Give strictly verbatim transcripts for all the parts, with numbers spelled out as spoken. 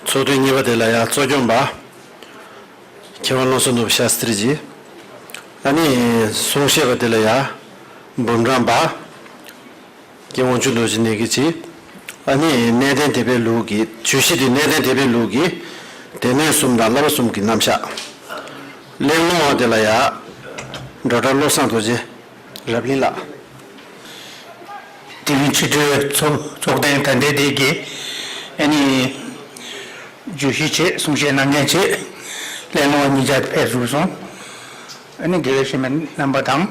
ཚོགས་ཐུན་གཉིས་པ་དེ་ལ་ཡང་གཙོ་སྐྱོང་པ། མཁས་དབང་བློ་བཟང་ནོར་བུ་ཤཱསྟྲི་ཇི། ཨ་ནི་གསུང་བཤད་པ་དེ་ལ་ཡང་འབུམ་རམས་པ། རྒན་དབང་ཕྱུག་རྡོ་རྗེ་ནས་ཀྱི་ཅི། ཨ་ནི་གནས་བརྟན་དད་པའི་ལུགས་ཀྱི་བརྗོད་གཞི་དེ་གནས་བརྟན་དད་པའི་ལུགས་ཀྱི་སྡེ་སྣོད་གསུམ་དང་བསླབ་པ་གསུམ་གྱི་རྣམ་གཞག་གླེང་སློང་བ་དེ་ལ་ཡང་ཌོག་ཊར་བློ་བཟང་རྡོ་རྗེ་རབ་གླིང་ལགས། དེ་རིང་ཕྱི་དྲོའི་ཚོགས་ཚོགས་ཐེངས་ད་ལྟའི་དེ་གི་ཨ་ནི་བརྗོད་གཞི་ཆེད་གསུང་བཤད་གནང་མཁན་ཆེད་གླེང་སློང་བ་གཉིས་ཆ་ཕེབས་ཟུར་སོང་། ཨ་ནི་དགེ་བའི་བཤེས་གཉེན་རྣམ་པ་དང་།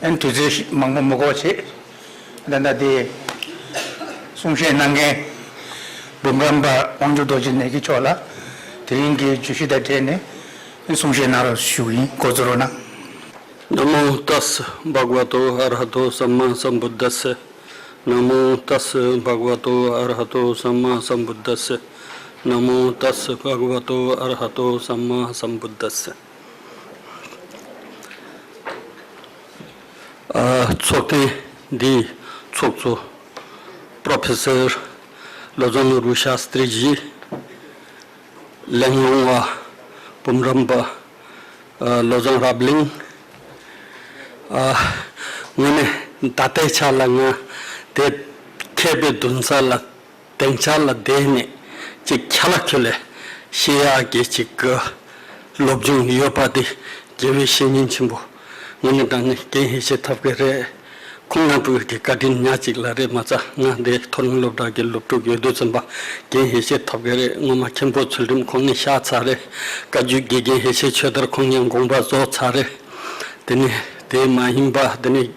ཨན་དུས་ཚོད་མང་པོ་མི་འགོར་ཆེད། ད་ལྟ་དེ་གསུང་བཤད་གནང་མཁན་འབུམ་རམས་པ་དབང་ཕྱུག་རྡོ་རྗེ་ནས་ཀྱི་མཆོག་ལ་དེ་རིང་གི་བརྗོད་གཞི་དང་འབྲེལ་ནས་གསུང་བཤད་གནང་རོགས་ཞུ་གི་ཡིན། འགོ་འཛུགས་རོགས་གནང་། นะโมตัสสะ ภะคะวะโต อะระหะโต สัมมาสัมพุทธัสสะ นะโมตัสสะ ภะคะวะโต อะระหะโต สัมมาสัมพุทธัสสะ นะโมตัสสะ ภะคะวะโต อะระหะโต สัมมาสัมพุทธัสสะ ཨ། ཚོགས་ཐེངས་འདིའི་ཚོགས་གཙོ་Professor བློ་བཟང་ནོར་བུ་ཤཱསྟྲི་ཇི། གླེང་སློང་བ་འབུམ་རམས་པ་ཨ། བློ་བཟང་རབ་གླིང་། ཨ། དངོས་གནས་ད་ལྟའི་ཆ་ལ་ང་དེ་མཁས་པའི་མདུན་ས་ལ་སྡིངས་ཆ་ལ་བསྡད་ནས་ཅིག་ཁྱ་ལ་ཁྱོ་ལས་བཤད་ཡག་གི་ཅིག་གི་སློབ་སྦྱོང་ཡོད་པ་དེ་དགེ་བའི་བཤེས་གཉེན་ཆེན་པོ་དངོས་གནས་དྲང་གནས་རྒན་ཡེ་ཤེས་ཐབས་མཁས་རེད། ཁོང་རྣམ་པ་གི་བཀའ་དྲིན་ཉག་གཅིག་ལ་རེད། མ་རྩ་ང་འདི་མཐོ་རིམ་སློབ་གྲྭ་གི་སློབ་ཕྲུག་ཡོད་དུས་ཙམ་པ་རྒན་ཡེ་ཤེས་ཐབས་མཁས་རེད། སྔོན་མ་མཁན་པོ་ཚུལ་ཁྲིམས་ཁོང་ནས་བཤད་ཚར་རེད། བཀའ་བརྒྱུད་དགེ་རྒན་ཡེ་ཤེས་ཆོས་དར་ཁོང་ཡང་དགོངས་པ་རྫོགས་ཚར་རེད། དེ་ནས་དེ་མ་ཡིན་པ་དེ་ནས་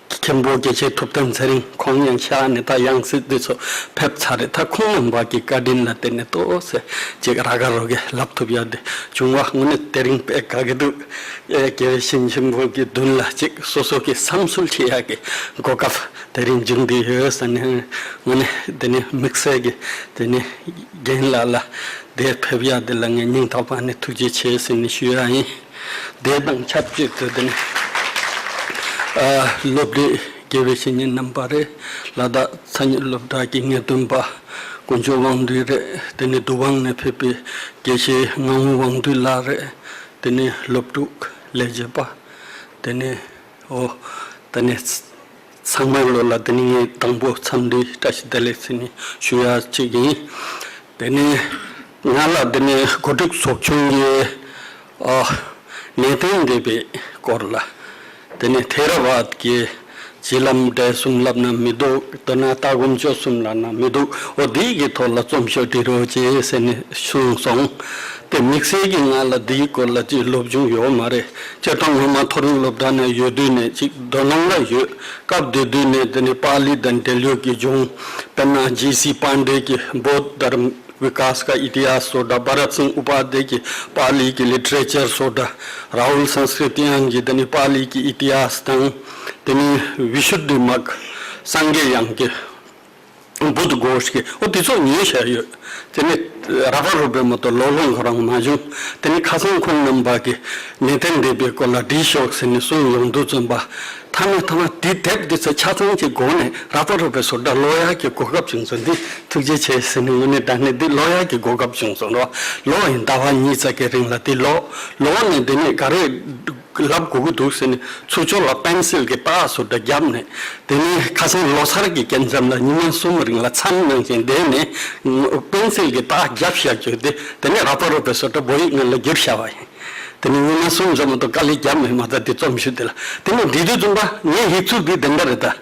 མཁན་པོ་དགེ་བཤེས་ཐུབ་བསྟན་ཚེ་རིང་ཁོང་ཡང་ཤག་ནས་ད་ཡང་སྲིད་འདི་ཚོ་ཕེབས་ཚར་རེད། ད་ཁོང་རྣམ་པ་གི་བཀའ་དྲིན་ལ་བརྟེན་ནས་ཏོག་ཙམ་ཅིག་ར་ག་རོ་གི་ལབ་ཐུབ་ཡ་དེ་བྱུང་བ་དངོས་གནས་དེ་རིང་དཔེ་དགའ་གི་འདུག་ཨེ། དགེ་བའི་བཤེས་གཉེན་ཆེན་པོ་གི་མདུན་ལ་ཅིག་སོ་སོ་གི་བསམ་ཚུལ་བཤད་ཡ་གི་གོ་སྐབས་དེ་རིང་བྱུང་བསྡད་ཡོད་ཟེར་ནས་དངོས་གནས་དེ་ནས་དམིགས་བསལ་གི་དེ་ནས་རྒན་ལགས་ལ་དེར་ཕེབས་ཡ་དེ་ལ་ངས་སྙིང་ཐག་པ་ནས་ཐུགས་རྗེ་ཆེ་ཟེར་ནས་ཞུ་ཡ་ཡིན། དེ་དང་ཆབས་ཅིག་ཏུ་དེ་ནི། ཨ། སློབ་གྲྭའི་དགེ་བའི་བཤེས་གཉེན་རྣམ་པ་རེད། ལ་དྭགས་མཚན་ཉིད་སློབ་གྲྭ་གི་ངེས་སྟོན་པ་དཀོན་མཆོག་དབང་འདུས་རེད། དེ་ནི་དུ་བང་ནས་ཕེབས་པའི་དགེ་བཤེས་ངག་དབང་དབང་འདུས་ལགས་རེད། དེ་ནི་སློབ་ཕྲུག་ལས་བྱེད་པ། དེ་ནི་ཨོ། དེ་ནི། ཚང་མ་ལོ་ལ་དེ་ནི་ངས་དང་པོ་འཚམས་འདྲི་བཀྲ་ཤིས་བདེ་ལེགས་ཟེར་ནས་ཞུ་ཡ་གཅིག་ཡིན། དེ་ནི་ང་ལ་དེ་ནི་གོ་སྒྲིག་ཚོགས་ཆུང་གི་ཨ། གནས་བརྟན་སྡེ་པའི་སྐོར་ལ་དེ་ནི་ཐེ་ར་བཱད་ཀྱི་བྱིན་རླབས་འབྲས་གསུམ་ལབ་ན་མི་འདུག་དེ་ན་ལྟ་སྒོམ་སྤྱོད་གསུམ་ལབ་ན་མི་འདུག་འོ་དེའི་གི་ཐོག་ལ་རྩོམ་ཤོག་འབྲི་རོགས་བྱེད་ཟེར་ནས་གསུངས་སོང་། དེ་དམིགས་བསལ་གྱིས་ང་ལ་འདིའི་སྐོར་ལ་ཅིག་སློབ་སྦྱོང་ཡོད་མ་རེད། སྤྱིར་བཏང་སྔོན་མ་མཐོ་རིམ་སློབ་གྲྭ་ནས་ཡོད་དུས་ནས་ཅིག་དོ་སྣང་ལ་ཡོད། སྐབས་དེ་དུས་ནས་དེ་ནི་པཱ་ལི་དང་འབྲེལ་ཡོད་ཀྱི་སྦྱོང་། དཔེར་ན་ཇི་སི་པཱན་ཌེ་གི་བོད་དྷརམ་བི་ཀཱས་ཀ་ཨི་ཏི་ཧཱས་སོ་ཌ། བྷ་རད་སིང་ཨུ་པ་དྷྱ་གི་པཱ་ལི་གི་ལི་ཊི་རེ་ཅར་སོ་ཌ། རཱ་ཧུལ་སཾ་སྐྲི་ཏི་ཡན་གྱི་དེ་ནི་པཱ་ལི་གི་ཨི་ཏི་ཧཱས་དང་། དེ་ནི་བི་ཤུད་དྷི་མག་སངས་རྒྱས་དབྱངས་ཀྱི་བུདྡྷ་གྷོ་ཤ་གི་འོ་དེ་ཚོ་ཉོས་བཞག་ཡོད། དེ་ནི་ར་བ་རུ་པའི་མ་གཏོགས་ཀློག་ལོང་ཁོ་རང་མ་བྱུང་། དེ་ནི་ཁ་སང་ཁོང་རྣམ་པ་གི་གནས་བརྟན་སྡེ་པའི་སྐོར་ལ་བྲིས་ཤོག་ཟེར་ནས་གསུངས་ཡོང་དུས་ཙམ་པ། ཐ་མ་ཐ་མ་དེ་དེབ་དེ་ཚོ་ཆ་ཚང་གི་སྒོ་ནས་ར་བ་རུ་པའི་བཟོ་འདྲ་ཀློག་ཡག་གི་གོ་སྐབས་བྱུང་སོང་། འདི་ཐུགས་རྗེ་ཆེ་ཟེར་ནས་དངོས་གནས་དྲང་གནས་འདི་ཀློག་ཡག་གི་གོ་སྐབས་བྱུང་སོང་རོ། ཀློག་ཡིན་ཟླ་བ་གཉིས་ཙམ་གི་རིང་ལ་འདི་ཀློག་ཀློག་ནས་དེ་ནས་ག་རེ་ལབ་དགོས་ཀྱི་འདུག་ཟེར་ནས་ཚུར་ཕྱོགས་ལ་པེན་སིལ་གྱི་རྟགས་བཟོ་འདྲ་བརྒྱབ་ནས། དེ་ནས་ཁ་སང་ལོ་སར་གྱི་སྐབས་མཚམས་ལ་ཉི་མ་གསུམ་རིང་ལ་མཚམས་ནང་བཞིན་བསྡད་ནས་པེན་སིལ་གྱི་རྟགས་བརྒྱབ་བཞག་རྒྱུ་དེ། དེ་ནས་ར་བ་རུ་པའི་བཟོ་འདྲ་བོད་ཡིག་ནང་ལ་བསྒྱུར་བཞག་པ་ཡིན། དེ་ནས་ཉི་མ་གསུམ་ཙམ་མ་གཏོགས་དཀའ་ལས་བརྒྱབ་མེད། མ་ད་དེ་རྩོམ་ཞུ་དེ་ལ་དེ་ནས་འབྲི་དུས་ཙམ་པ་ངའི་ཡིག་གཟུགས་འདི་དེ་འདྲ་རེད་ད།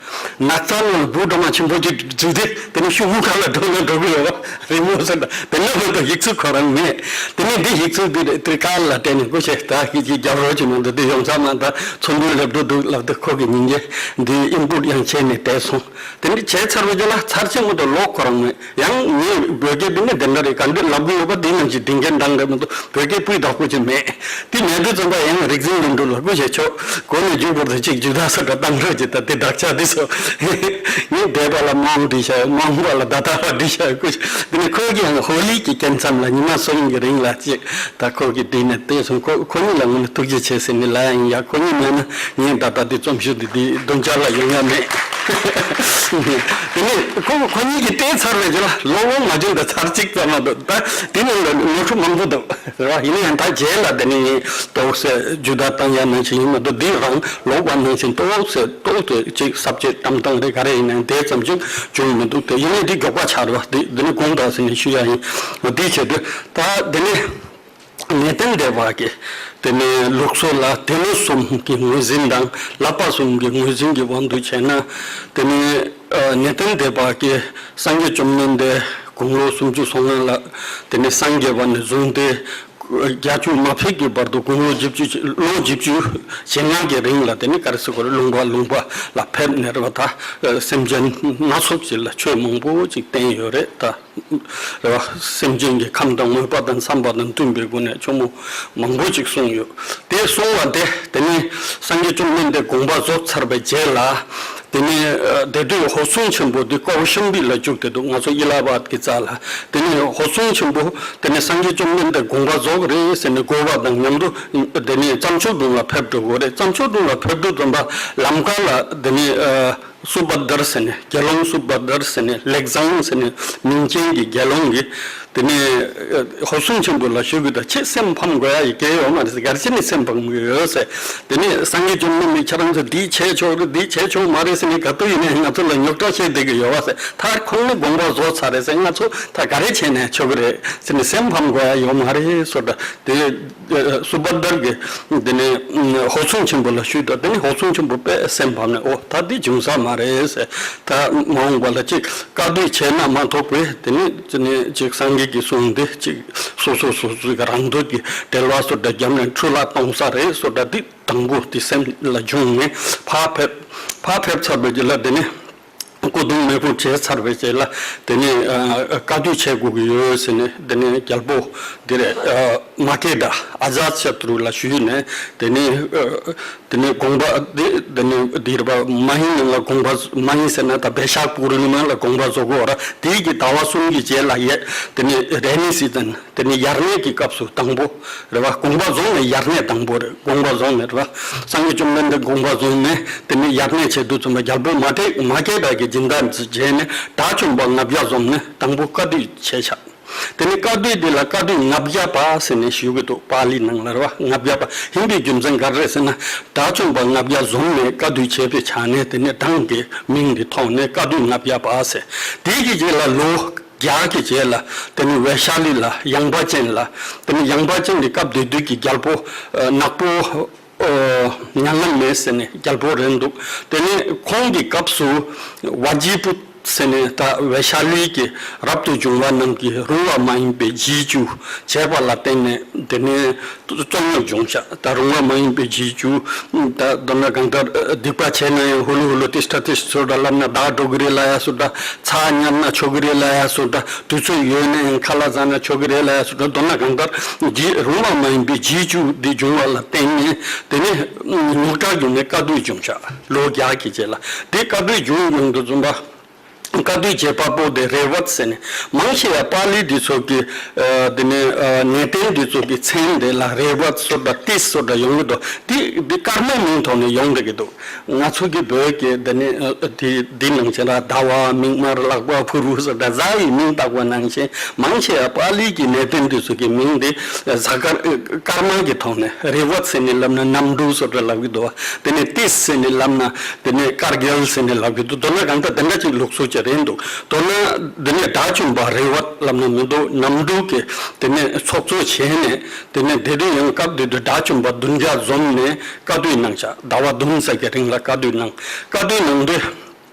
ནགས་ཚལ་ནང་ལ་འབུ་སྒྲོལ་མ་ཆེན་པོ་ཅིག་བརྫུས་ཏེ་དེ་ནས་ཤུ་གུ་ཁ་ལ་འགྲོ་ན་འགྲོ་གི་ཡོད་པ་རི་མོ་ཟེར་འདྲ་དེ་འདྲ་མ་གཏོགས་ཡིག་གཟུགས་ཁོ་རང་མེད། དེ་ནས་འདི་ཡིག་གཟུགས་འདི་རེད། དེ་ཁ་ལ་སྤྲད་ནས་སྐུ་མཁྱེན་ད་ཁྱེད་ཀྱིས་རྒྱབ་རོགས་བྱེད་མ་འདུག་དེ་ཡོང་ས་མ་ད་ཚོགས་འདུ་སླེབས་འགྲོ་འདུག་ལབ་དུས་ཁོ་གི་ཉིན་རྒྱལ་འདི་ཨིན་པུཊ་ཡང་བྱས་ནས་བསྡད་སོང་། དེ་འདྲ་བྱས་ཚར་བའི་རྗེས་ལ་ཚར་གཅིག་མ་གཏོགས་ཀློག་ཁོ་རང་མེད། ཡང་ངས་བོད་སྐད་འདི་ནས་དེ་འདྲ་རེད། ག་འདྲ་ལབ་གི་ཡོད་པ་འདི་ནང་བཞིན་འབྲི་མཁན་འདྲ་འདྲ་མ་གཏོགས་བོད་སྐད་སྤུས་དག་པོ་ཅིག་མེད། དེ་མེད་དུས་ཙམ་པ་ཡང་རིག་འཛིན་ཀླུ་སྒྲུབ་ལ་སྐུ་ཞེས་ཆོག་གོ་ནས་རྒྱུན་བསྐོར་དུ་གཅིག་རྒྱུ་དག་ས་འདྲ་བཏང་རོགས་ཀྱི་ད་དེ་དག་ཆ་དེ་སོ། ངས་འདས་པ་ལ་རྨོངས་བྲིས་བྱ་རྨོངས་པ་ལ་ད་ལྟ་བ་བྲིས་བྱ་སྐུ་ཞེས། དེ་ནས་ཁོས་ཀྱང་ཧོ་ལི་གི་སྐྱེ་མཚམས་ལ་ཉི་མ་གསུམ་གྱི་རིང་ལ་གཅིག་ད་ཁོ་གིས་བྲིས་ནས་བལྟས་སོང་། ཁོ་ཁོ་གཉིས་ལ་ངོས་ནས་ཐུགས་རྗེ་ཆེ་ཟེར་ནས་ལབ་ཡིན་ཡ། ཁོ་གཉིས་མེད་ན་ངས་ད་ལྟ་དེ་རྩོམ་ཤོག་དེ་དེ་འདོན་འཆར་ལ་ཡོང་ཡ་མེད། དེ་ནས་ཁོ་ཁོ་གཉིས་ཀྱིས་བལྟས་ཚར་བའི་རྗེས་ལ་ལོ་ངོ་མ་བྱུང་ད་ཚར་གཅིག་ཙམ་མ་གཏོགས་ད་དེ་ནང་ལ་ནོར་འཁྲུལ་མང་པོ་འདུག་རེད་བ། ཡིན་ན་ཡང་ད་རྗེས་ལ་དེ་ནས་ཏོག་ཙམ་ཇུས་གཏོགས་བཏང་ཡ་ནང་བཞིན་ཡིན་མ་གཏོགས་འདི་རང་ལོག་པ་ནང་བཞིན་ཏོག་ཙམ་ཏོག་ཙམ་ཅིག་ཟབ་ཅིག་བཀྲམ་སྟངས་རེ་ག་རེ་ཡིན་ནའང་དེ་ཙམ་ཅིག་བྱུང་མི་འདུག་དེ་ཡིན་ནའི་འདི་མགྱོགས་པ་ཆགས་རེད་བ། འདི་འདི་ནི་དགོངས་དག་ཟེར་ནས་ཞུ་ཡ་ཡིན། འདིའི་ཆེད་དུ་ད་དེ་ནས་ངེས་དོན་འདས་པ་གི་དེ་ནས་ལུགས་སྲོལ་ལ་དེ་མོ་གསུམ་གྱི་ངོས་འཛིན་དང་བསླབ་པ་གསུམ་གྱི་ངོས་འཛིན་གྱི་དབང་དུ་བྱས་ན། དེ་ནས་ངེས་དོན་འདས་པ་གི་སངས་རྒྱས་བཅོམ་ལྡན་འདས་དགུང་ལོ་སུམ་ཅུ་སོ་ལྔ་ལ་དེ་ནས་སངས་རྒྱས་པ་ནས་བཟུང་སྟེ། བརྒྱད་ཅུ་མ་ཕེབས་ཀྱི་བར་དུ་དགུང་ལོ་བཞི་བཅུ་ལོ་བཞི་བཅུ་ཞེ་ལྔ་གི་རིང་ལ་དེ་ནི་ག་རེ་ཟེར་དགོས་རེད། ལུང་པ་ལུང་པ་ལ་ཕེབས་ནས་རེད་བ། ད་སེམས་ཅན་སྣ་ཚོགས་ཅིག་ལ་ཆོས་མང་པོ་ཅིག་བསྟན་ཡོད་རེད་ད། རེད་བ། སེམས་ཅན་གྱི་ཁམས་དང་མོས་པ་དང་འཚམས་པ་དང་མཐུན་པའི་སྒོ་ནས་ཆོས་མང་པོ་ཅིག་གསུངས་ཡོད། དེ་གསུངས་པ་དེ་དེ་ནི་སངས་རྒྱས་བཅོམ་ལྡན་འདས་དགོངས་པ་རྫོགས་ཚར་བའི་རྗེས་ལ། དེ་ནས་དེ་དུས་ཧོར་སྲུང་ཆེན་པོ་འདི་ཀོ་ཤམ་བི་ལ་བཅུག་དེ་འདུག་ང་ཚོ་ཨི་ལ་ཧ་བཱད་ཀྱི་རྩ་ལ། དེ་ནས་ཧོར་སྲུང་ཆེན་པོ་དེ་ནས་སངས་རྒྱས་བཅོམ་ལྡན་འདས་དགོངས་པ་རྫོགས་རེད་ཟེར་ནས་གོ་བ་དང་མཉམ་དུ་དེ་ནས་རྩྭ་མཆོག་སྒྲུང་ལ་ཕེབས་འགྲོ་དགོས་རེད། རྩྭ་མཆོག་སྒྲུང་ལ་ཕེབས་དུས་ཙམ་པ་ལམ་ཁ་ལ་དེ་ནས་སུ་བྷ་དར་ཟེར་ནས་དགེ་སློང་སུ་བྷ་དར་ཟེར་ནས་ལེག་ཟང་ཟེར་ནས་མིང་ཅན་གྱི་དགེ་སློང་གིས། དེ་ནས་ཧོར་སྲུང་ཆེན་པོ་ལ་ཞུ་གི་ད་ཁྱེད་སེམས་ཕམ་དགོས་ཡ་ཡི་གེ་ཡོད་མ་རེད་ཟེར། ག་རེ་བྱས་ནས་སེམས་ཕམ་གི་ཡོད་ཟེར། དེ་ནས་སངས་རྒྱས་བཅོམ་ལྡན་འདས་ཁྱེད་རང་ཚོ་འདི་བྱས་ཆོག་རེད། འདི་བྱས་ཆོག་མ་རེད་ཟེར་ནས་ག་དུས་ཡིན་ནའི་ང་ཚོ་ལ་རྙོག་དྲ་བཤད་བསྡད་གི་ཡོད་བ་ཟེར། ད་ཁོང་ནི་དགོངས་པ་རྫོགས་ཚར་རེད་ཟེར། ང་ཚོ་ད་ག་རེ་བྱས་ནས་ཆོག་གི་རེད་ཟེར་ནས་སེམས་ཕམ་དགོས་ཡ་ཡོད་མ་རེད་ཟེར། ད་དེ་སུ་བྷ་དར་གྱིས་དེ་ནས་ཧོར་སྲུང་ཆེན་པོ་ལ་ཞུས་དང་། དེ་ནས་ཧོར་སྲུང་ཆེན་པོ་དཔེ་སེམས་ཕམ་ནས་ཨོ་ད་འདི་འབྱུང་ས་མ་རེད་ཟེར། ད་མ་འོངས་པ་ལ་ཅིག་བཀའ་བསྡུ་བྱས་ན་མ་གཏོགས་པའི་དེ་ནས་ཅི་ནས་ཅིག་སངས་རྒྱས་ཀྱི་གསུང་འདི་ཅིག་སོ་སོ་སོ་སོའི་རང་འདོད་ཀྱི་འགྲེལ་བ་སོགས་འདྲ་བརྒྱབ་ནས་འཁྲུལ་ལ་གཏོང་ས་རེད་སོགས་འདྲ་འདི་དང་པོ་དེ་སེམས་ལ་བྱུང་ནས་ཕར་ཕེབས། ཕར་ཕེབས་ཚར་བའི་རྗེས་ལ་དེ་ནས་སྐུ་གདུང་མེ་སྤོར་བྱས་ཚར་བའི་རྗེས་ལ་དེ་ནས་བཀའ་བསྡུ་བྱེད་དགོས་ཀྱི་ཡོད་ཟེར་ནས་དེ་ནས་རྒྱལ་པོ་འདི་རེད། མ་ཀེ་ད་ཨ་ཛཱ་ཤ་ཏྲུ་ལ་ཞུས་ནས་དེ་ནས། དེ་ནས་དགོངས་པ་དེ་དེ་ནས་འདིར་པ་མ་ཧིན་ནང་ལ་དགོངས་པ་མ་ཧིན་ཟེར་ན་ད་བེ་ཤག་པུར་ནི་མ་ལ་དགོངས་པ་རྫོགས་གོ་ར། དེའི་གི་ཟླ་བ་གསུམ་གྱི་རྗེས་ལ་ཡེ་དེ་ནས་རེ་ནི་སི་ཙན་དེ་ནས་དབྱར་གནས་ཀྱི་སྐབས་སུ་དང་པོ་རེད་བ། དགོངས་པ་རྫོགས་ནས་དབྱར་གནས་དང་པོ་རེད། དགོངས་པ་རྫོགས་ནས་རེད་བ། སངས་རྒྱས་བཅོམ་ལྡན་འདས་དགོངས་པ་རྫོགས་ནས་དེ་ནས་དབྱར་གནས་བྱེད་དུས་ཙམ་པ་རྒྱལ་པོ་མ་ཏེ་མ་ཀེ་ད་གི་སྦྱིན་བདག་མཛད་ནས་དགྲ་བཅོམ་པ་ལྔ་བརྒྱ་འཛོམས་ནས་དང་པོ་བཀའ་བསྡུ་བྱས་ཤག་དེ་ནས་བཀའ་བསྡུ་འདི་ལ་བཀའ་བསྡུ་ལྔ་བརྒྱ་པ་ཟེར་ནས་ཞུ་གི་འདུག་པཱ་ལི་ནང་ལ་རེད་བ། ལྔ་བརྒྱ་པ་ཡིན་པའི་རྒྱུ་མཚན་ག་རེ་རེད་ཟེར་ན། དགྲ་བཅོམ་པ་ལྔ་བརྒྱ་འཛོམས་ནས་བཀའ་བསྡུ་བྱས་པའི་ཆ་ནས་དེ་ནས་གདངས་ཀྱི་མིང་འདི་ཐོགས་ནས་བཀའ་བསྡུ་ལྔ་བརྒྱ་པ་ཟེར། དེ་གི་རྗེས་ལ་ལོ་བརྒྱ་གི་རྗེས་ལ་དེ་ནས་ཝེ་ཤ་ལི་ལ་ཡངས་པ་ཅན་ལ། དེ་ནས་ཡངས་པ་ཅན་གྱི་སྐབས་དེ་དུས་ཀྱི་རྒྱལ་པོ་ནག་པོ་ཉ་ལམ་མེ་ཟེར་ནས་རྒྱལ་པོ་རེད་འདུག་དེ་ནས་ཁོང་གི་སྐབས་སུ་ཝ་ཇི་པུ་ཟེར་ནས་ད་ཝེ་ཤ་ལི་གི་རབ་ཏུ་བྱུང་བ་རྣམས་ཀྱིས་རུང་བ་མ་ཡིན་པའི་རྗེས་འཇུག་བྱས་པ་ལ་བརྟེན་ནས་དེ་ནས་རྩོད་རྙོག་བྱུང་ཤག་ད་རུང་བ་མ་ཡིན་པའི་རྗེས་འཇུག་ད་མདོར་ན་གང་ལྟར་སྡིག་པ་བྱས་ན་ཡང་ཧུ་ལུ་ཧུ་ལུ་ཏིཥྛ་ཏིཥྛ་ཟེར་འདྲ་ལབ་ན་བདག་འགྲོ་གི་རེད་ལབ་ཡ་ཟེར་འདྲ། ཚྭ་བསྙབས་ན་ཆོག་གི་རེད་ལབ་ཡ་ཟེར་འདྲ། དུས་ཚོད་ཡོད་ན་ཡང་ཁ་ལག་བཟས་ན་ཆོག་གི་རེད་ལབ་ཡ་ཟེར་འདྲ། མདོར་ན་གང་ལྟར་རྗེས་རུང་བ་མ་ཡིན་པའི་རྗེས་འཇུག་འདི་བྱུང་བ་ལ་བརྟེན་ནས་དེ་ནས་རྙོག་དྲ་བྱུང་ནས་བཀའ་བསྡུ་བྱུང་ཤག་ལོ་བརྒྱ་གི་རྗེས་ལ་དེ་བཀའ་བསྡུ་བྱུང་ཡོང་དུས་ཙམ་པ། བཀའ་བསྡུ་བྱེད་པ་པོ་དེ་རེ་བད་ཟེར་ནས་མང་ཆེ་བ་པཱ་ལི་འདི་ཚོ་གི་དེ་ནས་ངེས་དོན་འདི་ཚོ་གི་མཚན་དེ་ལ་རེ་བད་ཟེར་འདྲ་ཏིཥྛ་ཟེར་འདྲ་ཡོང་གི་འདུག་འདི་འདི་སྐར་མའི་མིང་ཐོག་ནས་ཡོང་བསྡད་ཀྱི་འདུག་ང་ཚོ་གི་བོད་ཀྱི་འདི་ནི་ཨ་དེ་འདི་ནང་བཞིན་ར་ཟླ་བ་མིག་དམར་ལག་པ་ཕུར་བུ་སོགས་འདྲ་གཟའ་ཡི་མིང་བཏགས་པ་ནང་བཞིན་མང་ཆེ་བ་པཱ་ལི་གི་གནད་དོན་དེ་ཚོ་གི་མིང་དེ་གཟའ་སྐར་སྐར་མ་གི་ཐོག་ནས་རེ་བད་ཟེར་ནས་ལབ་ན་གནམ་གྲུ་སོགས་འདྲ་ལབ་ཀྱི་འདུག་དེ་ནས་ཏིཥྛ་ཟེར་ནས་ལབ་ན་དེ་ནས་དཀར་རྒྱལ་ཟེར་ནས་ལབ་ཀྱི་འདུག་མདོར་ན་གང་ལྟར་དེ་འདྲ་ཅིག་ལུགས་སྲོལ་ཅིག་རེད་འདུག་མདོར་ན་དེ་ནས་དགྲ་བཅོམ་པ་རེ་བད་ལབ་ན་མི་འདུག་གནམ་གྲུ་གི་དེ་ནས་ཚོགས་གཙོ་བྱས་ནས་དེ་ནས་དེ་དུས་ཡང་སྐབས་དེ་དུས་དགྲ་བཅོམ་པ་བདུན་བརྒྱ་འཛོམས་ནས། བཀའ་བསྡུ་གནང་བྱ། ཟླ་བ་བདུན་ཙམ་གྱི་རིང་ལ་བཀའ་བསྡུ་གནང་། བཀའ་བསྡུ་གནང་དུས་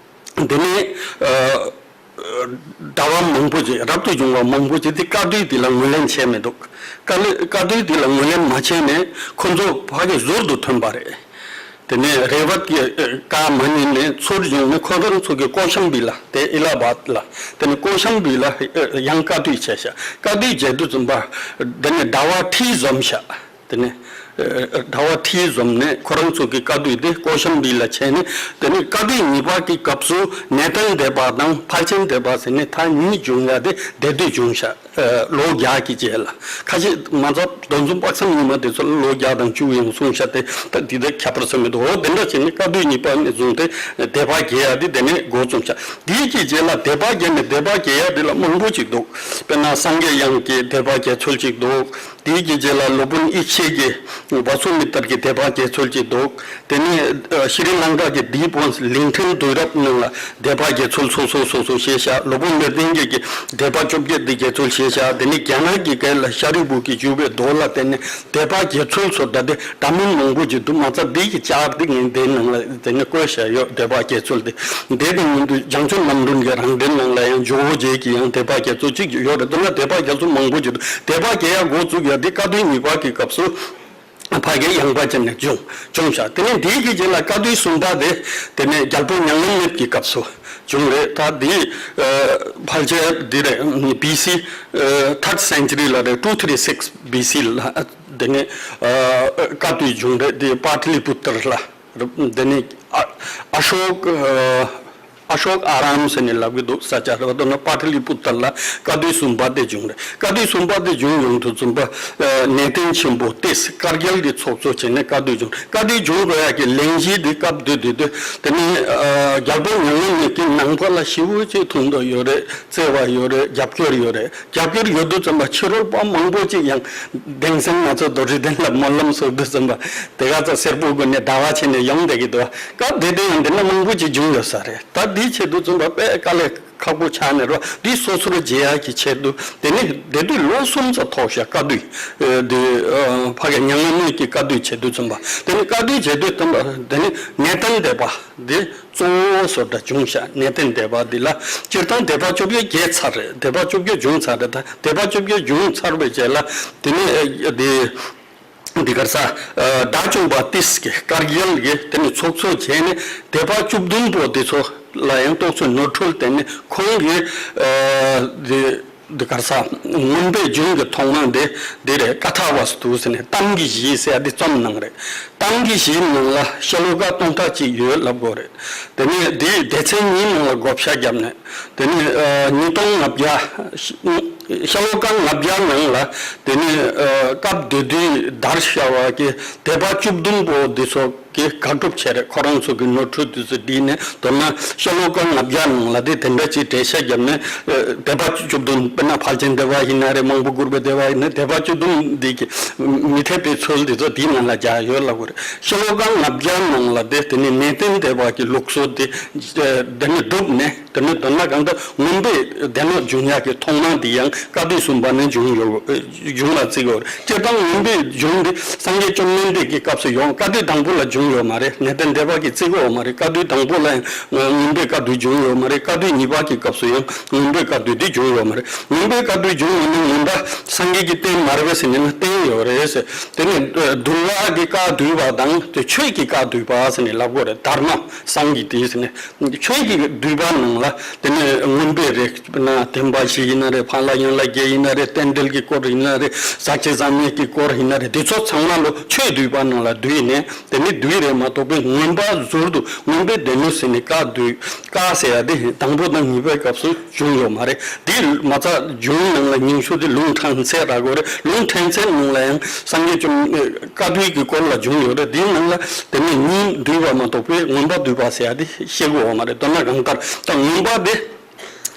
དེ་ནས་ཨ་ཟླ་བ་མང་པོ་ཅིག་རབ་ཏུ་བྱུང་བ་མང་པོ་ཅིག་དེ་བཀའ་བསྡུ་དེ་ལ་ངོས་ལེན་བྱས་མི་འདུག་བཀའ་ལས་བཀའ་བསྡུ་དེ་ལ་ངོས་ལེན་མ་བྱས་ནས་ཁོ་ཚོ་ཕ་གི་ཟུར་དུ་ཐོན་པ་རེད། དེ་ནས་རེ་བད་ཀྱི་བཀའ་མ་ཉན་ནས་ཚུར་བྱུང་ནས་ཁོ་རང་ཚོ་གི་ཀོ་ཤམ་བི་ལ་དེ་ཨི་ལ་ཧ་བད་ལ་དེ་ནས་ཀོ་ཤམ་བི་ལ་ཡང་བཀའ་བསྡུ་བྱས་ཤག་བཀའ་བསྡུ་བྱས་དུས་ཙམ་པ་དེ་ནས་ཟླ་བ་ཁྲི་འཛོམས་ཤག་དེ་ནས་ ཨ་གྲྭ་བ་ཁྲི་འཛོམས་ནས་ཁོ་རང་ཚོ་གི་བཀའ་བསྡུས་དེ་ཀོ་ཤམ་བི་ལ་བྱས་ནས། དེ་ནས་བཀའ་བསྡུས་གཉིས་པ་གི་སྐབས་སུ་ནེ་ཏན་སྡེ་པ་དང་ཕལ་ཆེར་སྡེ་པ་ཟེར་ནས་མཐའ་གཉིས་བྱུང་ཡ་དེ་སྡེ་བསྡུས་བྱུང་ཤག་ཨ་ལོ་བརྒྱ་གི་རྗེས་ལ། ཁ་ཤས་མ་རྩ་རྡོ་འཛོམས་དཔག་བསམ་ཉི་མ་དེ་ཚོ་ལ་ལོ་བརྒྱ་དང་བཅུ་ཡང་སོང་ཤག་དེ་ད་འདི་ལྟར་ཁྱད་པར་ཟེར་མི་འདུག་འོ་དེ་འདྲ་བྱས་ནས་བཀའ་བསྡུས་གཉིས་པ་ནས་བཟུང་སྟེ་སྡེ་པ་རྒྱས་ཡ་དེ་དེ་ནས་འགོ་བརྩམས་ཤག་དེའི་གི་རྗེས་ལ་སྡེ་པ་རྒྱས་ནས་སྡེ་པ་རྒྱས་ཡ་དེ་ལ་མང་པོ་ཅིག་འདུག་དཔེར་ན་སངས་རྒྱས་དབྱངས་ཀྱི་སྡེ་པ་རྒྱས་ཚུལ་ཅིག་འདུག་དེའི་གི་རྗེས་ལ་སློབ་དཔོན་ཡེ་ཤེས་ཀྱི་བ་སུ་མི་ཏར་གྱི་སྡེ་པ་རྒྱས་ཚུལ་ཅིག་འདུག་དེ་ནས་ཨ་ཤྲི་ལང་ཀ་གི་དིབ་ཝན་ལིང་ཐན་དུས་རབས་ནང་ལ་སྡེ་པ་རྒྱས་ཚུལ་སོ་སོ་སོ་སོ་བཤད་ཤག་སློབ་དཔོན་མེར་ཏིང་གེ་གི་སྡེ་པ་བཅོ་བརྒྱད་དེ་རྒྱས་ཚུལ་བཤད་ཤག་དེ་ནས་རྒྱ་ནག་གི་སྐད་ལ་ཤཱ་རིའི་བུ་གི་བརྒྱུད་པའི་མདོ་ལ་བརྟེན་ནས་སྡེ་པ་རྒྱས་ཚུལ་སོགས་ད་ལྟ་འདྲ་མིན་མང་པོ་ཅིག་འདུག་མ་རྩ་འདི་གི་ལྕགས་འདི་ངས་འདིའི་ནང་ལ་དེ་ནས་བཀོད་བཞག་ཡོད། སྡེ་པ་རྒྱས་ཚུལ་དེ། དེ་དང་མཉམ་དུ་བྱང་ཆུབ་རྣམ་གྲོལ་གྱི་རང་འགྲེལ་ནང་ལ་ཡང་ཇོ་བོ་རྗེ་གི་ཡང་སྡེ་པ་རྒྱས་ཚུལ་གཅིག་ཡོད་རེད། མདོར་ན་སྡེ་པ་རྒྱས་ཚུལ་མང་པོ་ཅིག་འདུག་སྡེ་པ་རྒྱས་ཡ་འགོ་བཙུགས་ཡ་འདི་བཀའ་བསྡུས་གཉིས་པ་གི་སྐབས་སུ་ཕ་གིར་ཡངས་པ་ཅན་ནས་བྱུང་བྱུང་ཤག་དེ་ནས་འདིའི་གི་རྗེས་ལ་བཀའ་བསྡུས་གསུམ་པ་དེ་དེ་ནས་རྒྱལ་པོ་མྱ་ངན་མེད་ཀྱི་སྐབས་སུ་བྱུང་རེད། ད་འདི་ཕལ་ཆེར་འདི་རེད། བི་སི་ཐར་སེན་ཅུ་རི་ལ་རེད། ཊུ་ཐི་རི་སིག་བི་སི་ལ་དེ་ནས་བཀའ་བསྡུས་བྱུང་རེད། འདི་པཱ་ཏི་ལི་པུ་ཏར་ལ། དེ་ནས་ཨ་ཨ་ཤོག་ཨ་ཤོག་ཨ་རམ་ཟེར་ནས་ལབ་ཀྱི་འདུག་ས་ཆ་རེད་པ། མདོར་ན་པཱ་ཏི་ལི་པུ་ཏར་ལ་བཀའ་བསྡུས་གསུམ་པ་དེ་བྱུང་རེད། བཀའ་བསྡུས་གསུམ་པ་དེ་བྱུང་ཡོང་དུས་ཙམ་པ་ཨ་གནས་བརྟན་ཆེན་པོ་ཏིས་དཀར་རྒྱལ་གྱི་ཚོགས་གཙོ་བྱས་ནས་བཀའ་བསྡུས་བྱུང་། བཀའ་བསྡུས་བྱུང་དགོས་ཡ་གི་གླེང་གཞི་དེ་སྐབས་དེ་དུས་དེ་དེ་ནས་ཨ་རྒྱལ་པོ་མྱ་ངན་མེད་ཀྱི་ནང་པ་ལ་ཞེ་པོ་ཅིག་མཐུན་སྒྲིལ་ཡོད་རེད། བརྩེ་བ་ཡོད་རེད། རྒྱབ་སྐྱོར་ཡོད་རེད། རྒྱབ་སྐྱོར་ཡོད་དུས་ཙམ་པ་ཕྱི་རོལ་པ་མང་པོ་ཅིག་ཡང་གདན་སའི་ང་ཚོ་རྡོ་རྗེ་གདན་ལ་སྨོན་ལམ་གསོལ་དུས་ཙམ་པ་དེ་ག་ཚོད་སེར་པོ་སྒོ་ནས་ཟླ་བ་ཕྱེ་ནས་ཡོང་བསྡད་ཀྱི་འདུག་སྐབས་དེ་དུས་ཡང་འདི་འདྲ་མང་པོ་ཅིག་བྱུང་ཡོད་ས་རེད། ད་འདིའི་ཆེད་དུ་ཙམ་པ་དཔེ་དཀའ་ལས་ཁག་པོ་ཆགས་ནས་རོ། འདི་སོ་སོར་བརྗེ་ཡག་གི་ཆེད་དུ་དེ་ནས་དེ་དུས་ལོ་གསུམ་ཙམ་ཐོགས་ཤག་བཀའ་བསྡུས་འདི་ཕ་གི་མྱ་ངན་མེད་ཀྱི་བཀའ་བསྡུས་བྱེད་དུས་ཙམ་པ་དེ་ནས་བཀའ་བསྡུས་བྱེད་དུས་ཙམ་པ་དེ་ནས་ནེ་ཏན་སྡེ་པ་འདི་གཙོ་བོ་བཟོ་འདྲ་བྱུང་ཤག་ནེ་ཏན་སྡེ་པ་འདི་ལ་སྤྱིར་བཏང་སྡེ་པ་བཅོ་བརྒྱད་བརྒྱད་ཚར་རེད། སྡེ་པ་བཅོ་བརྒྱད་བྱུང་ཚར་རེད། ད་སྡེ་པ་བཅོ་བརྒྱད་བྱུང་ཚར་བའི་རྗེས་ལ་དེ་ནས་ཨ་འདི་འདི་ག་རེ་ཟ་ཨ་དགྲ་བཅོམ་པ་ཏིས་ཀྱི་དཀར་རྒྱལ་གྱི་དེ་ནས་ཚོགས་གཙོ་བྱས་ནས་སྡེ་པ་བཅུ་བདུན་པོ་འདི་ཚོ་ལ་ཡང་རྟོགས་ཚོད་ནོར་འཁྲུལ་བསྟན་ནས་ཁོང་གིས་ཨ་འདི། འདི་ག་རེ་ཟ། མངོན་པའི་རྒྱུན་གྱི་ཐོག་མ་འདི་འདི་རེད། ཀ་ཐ་ཝ་སྟུ་ཟེར་ནས་གཏམ་གྱི་གཞི་ཟེར་ཡ་འདི་རྩོམ་གནང་རེད། གཏམ་གྱི་གཞིའི་ནང་ལ་ཤ་ལོ་ཀ་སྟོང་ཕྲག་གཅིག་ཡོད་ལབ་དགོས་རེད། དེ་ནས་འདིའི་སྡེ་ཚན་གཉིས་ནང་ལ་བགོ་བཤའ་བརྒྱབ་ནས་དེ་ནས་ཨ་ཉིས་སྟོང་ལྔ་བརྒྱ་ཤ་ལོ་ཀ་ལྔ་བརྒྱ་ནང་ལ་དེ་ནས་ཨ་སྐབས་དེ་དུས་དར་ཤ་བ་གི་སྡེ་པ་བཅུ་བདུན་པོ་འདི་ཚོ། གིས་དགག་སྒྲུབ་བྱས་རེད། ཁོ་རང་ཚོ་གི་ནོར་འཁྲུལ་དེ་ཚོ་བསྡུས་ནས་མདོར་ན་ཤ་ལོ་ཀ་ལྔ་བརྒྱ་ནང་ལ་དེ་དེ་འདྲ་ཅིག་འགྲེལ་བཤད་བརྒྱབ་ནས་ཨ་སྡེ་པ་བཅུ་བདུན། དཔེར་ན་ཕལ་ཆེན་སྡེ་པ་ཡིན་ན་རེད། མང་པོ་བཀུར་བའི་སྡེ་པ་ཡིན་ན་སྡེ་པ་བཅུ་བདུན་འདི་གི་མི་འཐད་པའི་ཚུལ་དེ་ཚོ་དེའི་ནང་ལ་སྦྱར་ཡོད་ལབ་དགོས་རེད། ཤ་ལོ་ཀ་ལྔ་བརྒྱ་ནང་ལ་དེ་དེ་ནས་ནེ་ཏན་སྡེ་པ་གི་ལུགས་སྲོལ་དེ་ཨ་དེ་ནས་བསྒྲུབས་ནས། དེ་ནས་མདོར་ན་གང་ལྟར་མངོན་པའི་སྡེ་སྣོད་འབྱུང་ཡག་གི་ཐོག་མ་འདི་ཡང་བཀའ་བསྡུས་གསུམ་པ་ནས་འབྱུང་ཡོད། འབྱུང་བ་བརྩི་དགོས་རེད། སྤྱིར་བཏང་མངོན་པའི་འབྱུང་འདི་སངས་རྒྱས་བཅོམ་ལྡན་འདས་ཀྱི་སྐབས་སུ་ཡོང་། བཀའ་བསྡུས་དང་པོ་ལ་འབྱུང་ཡོད་མ་རེད། ནེ་ཏན་སྡེ་པ་གིས་བརྩི་གི་ཡོད་མ་རེད། བཀའ་བསྡུས་དང་པོ་ལ་ཡང་མངོན་པའི་བཀའ་བསྡུས་འབྱུང་ཡོད་མ་རེད། བཀའ་བསྡུས་གཉིས་པ་གི་སྐབས་སུ་ཡང་མངོན་པའི་བཀའ་བསྡུས་འདི་འབྱུང་ཡོད་མ་རེད། མངོན་པའི་བཀའ་བསྡུས་འབྱུང་ཡོད་ན་མངོན་པ་སངས་རྒྱས་ཀྱི་བསྟན་མ་རེད་པས་ཟེར་ནས་ན་བསྟན་ཡོད་རེད་ཟེར། དེ་ནས་འདུལ་བ་གི་བཀའ་བསྡུས་པ་དང་དེ་ཆོས་ཀྱི་བཀའ་བསྡུས་པ་ཟེར་ནས་ལབ་དགོས་རེད། དྷརྨ་སངྒི་ཏི་ཟེར་ནས། ཆོས་ཀྱི་བསྡུས་པ་ནང་ལ་དེ་ནས་མངོན་པའི་རིགས་ན་བདེན་པ་བཞི་ཡིན་ན་རེད། འཕགས་ལྷ་ཡན་ལག་བརྒྱད་ཡིན་ན་རེད། རྟེན་འབྲེལ་གྱི་སྐོར་ཡིན་ན་རེད། ཟག་བཅས་ཟག་མེད་ཀྱི་སྐོར་ཡིན་ན་རེད། དེ་ཚོ་ཚང་མ་ལོ་ཆོས་བསྡུས་པ་ནང་ལ་བསྡུས་ནས་དེ་ནས་བསྡུས་རེད་མ་གཏོགས་པའི་མངོན་པ་ཟུར་དུ་མངོན་པའི་སྡེ་སྣོད་ཟེར་ནས་བཀའ་བསྡུས། བཀའ་ཟེར་ཡ་དེ་དང་པོ་དང་གཉིས་པའི་སྐབས་སུ་བྱུང་ཡོད་མ་རེད། དེ་མ་ཚད་འབྱུང་ནང་ལ་ཉུང་ཤོས་དེ་ལུང་དྲངས་ཚད་རག་གི་རེད། ལུང་དྲངས་ཚད་ནང་ལ་ཡང་སངས་རྒྱས་བཅོམ་བཀའ་བསྡུས་ཀྱི་སྐོར་ལ་བྱུང་ཡོད་རེད། དེའི་ནང་ལ་དེ་ནས་གཉིས་བསྡུས་པ་མ་གཏོགས་པའི་མངོན་པ་བསྡུས་པ་ཟེར་ཡ་དེ་བཤད་གི་ཡོད་མ་རེད། མདོར་ན་གང་ལྟར་ད་མངོན་པ་དེ་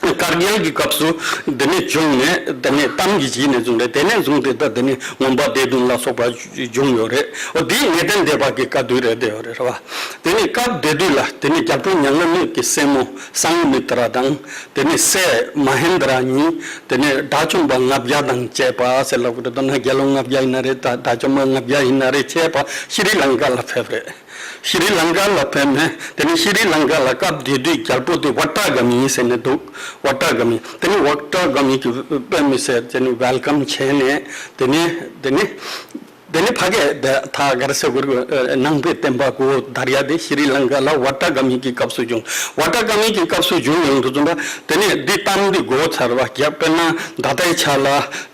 བཀའ་རྒྱ་གི་སྐབས་སུ་འདི་ནས་བྱུང་ནས་དེ་ནས་གཏམ་གྱི་གཞི་ནས་བཟུང་རེད། དེ་ནས་བཟུང་སྟེ་ད་དེ་ནས་མངོན་པ་སྡེ་བདུན་ལ་སོགས་པ་བྱུང་ཡོད་རེད། འོ་དེ་ནེ་ཏན་སྡེ་པ་གི་བཀའ་བསྡུས་རེད། དེ་ཡོད་རེད། རེད་བ། དེ་ནས་སྐབས་དེ་དུས་ལ་དེ་ནས་རྒྱལ་པོ་མྱ་ངན་མེད་ཀྱི་སྲས་མོ་སཾ་མི་ཏྲ་དང་། དེ་ནས་སྲས་མ་ཧེན་དྲ་གཉིས། དེ་ནས་དགྲ་བཅོམ་པ་ལྔ་བརྒྱ་དང་བཅས་པ་ཟེར་ལབ་དགོས་རེད། མདོར་ན་དགེ་སློང་ལྔ་བརྒྱ་ཡིན་ན་རེད། ད་དགྲ་བཅོམ་པ་ལྔ་བརྒྱ་ཡིན་ན་རེད། བཅས་པ་ཤྲི་ལང་ཀ་ལ་ཕེབས་རེད། ཤྲི་ལང་ཀ་ལ་ཕེབས་ནས་དེ་ནས་ཤྲི་ལང་ཀ་ལ་སྐབས་དེ་དུས་རྒྱལ་པོ་དེ་བ་ཏྲ་ག་མི་ཟེར་ནས་འདུག་བ་ཏྲ་ག་མི། དེ་ནས་བ་ཏྲ་ག་མི་གི་དཔེ་མི་སྲིད་དེ་ནས་ཝེལ་ཀམ་བྱས་ནས་དེ་ནས་དེ་ནས། དེ་ནས་ཕ་གི་དེ་ད་ག་རེ་ཟེར་དགོས་རེད། ནང་པའི་བསྟན་པ་གོ་དར་ཡ་དེ་ཤི་རི་ལང་ཀ་ལ་ཝ་ཏ་ག་མི་གི་སྐབས་སུ་བྱུང་། ཝ་ཏ་ག་མི་གི་སྐབས་སུ་བྱུང་ཡོང་དུས་ཙམ་པ་དེ་ནས་འདི་གཏམ་འདི་གོ་ཚར་བ་རྒྱ་དཔེར་ན་ད་ལྟའི་ཆ་ལ་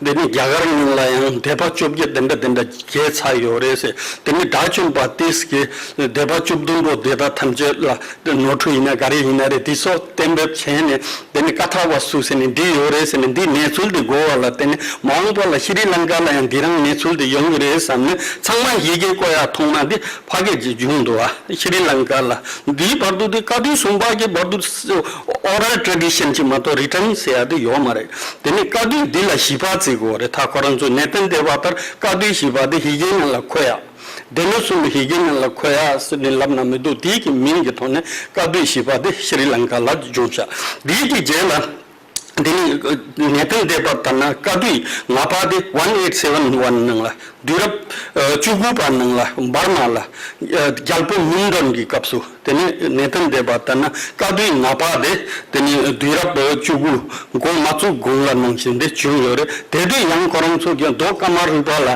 དེ་ནས་རྒྱ་གར་ནང་ལ་ཡང་སྡེ་པ་བཅོ་བརྒྱད་དེ་འདྲ་དེ་འདྲ་བརྒལ་ཚར་ཡོད་རེད་ཟེར། དེ་ནས་དགྲ་བཅོམ་པ་ཏིས་ཀྱི་སྡེ་པ་བཅུ་བདུན་པོ་དེ་དག་ཐམས་ཅད་ལ་ནོར་འཁྲུལ་ཡིན་ན་ག་རེ་ཡིན་ན་རེད། དེ་ཚོ་གཏན་འབེབས་བྱས་ནས། དེ་ནི་ཀ་ཐ་བ་སུ་ཟེར་ནས་འདི་ཡོད་རེད་ཟེར་ནས་འདི་གནས་ཚུལ་འདི་གོ་བ་ལ་བརྟེན་ནས་མ་འོངས་པ་ལ་ཤི་རི་ལང་ཀ་ལ་ཡང་འདི་རང་གནས་ཚུལ་འདི་ཡོང་གི་རེད་བསམ་ནས་ཚང་མ་ཡི་གེ་བཀོད་ཡ་མཐོང་ན་འདི་ཕ་གི་ཅིག་བྱུང་འདུག་ཨ། ཤི་རི་ལང་ཀ་ལ་འདིའི་བར་དུ་འདི་བཀའ་བསྡུས་གསུམ་པ་གི་བར་དུ་oral tradition ཅིག་མ་གཏོགས་written ཟེར་ཡ་འདི་ཡོད་མ་རེད། དེ་ནི་བཀའ་བསྡུས་འདི་ལ་བཞི་པ་བརྩི་དགོས་རེད། ད་ཁོ་རང་ཚོ་གནས་བརྟན་སྡེ་པ་ལྟར་བཀའ་བསྡུས་བཞི་པ་འདི་ཡི་གེ་ནང་ལ་འཁོད་ཡ། སྡེ་སྣོད་གསུམ་ཡི་གེ་ནང་ལ་འཁོད་ཡ་ཟེར་ནས་ལབ་ན་མི་འདུག་དེའི་གི་མིང་གི་ཐོག་ནས་བཀའ་བསྡུས་བཞི་པ་དེ་ཤྲི་ལང་ཀ་ལ་བྱུང་ཤག་དེའི་གི་རྗེས་ལ་དེ་ནི་གནས་བརྟན་སྡེ་པ་ལྟར་ན་བཀའ་བསྡུས་ལྔ་པ་དེ་one eight seven one ནང་ལ་དུས་རབས་བཅུ་དགུ་པ་ནང་ལ་འབར་མ་ལ་རྒྱལ་པོ་མིང་དོན་གྱི་སྐབས་སུ་དེ་ནི་གནས་བརྟན་སྡེ་པ་ལྟར་ན་བཀའ་བསྡུས་ལྔ་པ་དེ་དེ་ནི་དུས་རབས་བཅུ་དགུ་འགོ་མ་བཙུགས་གོང་ལ་ནང་བཞིན་དེ་བྱུང་ཡོད་རེད། དེ་དུས་ཡང་ཁོ་རང་ཚོ་གི་མདོ་ཀ་མ་རུ་པ་ལ་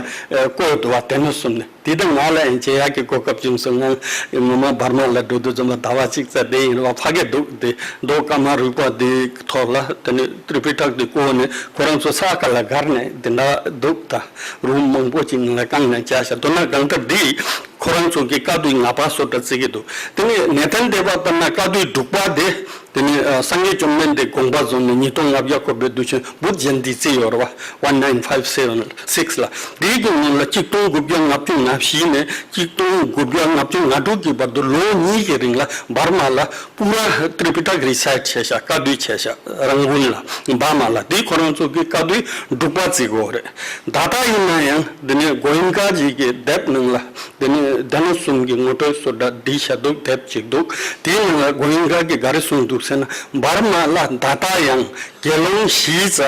བཀོད་འདུག་བ། སྡེ་སྣོད་གསུམ་ནི། དེ་ལྟར་ང་ལ་ཡང་མཇལ་ཡག་གི་གོ་སྐབས་བྱུང་སོང་། ང་ངོ་མ་འབར་མ་ལ་འགྲོ་དུས་ཙམ་ལ་ཟླ་བ་གཅིག་ཙམ་བསྡད་ཡིན་རེད་བ། ཕ་གི་འདུག་དེ་མདོ་ཀ་མ་རུ་པ་དེའི་ཐོག་ལ་དེ་ནི་ཏྲི་པི་ཊག་དེ་བཀོད་ནས་ཁོ་རང་ཚོ་ས་ཁ་ལ་སྒར་ནས་དེ་འདྲ་འདུག་ད་རུམ་མང་པོ་ཅིག་ནང་ལ་བཀང་ནས་བཅར་ཤག་མདོར་ན་གང་ལྟར་འདི་ཁོ་རང་ཚོ་གི་བཀའ་བསྡུས་ལྔ་པ་སོགས་འདྲ་བརྩི་གི་འདུག་དེ་ནི་གནས་བརྟན་སྡེ་པ་ལྟར་ན་བཀའ་བསྡུས་དྲུག་པ་དེ། དེ་ནི་ཨ་སངས་རྒྱས་བཅོམ་ལྡན་འདས་དགོངས་པ་རྫོགས་ནས་ཉིས་སྟོང་ལྔ་བརྒྱ་འཁོར་བའི་དུས་ཆེན་བུདྡྷ་ཇ་ཡན་ཏི་བརྩི་ཡོད་རེད་བ། One nine five seven six ལ། དེའི་གི་སྔོན་ལ་གཅིག་སྟོང་དགུ་བརྒྱ་ལྔ་བཅུ་ང་བཞི་ནས་གཅིག་སྟོང་དགུ་བརྒྱ་ལྔ་བཅུ་ང་དྲུག་གི་བར་དུ་ལོ་གཉིས་ཀྱི་རིང་ལ་འབར་མ་ལ་པུ་ར་ཏྲི་པི་ཊག་རི་སའིཊ་བྱས་ཤག་བཀའ་བསྡུས་བྱས་ཤག་རང་ཀུན་ལ་འབར་མ་ལ། དེ་ཁོ་རང་ཚོ་གི་བཀའ་བསྡུས་དྲུག་པ་བརྩི་དགོས་རེད། ད་ལྟ་ཡིན་ན་ཡང་དེ་ནི་གོ་ཨིན་ཀ་ཅིག་གི་དེབ་ནང་ལ། དེ་ནས་སྡེ་སྣོད་གསུམ་གྱི་ངོ་སྤྲོད་སོགས་འདྲ་བྲིས་བཞག་འདུག་དེབ་ཅིག་འདུག་དེའི་ནང་ལ་གོ་ཨིན་ཀ་གིས་ག་རེ་གསུངས་འདུག་ཟེར་ན། འབར་མ་ལ་ད་ལྟ་ཡང་དགེ་སློང་བཞིའི་རྩ་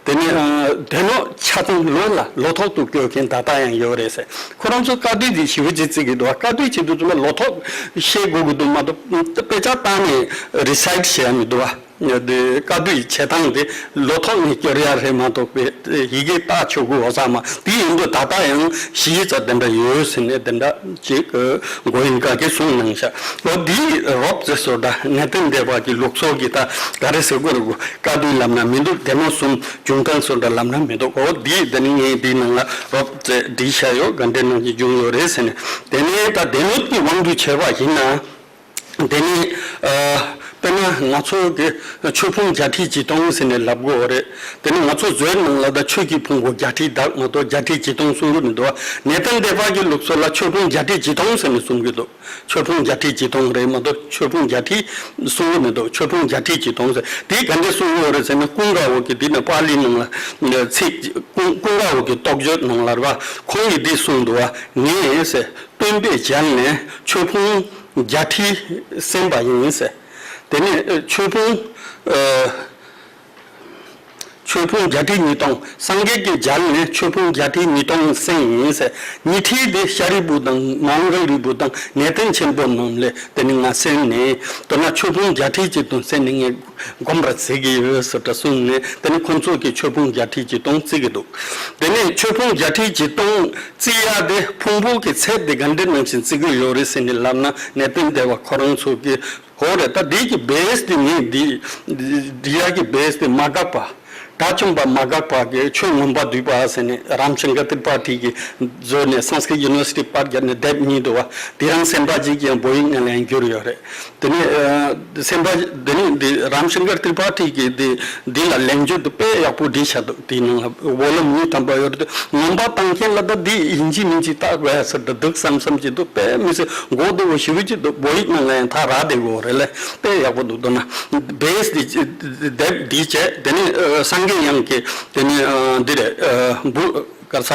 དེ་ནས་ཨ་སྡེ་སྣོད་ཆ་ཚང་ལོ་ལ་ལོ་ཐོག་ཏུ་བཀོད་མཁན་ད་ལྟ་ཡང་ཡོད་རེད་ཟེར། ཁོ་རང་ཚོ་བཀའ་བསྡུས་ཀྱི་ཞི་བ་ཅིག་བརྩི་གི་འདུག་བཀའ་བསྡུས་བྱེད་དུས་ཙམ་ལ་ལོ་ཐོག་ཤེས་དགོས་ཀྱི་འདུག་མ་གཏོགས་དཔེ་ཆ་བཏང་ནས་རི་སའིཊ་བྱེད་ཡ་མི་འདུག་བ། དེ་བཀའ་བསྡུས་བྱེད་སྟངས་དེ་ལོ་ཐོག་ནས་སྐྱོར་ཡ་རེད་མ་གཏོགས་པའི་ཡི་གེ་རྟགས་ཆོག་གི་འོ་ས་མ་དེ་ཡིན་དུས་ད་ལྟ་ཡང་གཞི་རྩ་དེ་འདྲ་ཡོད་ཟེར་ནས་དེ་འདྲ་ཅིག་གོ་ཨིན་ཀ་གིས་གསུངས་གནང་ཤག་འོ་འདི་རོབ་ཙེ་སོ་ད་གནས་བརྟན་སྡེ་པ་གི་ལུགས་སྲོལ་གྱི་ད་ག་རེ་ཟེར་དགོས་རེད་གོ་བཀའ་བསྡུས་ལབ་ན་མི་འདུག་སྡེ་སྣོད་གསུམ་འབྱུང་ཐང་སོ་ད་ལབ་ན་མི་འདུག་འོ་འདི་དེ་ནི་ངས་འདིའི་ནང་ལ་རོབ་ཙེ་བྲིས་བཞག་ཡོད། དགའ་འབྲས་ནང་གི་འབྱུང་ཡོད་རེད་ཟེར་ནས་དེ་ནས་ད་སྡེ་སྣོད་ཀྱི་དབང་དུ་བྱས་པ་ཡིན་ན། དེ་ནི་ཨ་དཔེར་ན་ང་ཚོ་གི་ཆོས་ཕུང་བརྒྱད་ཁྲི་བཞི་སྟོང་ཟེར་ནས་ལབ་དགོས་རེད། དེ་ནི་ང་ཚོ་བཟོའི་ནང་ལ་ད་ཆོས་ཀྱི་ཕུང་པོ་བརྒྱད་ཁྲི་དག་མ་གཏོགས་བརྒྱད་ཁྲི་བཞི་སྟོང་གསུང་གི་མི་འདུག་གནས་བརྟན་སྡེ་པ་གི་ལུགས་སྲོལ་ལ་ཆོས་ཕུང་བརྒྱད་ཁྲི་བཞི་སྟོང་ཟེར་ནས་གསུང་གི་འདུག་ཆོས་ཕུང་བརྒྱད་ཁྲི་བཞི་སྟོང་རེད་མ་གཏོགས་ཆོས་ཕུང་བརྒྱད་ཁྲི་གསུང་གི་མི་འདུག་ཆོས་ཕུང་བརྒྱད་ཁྲི་བཞི་སྟོང་ཟེར་དེ་ག་འདྲས་གསུང་གི་ཡོད་རེད་ཟེར་ན། ཀུན་དགའ་བོ་གི་འདི་ནི་པཱ་ལི་ནང་ལ་ཚིག་ཀུན་ཀུན་དགའ་བོ་གི་རྟོགས་བརྗོད་ནང་ལ་རེད་བ། ཁོང་གིས་འདི་གསུངས་འདུག་བ། ངས་ཟེར། སྟོན་པའི་ཞལ་ནས་ཆོས་ཕུང་བརྒྱད་ཁྲི་གསན་པ་ཡིན་ཟེར། དེ་ནས་ཆོས་ཕུང་ཨ་ཆོས་ཕུང་བརྒྱད་ཁྲི་ཉིས་སྟོང་། སངས་རྒྱས་ཀྱི་ཞལ་ནས་ཆོས་ཕུང་བརྒྱད་ཁྲི་ཉིས་སྟོང་གསན་ཡིན་ཟེར། ཉི་ཁྲི་དེ་ཤཱ་རིའི་བུ་དང་མོའུ་འགལ་གྱི་བུ་དང་གནས་བརྟན་ཆེན་པོ་རྣམས་ལས་དེ་ནི་ང་གསན་ནས་མདོར་ན་ཆོས་ཕུང་བརྒྱད་ཁྲི་གཅིག་ཏུ་གསན་ནས་ངས་སྒོམ་ར་བྱེད་ཀྱི་ཡོད་ཟེར་འདྲ་གསུངས་ནས་དེ་ནི་ཁོང་ཚོ་གིས་ཆོས་ཕུང་བརྒྱད་ཁྲི་གཅིག་སྟོང་བརྩི་གི་འདུག་དེ་ནས་ཆོས་ཕུང་བརྒྱད་ཁྲི་གཅིག་སྟོང་བརྩི་ཡ་དེ་ཕུང་པོ་གི་ཚད་དེ་ག་འདྲ་ནང་བཞིན་བརྩི་གི་ཡོད་རེད་ཟེར་ནས་ལབ་ན་གནས་བརྟན་སྡེ་པ་ཁོ་རང་ཚོ་གིས་ཧོ་རེད། ད་འདི་གི་བེ་སི་དེ་ངས་འདི་འདི་ཡ་གི་བེ་སི་དེ་མ་འགགས་པ། དགྲ་བཅོམ་པ་མ་འགགས་པ་གི་ཆོས་མངོན་པ་བསྡུས་པ་ཟེར་ནས་རམ་ཤང་ཀ་ཏྲི་པ་ཊི་གིས་བཟོས་ནས་Sanskrit University་པར་བརྒྱབ་ནས་དེབ་གཉིས་འདུག་བ། དེ་རང་སེམས་པ་གཅིག་ཀྱང་བོད་ཡིག་ནང་ལ་ཡང་བསྒྱུར་ཡོད་རེད། དེ་ནས་ཨ་སེམས་པ་དེ་ནས་འདི་རམ་ཤང་ཀར་ཏྲི་པ་ཊི་གིས་འདི་འདི་ལ་ལན་བརྒྱུད་དུ་དཔེ་ཡག་པོ་བྲིས་བཞག་འདུག་དེའི་ནང་ལ་བོ་ལུམ་གཉིས་ཐམ་པ་ཡོད་རེད། ངོམ་པ་བཏང་མཁན་ལ་ད་འདི་ཡིན་གཅིག་མིན་གཅིག་བཏགས་དགོས་ཡ་ཟེར་འདུག་བསམ་བསམ་གྱི་འདུག་དཔེ་མི་སྲིད་མགོ་བདེ་བོ་ཞེ་པོ་ཅིག་འདུག་བོད་ཡིག་ནང་ལ་ཡང་ད་རག་བསྡད་དགོས་རེད་ལེ། དཔེ་ཡག་པོ་འདུག་མདོར་ན་བེ་སི་འདི་དེབ་འདི་བྱས་དེ་ནས་ཨ་སངས་རྒྱས་དབྱངས་ཀྱི་དེ་ནས་ཨ་འདི་རེད། ཨ་འབུ་ག་རེ་ཟ་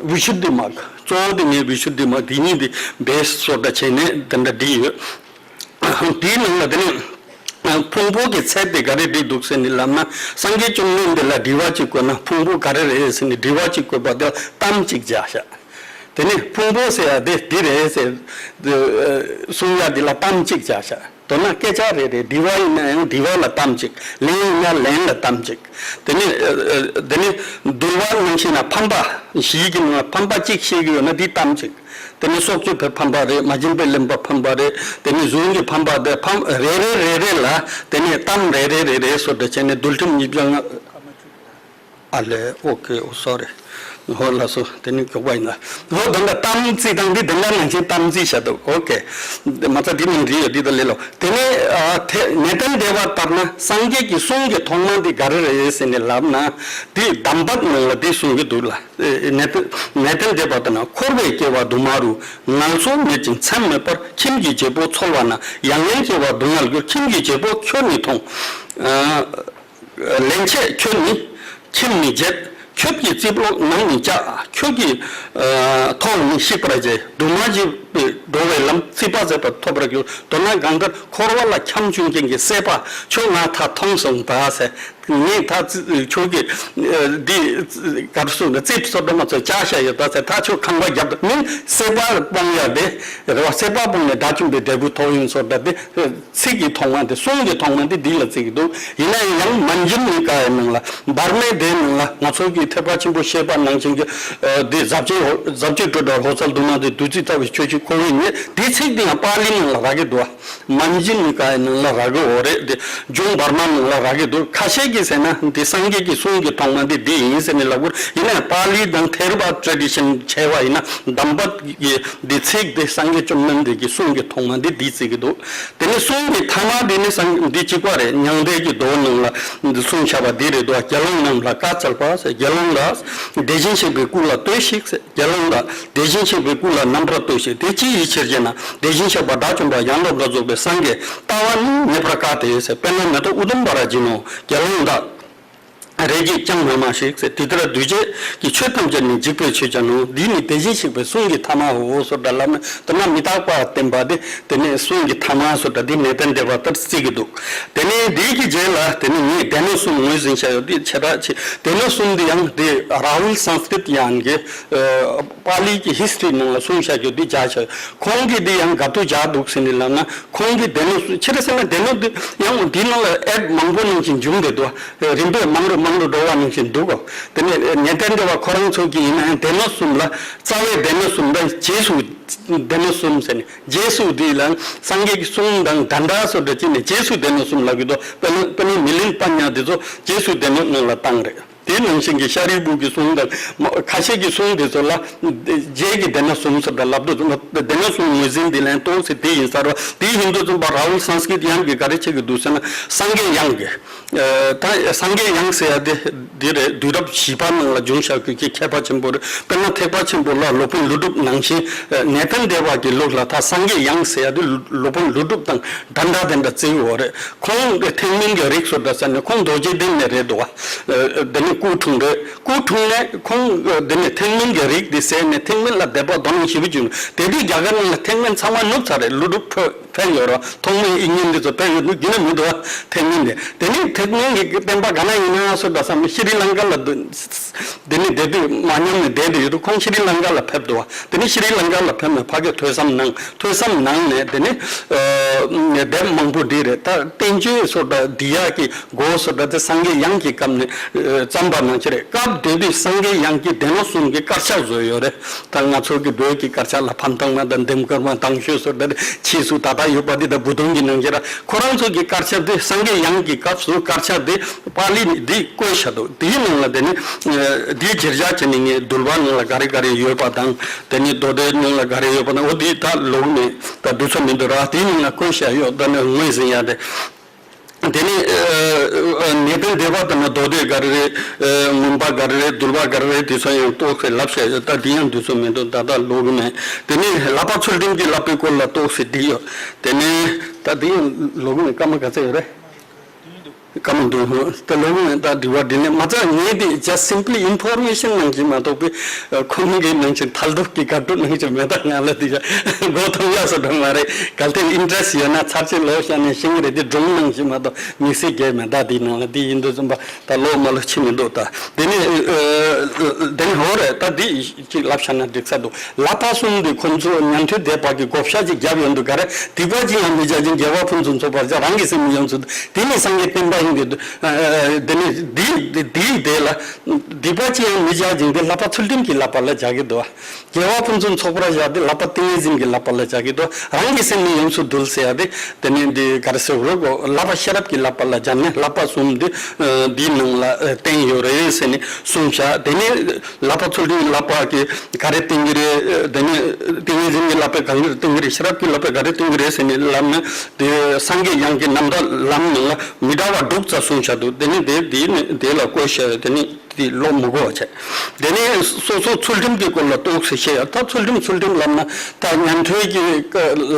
བི་ཤུདྡྷི་མཱརྒ་གཙོ་བོ་དེ་ངས་བི་ཤུདྡྷི་མཱརྒ་དེ་གཉིས་དེ་བེ་སི་བཟོ་འདྲ་བྱས་ནས་དེ་འདྲ་བྲིས་ཡོད། དེའི་ནང་ལ་དེ་ནས་ཕུང་པོ་གི་ཚད་དེ་ག་རེ་བྲིས་འདུག་ཟེར་ནས་ལབ་ན། སངས་རྒྱས་བཅོམ་ལྡན་འདས་ལ་དྲི་བ་གཅིག་བཀོད་ན་ཕུང་པོ་ག་རེ་རེད་ཟེར་ནས་དྲི་བ་གཅིག་བཀོད་པ་དེ་ལ་གཏམ་གཅིག་བརྒྱབ་ཤག་དེ་ནས་ཕུང་པོ་ཟེར་ཡ་དེ་འདི་རེད་ཟེར་གསུང་ཡ་འདི་ལ་གཏམ་གཅིག་བརྒྱབ་ཤག་མདོར་ན་སྐད་ཆ་རེ་རེ་དྲི་བ་ཡིན་ན་ཡང་དྲི་བ་ལ་གཏམ་གཅིག་ལན་ཡིན་ན་ལན་ལ་གཏམ་གཅིག་དེ་ནི་ཨ་ཨ་དེ་ནི་འདུལ་བ་ནང་བཞིན་ན་ཕམ་པ་བཞིའི་གི་ནང་ཕམ་པ་གཅིག་བཤད་ཀྱི་ཡོད་ན་དེ་གཏམ་གཅིག་དེ་ནི་སྲོག་གཅོད་པའི་ཕམ་པ་རེད། མ་བྱིན་པས་ལེན་པ་ཕམ་པ་རེད། དེ་ནི་གཟུངས་ཀྱི་ཕམ་པ་དེ་ཕམ་རེ་རེ་རེ་རེ་ལ་དེ་ནི་གཏམ་རེ་རེ་རེ་རེ་བཟོ་འདྲ་བྱས་ནས་འདུལ་ཁྲིམས་ཉིས་བརྒྱ་ལྔ། ཨ་ལས། ཨོ་ཀེ། ཨོ་སོ་རི། ཧོ་ལགས་སོ། དེ་ནི་མགྱོགས་པ་ཡིན་ན། ཧོ་ད་ལྟ་གཏམ་ཚིག་དང་འདི་དེ་འདྲ་ནང་བཞིན་གཏམ་ཚིག་བྱ་འདུག་ཨོ་ཀེ། མ་རྩ་འདི་ནང་འདྲི་ཡོད་འདི་ད་ལས་ལོ། དེ་ནི་ཨ་དེ་ནད་ལྡན་འདས་པ་ལྟར་ན་སངས་རྒྱས་ཀྱི་གསུང་གི་ཐོག་མ་འདི་ག་རེ་རེད་ཟེར་ནས་ལབ་ན། འདི་གདམས་པ་ནང་ལ་འདི་གསུང་གི་འདུག་ལ། ནད་ལྡན་ནད་ལྡན་འདས་པ་ལྟར་ན་འཁོར་བའི་སྐྱེ་བ་དུ་མ་རུ། ངལ་འཚོ་མེད་ཅིང་མཚམས་མེད་པར། ཁྱིམ་གྱི་བྱེད་པོ་འཚོལ་བ་ན། ཡང་ཡང་སྐྱེ་བ་སྡུག་བསྔལ་གྱུར། ཁྱིམ་གྱི་བྱེད་པོ་ཁྱོད་ནི་མཐོང་། ལན་ཆད་ཁྱོད་ནི་ཁྱིམ་ནི་བརྗེད། ཁྱོད་ཀྱི་རྩིབ་ལོགས་ནང་ནི་བཅག་ཁྱོད་ཀྱི་ཨ་ཐོག་ནི་བཤིག་པར་བྱེད། འདུག་མ་བྱེད་པའི་འགྲོ་བའི་ལམ། ཚིག་པ་ཟད་པར་ཐོབ་པར་འགྱུར། མདོར་ན་གང་ལྟར་འཁོར་བ་ལ་འཁྱམས་བྱུང་མཁན་གྱི་སྲེད་པ་ཁྱོད་ང་ད་མཐོང་སོང་ད་ཟེར། ངས་ད་ཁྱོད་ཀྱི་འདི་ག་རེ་ཟེར་ན་རྩིབ་སོ་འདྲ་མ་ཚོ་བཅག་བཞག་ཡོད་ད་ཟེར། ད་ཁྱོད་ཁང་པ་བརྒྱབ་ད་མིན་སྲེད་པ་སྤོང་ཡ་དེ་རེད་བ། སྲེད་པ་སྤོང་ནས་དགྲ་བཅོམ་པའི་འབྲས་བུ་ཐོབ་ཡིན་སོ་འདྲ་དེ། ཚིག་གི་ཐོག་མ་དེ་གསུང་གི་ཐོག་མ་དེ་འདི་ལ་བརྩི་གི་འདུག་ཡིན་ན་ཡང་མཉྫནི་ཀ་ཡའི་ནང་ལ་བར་མའི་སྡེའི་ནང་ལ་ང་ཚོ་གི་ཐེག་པ་ཆེན་པོ་བཤད་པ་ནང་བཞིན་གྱི་འདི་ཟབ་ཆོས་ཟབ་ཆོས་སྒྲོ་འདྲ་ཧོ་ཙལ་དུ་མ་དེ་བདུད་རྩི་ལྟ་བུའི་ཆོས་ཀྱི་ཁོ་བོའི་ཉེ་འདི་ཚིག་དེ་ཡང་པཱ་ལི་ནང་ལ་རག་གི་འདུག་མཉྫནི་ཀ་ཡའི་ནང་ལ་རག་གི་འོ་རེད། དེ་ལྗོངས་བར་མ་ནང་ལ་རག་གི་འདུག་ཁ་ཤས་ཀྱིས་ཟེར་ན་འདི་སངས་རྒྱས་ཀྱི་གསུང་གི་ཐོག་མ་འདི་འདི་ཡིན་ཟེར་ནས་ལབ་དགོས། ཡིན་ན་པཱ་ལི་དང་ཐེ་ར་བ་ཊ་ཊི་ཤན་བྱས་པ་ཡིན་ན་གདམས་པ་གི་འདི་ཚིག་འདི་སངས་རྒྱས་བཅོམ་ལྡན་འདས་ཀྱི་གསུང་གི་ཐོག་མ་འདི་འདི་བརྩི་གི་འདུག་དེ་ནས་གསུང་གི་ཐ་མ་འདི་ནི་སངས་འདི་གཅིག་པ་རེད། མྱང་འདས་ཀྱི་མདོ་ནང་ལ་འདི་གསུངས་བཞག་པ་འདི་རེད་འདུག་དགེ་སློང་རྣམས་ལ་བཀའ་སྩལ་པ་ཟེར། དགེ་སློང་ལ་དེ་བཞིན་གཤེགས་པའི་སྐུ་ལ་ལྟོས་ཤིག་ཟེར། དགེ་སློང་ལ་དེ་བཞིན་གཤེགས་པའི་སྐུ་ལ་རྣམ་པར་ལྟོས་ཤིག་དེ་ཅི་ཡི་ཕྱིར་ཞེ་ན། དེ་བཞིན་གཤེགས་པ་དགྲ་བཅོམ་པ་ཡང་དག་པར་རྫོགས་པའི་སངས་རྒྱས་ལྟ་བ་ནི་ངེས་པར་དཀའ་སྟེ་ཟེར། དཔེར་ན་མེ་ཏོག་ཨུ་དུམ་བ་ར་ཇི་ནོ། དགེ་སློང་དག་རེ་ཅིག་ཀྱང་མ་སྨྲ་ཞིག་ཟེར། དེ་ལྟར་འདུས་བྱས་ཀྱི་ཆོས་ཐམས་ཅད་ནི་འཇིག་པའི་ཆོས་ཀྱང་ནོ། འདི་ནི་དེ་བཞིན་གཤེགས་པའི་གསུང་གི་ཐ་མའོ་སོ་འདྲ་ལབ་ན་དེ་ན་མི་རྟག་པ་བསྟན་པ་དེ་དེ་ནས་གསུང་གི་ཐ་མ་སོ་འདྲ་དེ་ནས་གཏན་བདེ་བ་ལྟར་བརྩི་གི་འདུག་དེ་ནས་འདིའི་གི་རྗེས་ལ་དེ་ནས་ངས་སྡེ་སྣོད་གསུམ་ངོས་ཟིན་བྱ་ཡོད་དེ་ཆེ་དྲག་ཆེ། སྡེ་སྣོད་གསུམ་དེ་ཡང་དེ་རཱ་ཧུལ་སཾ་སྐྲྀཏ་ཡན་གྱི་པཱ་ལི་གི་ཧིས་ཊི་རི་ནང་ལ་གསུངས་བཞག་རྒྱུ་འདི་བྱ་ཆོག་ཁོང་གིས་འདི་ཡང་ག་དུས་བྱ་འདུག་ཟེར་ནས་ལབ་ན། ཁོང་གིས་སྡེ་སྣོད་གསུམ་ཕྱིར་ཟེར་ན་སྡེ་སྣོད་འདི་ཡང་འདི་ནང་ལ་ཨེཌ་མང་པོ་ནང་བཞིན་འབྱུང་བསྡད་འདུག་རིམ་པས་མང་རུ་མང་རུ་འགྲོ་བ་ནང་བཞིན་འདུག་གོ་དེ་ནས་ནན་ཏན་དེ་བ་ཁོ་རང་ཚོ་གིས་ཡིན་ན་ཡང་སྡེ་སྣོད་གསུམ་ལ་རྩ་བའི་སྡེ་སྣོད་གསུམ་དང་རྗེས་སུ་སྡེ་སྣོད་གསུམ་ཟེར་ནས་རྗེས་སུ་འདི་ལ་སངས་རྒྱས་ཀྱི་གསུང་དང་འདྲ་འདྲ་སོ་འདྲ་བྱས་ནས་རྗེས་སུ་སྡེ་སྣོད་གསུམ་ལབ་ཀྱི་འདུག་དཔེར་ན་དཔེར་ན་མི་ལིན་པ་ཉ་འདི་ཚོ་རྗེས་སུ་སྡེ་སྣོད་ནང་ལ་བཏང་རེད། དེ་ནང་བཞིན་གྱི་ཤཱ་རིའི་བུ་གི་གསུང་དང་མ་ཁ་ཤས་ཀྱི་གསུང་དེ་ཚོ་ལ་རྗེས་ཀྱི་སྡེ་སྣོད་གསུམ་ཟེར་བ་ལབ་དུས་སྡེ་སྣོད་གསུམ་ངོས་འཛིན་འདི་ལན་གཏོང་ཟེར་དེ་ཡིན་ས་རེད། དེ་ཡིན་དུས་ཙམ་པ་རཱ་ཧུལ་སཾ་སྐྲྀཏ་ཡན་གྱིས་ག་རེ་བྱེད་ཀྱི་འདུག་ཟེར་ན་སངས་རྒྱས་དབྱངས་ཀྱི་ད་སངས་རྒྱས་དབྱངས་ཟེར་ཡ་དེ་འདི་རེད། དུས་རབས་བཞི་པ་ནང་ལ་བྱུང་བཞག་རྒྱུ་གི་མཁས་པ་ཆེན་པོ་རེད། དཔེར་ན་ཐེག་པ་ཆེན་པོ་ལ་སློབ་དཔོན་ཀླུ་སྒྲུབ་ནང་བཞིན་ནན་ཏན་དེ་བ་གི་ལུགས་ལ་ད་སངས་རྒྱས་དབྱངས་ཟེར་ཡ་དེ་སློབ་དཔོན་ཀླུ་སྒྲུབ་དང་འདྲ་འདྲ་དེ་འདྲ་བརྩི་ཡོད་རེད། ཁོང་གི་ཐེག་དམན་གྱི་རིགས་སུ་འདྲ་ཟེར་ནས་ཁོང་རྡོ་རྗེ་གདན་ནས་རེད་འདུག་བ། དེ་ནས་སྐུ་འཁྲུངས་རེད། སྐུ་འཁྲུངས་ནས་ཁོང་དེ་ནས་ཐེག་དམན་གྱི་རིགས་དེ་ཟད་ནས་ཐེག་དམན་ལ་དད་པ་དོ་སྣང་ཞེ་པོ་བྱུང་། དེ་དུས་རྒྱ་གར་ནང་ལ་ཐེག་དམན་ཚང་མ་ནུབ་ཚར་རེད། ཀླུ་སྒྲུབ་ཕེབས་ཕེབས་ཡོད་རེད། ཐོགས་མེད་དབྱིག་གཉེན་དེ་ཚོ་ཕེབས་ཡོད་འདུག་རྒྱུན་ན་མི་འདུག་བ། ཐེག་དམན་དེ་དེ་ནས་ཐེག་དམན་གྱི་བསྟན་པ་ག་ན་ཡིན་ན་སོ་འདྲ་བསམ་ཤྲི་ལང་ཀ་ལ་འདུག་དེ་ནས་བསྡད་དུས་མ་ཉམས་ནས་བསྡད་དུ་ཡོད་དུས་ཁོང་ཤྲི་ལང་ཀ་ལ་ཕེབས་འདུག་བ། དེ་ནས་ཤྲི་ལང་ཀ་ལ་ཕེབས་ནས་ཕ་གིར་ཐོས་བསམ་གནང་། ཐོས་བསམ་གནང་ནས་དེ་ནས་ཨ་དེབ་མང་པོ་བྲིས་རེད། ད་བསྟན་བཅོས་སོགས་ད་འབྲི་ཡག་གི་སྒོ་སོགས་ད་དེ་སངས་རྒྱས་དབྱངས་ཀྱི་སྐབས་ནས་ཨ་བརྩམས་པ་ནང་བཞིན་རེད། སྐབས་དེ་དུས་སངས་རྒྱས་དབྱངས་ཀྱི་སྡེ་སྣོད་གསུམ་གྱི་དཀར་ཆག་བཟོས་ཡོད་རེད། ད་ང་ཚོ་གི་བོད་ཀྱི་དཀར་ཆག་ལ་ཕམ་ཐང་མ་དང་ལྡེམ་དཀར་མ་དང་ཤོས་སོགས་ད་དེ་ཕྱིས་སུ་ད་ལྟ་ཡོད་པ་འདི་ད་བུ་དུང་གི་ནང་བཞིན་ར། ཁོ་རང་ཚོ་གི་དཀར་ཆག་དེ་སངས་རྒྱས་དབྱངས་ཀྱི་སྐབས་སུ་དཀར་ཆག་དེ་པཱ་ལི་ནས་འདི་བཀོད་བཞག་འདུག་དེའི་ནང་ལ་དེ་ནི་ཨ་འདིའི་གྱེར་བཞག་བྱས་ནས་ངས་འདུལ་བ་ནང་ལ་ག་རེ་ག་རེ་ཡོད་པ་དང་། དེ་ནི་མདོ་སྡེའི་ནང་ལ་ག་རེ་ཡོད་པ་དང་། འོ་འདི་ད་ལོག་ནས་ད་འདུག་ས་མི་འདུག་ར། དེའི་ནང་ལ་བཀོད་བཞག་ཡོད། ད་ནི་ངོས་ཟིན་ཡ་དེ། དེ་ནི་ཨ་ཨ་ནད་ལྡན་འདས་པ་དང་ན་མདོ་སྡེ་ག་རེ་རེད། ཨ་མུན་པ་ག་རེ་རེད། འདུལ་བ་ག་རེ་རེད། དེ་ཚོ་ཡང་ཏོག་ཙམ་ལབ་བཞག་ཡོད། ད་འདི་ཡང་འདུག་ས་མི་འདུག་ད་ད་ལོག་ནས་དེ་ནི་ལྷག་པ་ཚུལ་ཁྲིམས་ཀྱིས་བསླབ་པའི་སྐོར་ལ་ཏོག་ཙམ་བྲིས་ཡོད། དེ་ནི་ད་འདི་ཡང་ལོག་ནས་སྐར་མ་ག་ཚད་ཡོད་རེད། བཀའ་མོལ་འདུག་ད་ལོ་ངོ་ད་དྲི་བ་དྲིས་ལན་མ་ཚད་ངས་དེ་just simply information ནང་བཞིན་མ་གཏོགས་པའི་ཁོ་མོ་གི་ནང་བཞིན་ཐལ་རྡུལ་གྱི་དགག་སྒྲུབ་ནང་བཞིན་མེད། ད་ང་ལ་དེ་མགོ་ཐོན་ཡག་སོ་འགྲོ་མ་རེད། གལ་ཏེ་ཨིན་ཊི་རེ་སི་ཡོད་ན་ཚར་གཅིག་ལོ་བཤད་ནས་ཤེས་ཀྱི་རེད། དེ་སྒྲུང་ནང་བཞིན་མ་གཏོགས་དམིགས་བསལ་གྱི་མེད། ད་དེའི་ནང་ལ་དེ་ཡིན་དུས་ཙམ་པ་ད་ལོ་མ་ལོ་ཕྱིན་མི་འདུག་ད་དེ་ནས་དེ་ནས་འོ་རེད། ད་དེ་ཅིག་ལབ་བཞག་ན་འགྲིག་ས་འདུག་བསླབ་པ་གསུམ་དེ་ཁོ་ཚོ་ཉན་ཐོས་སྡེ་པ་གི་བགོ་བཤའ་ཅིག་བརྒྱབ་ཡོང་དུས་ག་རེ། སྡིག་པ་ཅི་ཡང་མི་བྱ་ཞིང་། དགེ་བ་ཕུན་སུམ་ཚོགས་པར་བྱ། རང་གི་སེམས་ནི་ཡོངས་སུ་འདུལ། དེ་ནི་སངས་རྒྱས་བསྟན་པ་ཡིན་གྱི་འདུག་དེ་ནི་དེའི་དེའི་དེ་ལ་སྡིག་པ་ཅི་ཡང་མི་བྱ་ཞིང་། དེ་བསླབ་པ་ཚུལ་ཁྲིམས་ཀྱི་བསླབ་པ་ལ་བྱ་གི་འདུག་དགེ་བ་ཕུན་སུམ་ཚོགས་པར་བྱ། དེ་བསླབ་པ་ཏིང་ངེ་འཛིན་གྱི་བསླབ་པ་ལ་བྱ་གི་འདུག་རང་གི་སེམས་ནི་ཡོངས་སུ་འདུལ་ཟེར་ཡ་དེ། དེ་ནི་འདི་ག་རེ་ཟེར་དགོས་རེད་གོ། བསླབ་པ་ཤེས་རབ་ཀྱི་བསླབ་པ་ལ་སྦྱར་ནས་བསླབ་པ་གསུམ་འདི་འདིའི་ནང་ལ་བསྟན་ཡོད་རེད་ཟེར་ནས་གསུངས་བཞག་དེ་ནི་བསླབ་པ་ཚུལ་ཁྲིམས་ཀྱི་བསླབ་པ་གི་ག་རེ་བསྟན་གྱི་རེད། དེ་ནི་ཏིང་ངེ་འཛིན་གྱི་བསླབ་པའི་ག་རེ་བསྟན་གྱི་རེད། ཤེས་རབ་ཀྱི་བསླབ་པའི་ག་རེ་བསྟན་གྱི་རེད་ཟེར་ནས་ལབ་ན། དེ་སངས་རྒྱས་དབྱངས་ཀྱི་རྣམ་ཐར་ལམ་ནང་ལ་མི་འདྲ་བ་དྲུག་ཙམ་གསུངས་བཞག་འདུག་དེ་ནི་དེ་དེ་ནི་དེ་ལ་བཀོད་བཞག་དེ་ནི། དེ་ལོ་མི་གོ་བ་བྱས། དེ་ནས་སོ་སོ་ཚུལ་ཁྲིམས་ཀྱི་སྐོར་ལ་ཏོག་ཙམ་བཤད་ཡ། ད་ཚུལ་ཁྲིམས་ཚུལ་ཁྲིམས་ལབ་ན་ད་ཉན་ཐོས་ཀྱི་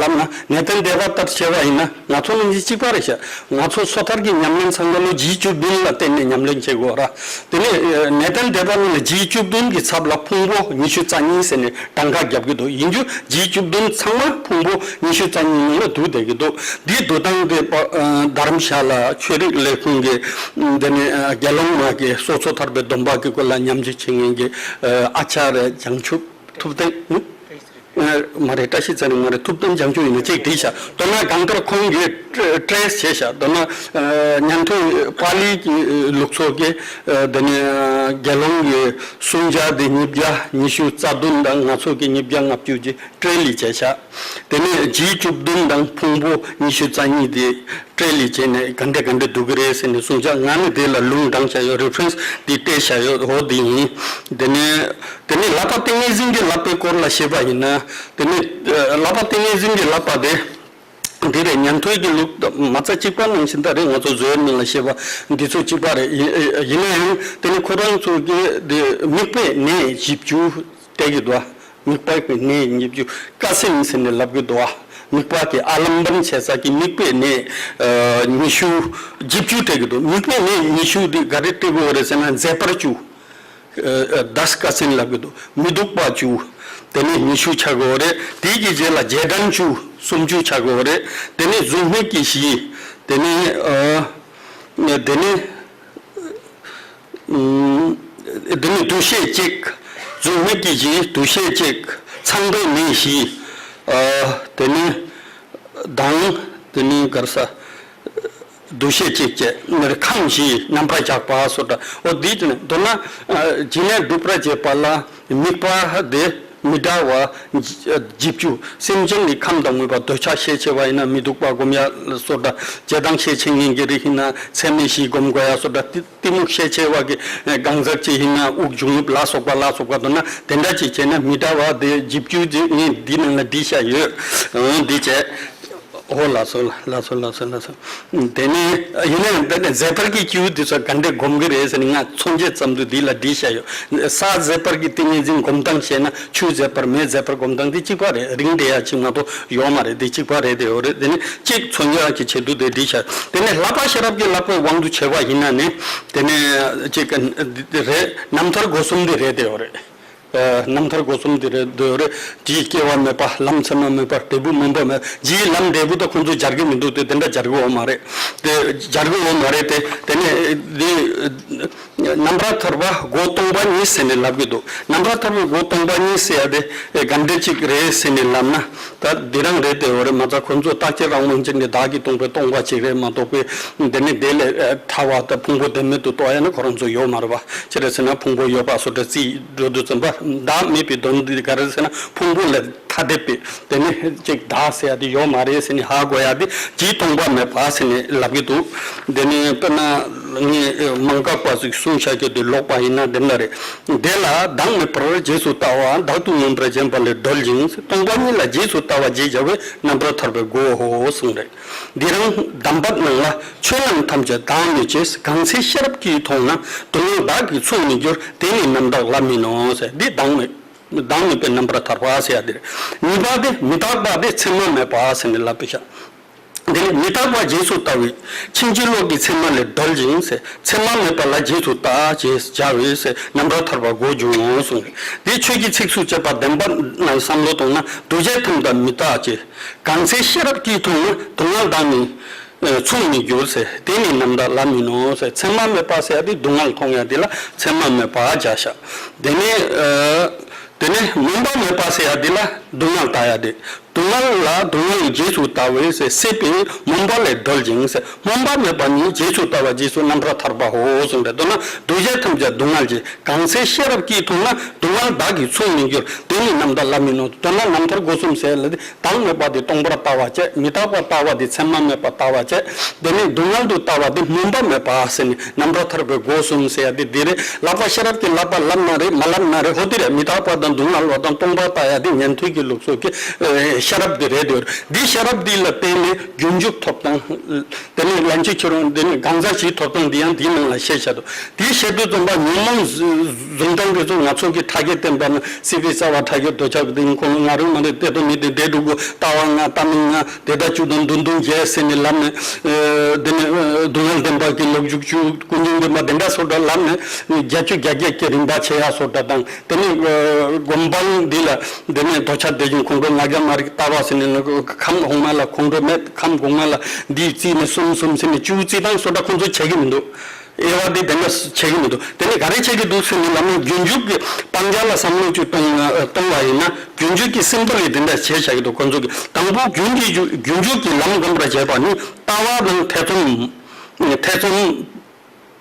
ལབ་ན་ནེ་ཏན་སྡེ་པ་ལྟར་བྱས་པ་ཡིན་ན་ང་ཚོ་ནང་བཞིན་གཅིག་པ་རེད་ཤག་ང་ཚོ་སོ་ཐར་གྱི་ཉམས་ལེན་ཚང་མ་ལོ་བཞི་བཅུ་བདུན་ལ་བརྟེན་ནས་ཉམས་ལེན་བྱེད་དགོས་ར། དེ་ནས་ནེ་ཏན་སྡེ་པ་རྣམས་ལ་བཞི་བཅུ་བདུན་གྱི་ཚབ་ལ་ཕུང་པོ་ཉི་ཤུ་རྩ་གཉིས་ཟེར་ནས་གྲངས་ཀ་རྒྱབ་ཀྱི་འདུག་ཡིན་རྒྱུ་བཞི་བཅུ་བདུན་ཚང་མ་ཕུང་པོ་ཉི་ཤུ་རྩ་གཉིས་ནང་ལ་འདུ་བསྡད་ཀྱི་འདུག་འདིའི་འདུ་སྟངས་དེ་པ་ཨ་དྷ་རམ་ཤ་ལ་ཆོས་རིག་ལས་ཁུངས་ཀྱི་དེ་ནས་དགེ་སློང་མ་གི་སོ་སོ་ཐར་པའི་སྡོམ་པ་གི་སྐོར་ལ་ཉམས་ཞིབ་བྱེད་མཁན་གྱི་ཨ་ཨ་ཅཱརྱ་བྱང་ཆུབ་ཐུབ་བསྟན། མ་རེད། བཀྲ་ཤིས་ཚེ་རིང་མ་རེད། ཐུབ་བསྟན་བྱང་ཆུབ་ཡིན་ན་གཅིག་བྲིས་ཤག་མདོར་ན་གང་ལྟར་ཁོང་གིས་ཊེ་རེ་སི་བྱས་ཤག་མདོར་ན་ཉན་ཐོས་པཱ་ལིའི་ལུགས་སྲོལ་གྱི་དེ་ནས་དགེ་སློང་གི་གསུམ་ཆ་དེ་ཉིས་བརྒྱ་ཉི་ཤུ་རྩ་བདུན་དང་ང་ཚོ་གི་ཉིས་བརྒྱ་ལྔ་བཅུ་གྱི་ཊེ་རེ་ལི་བྱས་ཤག་དེ་ནས་བཞི་བཅུ་བདུན་དང་ཕུང་པོ་ཉི་ཤུ་རྩ་གཉིས་དེ་ཊེ་རེ་ལི་བྱས་ནས་ག་འདྲ་ག་འདྲ་འདུག་གི་རེད་ཟེར་ནས་གསུངས་ཤག་ང་ནི་དེ་ལ་ལུང་དྲངས་བཞག་ཡོད། རེ་ཕ་རེན་སི་དེ་སྤྲད་བཞག་ཡོད། འོ་དེ་ཡིན། དེ་ནས་དེ་ནས་བསླབ་པ་ཏིང་ངེ་འཛིན་གྱི་བསླབ་པའི་སྐོར་ལ་བཤད་པ་ཡིན་ན། དེ་ནས་བསླབ་པ་ཏིང་ངེ་འཛིན་གྱི་བསླབ་པ་དེ་འདི་རེད། ཉན་ཐོས་ཀྱི་ལུགས་མ་རྩ་གཅིག་པ་ནང་བཞིན་ད་རེད། ང་ཚོ་བཟོ་ཡར་ནང་ལ་བཤད་པ་འདི་ཚོ་གཅིག་པ་རེད། ཡིན་ཡིན་ན་ཡང་དེ་ནས་ཁོ་རང་ཚོ་གི་དེ་དམིགས་པའི་གནས་བཞི་བཅུ་སྤྲད་ཀྱི་འདུག་དམིགས་པ་གི་གནས་ཉི་ཤུ་ཀ་སིན་ཟེར་ནས་ལབ་ཀྱི་འདུག་ཨ། དམིགས་པ་གི་ཨ་ལམ་བན་བྱེད་ས་གི་དམིགས་པའི་གནས་ཨ་ཉི་ཤུ་བཞི་བཅུ་སྤྲད་ཀྱི་འདུག་དམིགས་པའི་གནས་ཉི་ཤུ་དེ་ག་རེ་སྤྲད་དགོས་རེད་ཟེར་ན་མཛད་པ་བཅུ། ཨ་ཨ་དཱས་ཀ་སིན་ལབ་ཀྱི་འདུག་མི་སྡུག་པ་བཅུ། དེ་ནས་ཉི་ཤུ་ཆགས་དགོས་རེད། དེའི་གི་རྗེས་ལ་རྗེས་དྲན་བཅུ་སུམ་ཅུ་ཆགས་དགོས་རེད། དེ་ནས་གཟུགས་མེད་ཀྱི་བཞི། དེ་ནས་ཨ་དེ་ནས། ཨུམ། དེ་ནས་འདུ་ཤེས་གཅིག་གཟུགས་མེད་ཀྱི་བཞི། འདུ་ཤེས་གཅིག་ཚངས་པའི་མེ་བཞི། ཨ། དེ་ནས་དང་། དེ་ནས་ག་རེ་ཟ། འདུ་ཤེས་གཅིག་བཅས་ཁམས་བཞི་རྣམ་པར་གཞག་པ་སོགས་འདྲ། འོ་འདི་དེ་ནས་མདོར་ན་ཇི་སྙེད་བསྒྲུབ་པར་བྱེད་པ་ལ་དམིགས་པ་དེ་མི་འདྲ་བ་བཞི་བཅུ། སེམས་ཅན་གྱི་ཁམས་དང་མོས་པ། འདོད་ཆགས་ཤས་ཆེ་བ་ཡིན་ན་མི་སྡུག་པ་སྒོམ་ཡ་སོགས་འདྲ། ཞེ་སྡང་ཤས་ཆེ་ངན་གྱི་རིགས་ཡིན་ན་ཚད་མེད་བཞི་སྒོམ་དགོས་ཡ་སོགས་འདྲ། གཏི་གཏི་མུག་ཤས་ཆེ་བ་གི་གང་ཟག་ཅིག་ཡིན་ན་དབུགས་འབྱུང་རྔུབ་ལ་སོགས་པ་ལ་སོགས་པ་དང་ན་དེ་འདྲ་ཅིག་བྱས་ན་མི་འདྲ་བ་དེ་བཞི་བཅུ་ཅིག་ངས་འདི་ནང་ལ་བྲིས་བཞག་ཡོད། འོ་འདི་བྱས། ཨོ་ལགས་སོ་ལགས་སོ་ལགས་སོ་ལགས་སོ། དེ་ནས་ཡིན་ན་ཡང་དེ་ནས་མཛད་པར་གྱི་སྐྱེས་བུ་དེ་ཚོ་ག་འདྲས་སྒོམ་གི་རེད་ཟེར་ནས་ང་མཚོན་བྱེད་ཙམ་དུ་འདི་ལ་བྲིས་བཞག་ཡོད། ས་མཛད་པར་གྱི་ཏིང་ངེ་འཛིན་སྒོམ་སྟངས་བཤད་ན་ཆུ་མཛད་པར་མེ་མཛད་པར་སྒོམ་སྟངས་དེ་གཅིག་པ་རེད། རིགས་འགྲེ་ཡ་གཅིག་མ་གཏོགས་ཡོད་མ་རེད། དེ་གཅིག་པ་རེད། དེ་ཡོད་རེད། དེ་ནས་གཅིག་མཚོན་ཡ་གི་ཆེད་དུ་དེ་བྲིས་བཞག་དེ་ནས་བསླབ་པ་ཤེས་རབ་ཀྱི་བསླབ་པའི་དབང་དུ་བྱས་པ་ཡིན་ན་ནི་དེ་ནས་གཅིག་རེད། རྣམ་ཐར་སྒོ་གསུམ་དེ་རེད། དེ་ཡོད་རེད། རྣམ་ཐར་སྒོ་གསུམ་དེ་རེད་འདོད་རེད། རྗེའི་སྐྱེ་བ་མེད་པ། ལམ་མཚན་མ་མེད་པ། འབྲས་བུ་སྨོན་པ་མེད། རྗེའི་ལམ་འབྲས་བུ་ད་ཁོང་ཚོས་སྦྱར་གི་མི་འདུག་དེ་དེ་འདྲ་སྦྱར་གི་ཡོད་མ་རེད། དེ་སྦྱར་གི་ཡོད་མ་རེད་དེ། དེ་ནས་དེ་རྣམ་པར་ཐར་པ་སྒོ་སྟོང་པ་ཉིད་ཟེར་ནས་ལབ་གི་འདུག་རྣམ་པར་ཐར་པའི་སྒོ་སྟོང་པ་ཉིད་ཟེར་ཡ་དེ་ག་འདྲ་ཅིག་རེད་ཟེར་ནས་ལབ་ན། ད་འདི་རང་རེད་དེ་ཡོད་རེད། མ་ཚད་ཁོང་ཚོ་རྟག་གཅིག་རང་དབང་ཅན་གྱི་བདག་གིས་སྟོང་པའི་སྟོང་པ་ཅིག་རེད་མ་གཏོགས་པའི་འདི་ནི་དེ་ལས་ཐར་བ་དང་ཕུང་པོ་བདེན་མེད་དུ་རྟོགས་ཡ་ནི་ཁོ་རང་ཚོ་ཡོད་མ་རེད་པ། ཅི་རེད་ཟེར་ན་ཕུང་པོ་ཡོད་པ་སོགས་འདྲ་རྩིས་འགྲོ་དུས་ཙམ་པ་བདག་མེད་པའི་དོན་འདི་ག་རེ་ཟེར་ན་ཕུང་པོ་ལས་ཐ་དད་པའི་དེ་ནི་ཅིག་བདག་ཟེར་ཡ་དེ་ཡོད་མ་རེད་ཟེར་ནས་ཧ་གོ་ཡ་དེ་རྗེས་སྟོང་པ་མེད་པ་ཟེར་ནས་ལབ་ཀྱི་འདུག་དེ་ནི་དཔེར་ན་ངས་མ་འགགས་པ་ཞིག་གསུངས་བཞག་རྒྱུ་དེ་ལོག་པ་ཡིན་ན་དེ་འདྲ་རེད། དེ་ལ་བདག་མེད་པར་རྗེས་སུ་ལྟ་བ། བདག་ཏུ་མངོན་པར་ཞེན་པ་ལས་གྲོལ་ཞིང་། སྟོང་པ་ཉིད་ལ་རྗེས་སུ་ལྟ་བ་བརྗོད་བྱ་བའི་རྣམ་པར་ཐར་པའི་སྒོའོ་གསུངས་རེད། འདི་རང་གདམས་པ་ནང་ལ་ཆོས་རྣམས་ཐམས་ཅད་བདག་མེད་ཅེས། གང་ཚེ་ཤེས་རབ་ཀྱིས་མཐོང་ན། དོན་ཡང་བདག་གིས་ཚུར་མི་འགྱུར། དེ་ནི་རྣམ་དག་ལམ་ཡིན་ནོ་ཟེར། འདི་བདག་མེད་བདག་མེད་པའི་རྣམ་པར་ཐར་པ་ཟེར་ཡ་འདི་རེད། གཉིས་པ་དེ་མི་རྟག་པ་དེ་མཚན་མ་མེད་པ་ཟེར་ནས་ལབ་པའི་ཤ། འདི་ནི་མི་རྟག་པ་རྗེས་སུ་ལྟ་བས། ཕྱིན་ཅི་ལོག་གི་མཚན་མ་ལས་གྲོལ་ཞིང་ཟེར། མཚན་མ་མེད་པ་ལ་རྗེས་སུ་ལྟ་ཞེས་བྱ་བས་ཟེར། རྣམ་པར་ཐར་པ་སྒོ་འབྱུང་ངོ་གསུངས། འདི་ཆོས་ཀྱི་ཚིགས་སུ་བཅད་པ་བདེན་པར་བསམ་བློ་བཏང་ན། འདུ་བྱེད་ཐམས་ཅད་མི་རྟག་སྟེ། གང་ཚེ་ཤེས་རབ་ཀྱིས་མཐོང་ན། སྡུག་བསྔལ་དག་ནི་མཚུངས་མི་འགྱུར་ཟེར། དེ་ནི་རྣམ་དག་ལམ་ཡིན་ནོ་ཟེར། མཚན་མ་མེད་པ་ཟེར་ཡ་དེ་སྡུག་བསྔལ་མཐོང་ཡ་དེ་ལ་མཚན་མ་མེད་པ་བྱ་བཞག་དེ་ནི་ཨ། དེ་ནས་སྨོན་པ་མེད་པ་ཟེར་ཡ་འདི་ལ་སྡུག་བསྔལ་ལྟ་ཡ་དེ། སྡུག་བསྔལ་ལ་སྡུག་བསྔལ་རྗེས་སུ་ལྟ་བས་ཟེར། སྲེད་པའི་སྨོན་པ་ལས་གྲོལ་ཞིང་ཟེར། སྨོན་པ་མེད་པ་ནི་རྗེས་སུ་ལྟ་བ་རྗེས་སུ་རྣམ་པར་ཐར་པའོ་གསུངས་པས། མདོར་ན་འདུ་བྱེད་ཐམས་ཅད་སྡུག་བསྔལ་གྱི། གང་ཚེ་ཤེས་རབ་ཀྱིས་མཐོང་ན། སྡུག་བསྔལ་དག་གི་མཚུངས་མི་འགྱུར། དེ་ནི་རྣམ་དག་ལམ་ཡིན་ནོ། མདོར་ན་རྣམ་ཐར་སྒོ་གསུམ་ཟེར་ལ་དེ། བདག་མེད་པ་དེ་སྟོང་པར་ལྟ་བ་བྱས། མི་རྟག་པ་ལྟ་བ་དེ་མཚན་མ་མེད་པ་ལྟ་བ་བྱས། དེ་ནས་སྡུག་བསྔལ་དུ་ལྟ་བ་དེ་སྨོན་པ་མེད་པ་ཟེར་ནས་རྣམ་པར་ཐར་པའི་སྒོ་གསུམ་ཟེར་ཡ་དེ་འདི་རེད། ལྷག་པ་ཤེས་རབ་ཀྱིས་བསླབ་པ་བསླབ་ན་རེད། མ་བསླབ་ན་རེད། ཧོ་དེ་རེད། མི་རྟག་པ་དང་སྡུག་བསྔལ་བ་དང་སྟོང་པར་ལྟ་ཡ་དེ་ཉན་ཐོས་ཀྱི་ལུགས་སྲོལ་གྱི་ཨེ་ཤེས་རབ་དེ་རེད་དེ། འདི་ཤེས་རབ་འདི་ལ་བརྟེན་ནས་རྒྱུན་འཇུག་ཐོབ་སྟངས། དེ་ནས་ལན་གཅིག་ཁྱེར་ཡོང་དེ་ནས་གང་ཟག་ཞིག་ཐོབ་སྟངས་འདི་ཡང་འདིའི་ནང་ལ་བཤད་བཞག་འདུག་དེའི་བཤད་དུས་ཙམ་པ་ཉོན་མོངས་གཟུང་སྟངས་དེ་ཚོ་ང་ཚོ་གི་ཕྲ་རྒྱས་བསྟན་པ་ནང་སྲིད་པའི་རྩ་བ་ཕྲ་རྒྱས་འདོད་ཆགས་ཀྱི་དེ་ཡིན་ཁོང་ལ་ང་རང་མ་རེད། དེ་དང་མི་དེ་འདྲེ་དྲུག་གོ་ལྟ་བ་ལྔ་ལྟ་མིན་ལྔ་དེ་དག་བཅུ་དང་བདུན་དང་བརྒྱད་ཟེར་ནས་ལབ་ནས། དེ་ནས་སྡུག་བསྔལ་བདེན་པ་གི་ལོག་འཇུག་བཅུ། ཀུན་འབྱུང་བདེན་པ་དེ་འདྲ་སོགས་ལབ་ནས་བརྒྱད་ཅུ་གྱ་བརྒྱད་ཀྱི་རིམ་པ་ཆེ་ཡ་སོགས་དང་། དེ་ནས་སྒོམ་སྤང་འདི་ལ་དེ་ནས་འདོད་ཆགས་དེ་བཞིན་ཁོང་ཁྲོ་ང་རྒྱལ་མ་རིག་ལྟ་བ་ཟེར་ནས་ཁམས་གོང་མ་ལ་ཁོང་ཁྲོ་མེད། ཁམས་གོང་མ་ལ་འདི་རྩིས་ནས་གསུམ་གསུམ་ཟེར་ནས་བཅུ་རྩིས་སྟངས་སོགས་ད་ཁོང་ཚོ་བྱེད་ཀྱི་མི་འདུག་དབྱེ་བ་འདི་དེ་འདྲ་བྱེད་ཀྱི་མི་འདུག་དེ་ནས་ག་རེ་བྱེད་ཀྱི་འདུག་ཟེར་ནས་ལབ་ན། རྒྱུན་འཇུག་གི་སྤང་བྱ་ལ་བསམ་བློ་བཅུག་གཏོང་གཏོང་བ་ཡིན་ན། རྒྱུན་འཇུག་གི་སིམ་བྷོལ་ལས་དེ་འདྲ་བྱས་བཞག་གི་འདུག་ཁོང་ཚོ་གི་དང་པོ་རྒྱུན་གྱི་རྒྱུ་རྒྱུན་འཇུག་གི་ལམ་སྒོམ་པར་བྱེད་པ་ནི་ལྟ་བ་དང་ཐེ་ཚོམ། ཐེ་ཚོམ་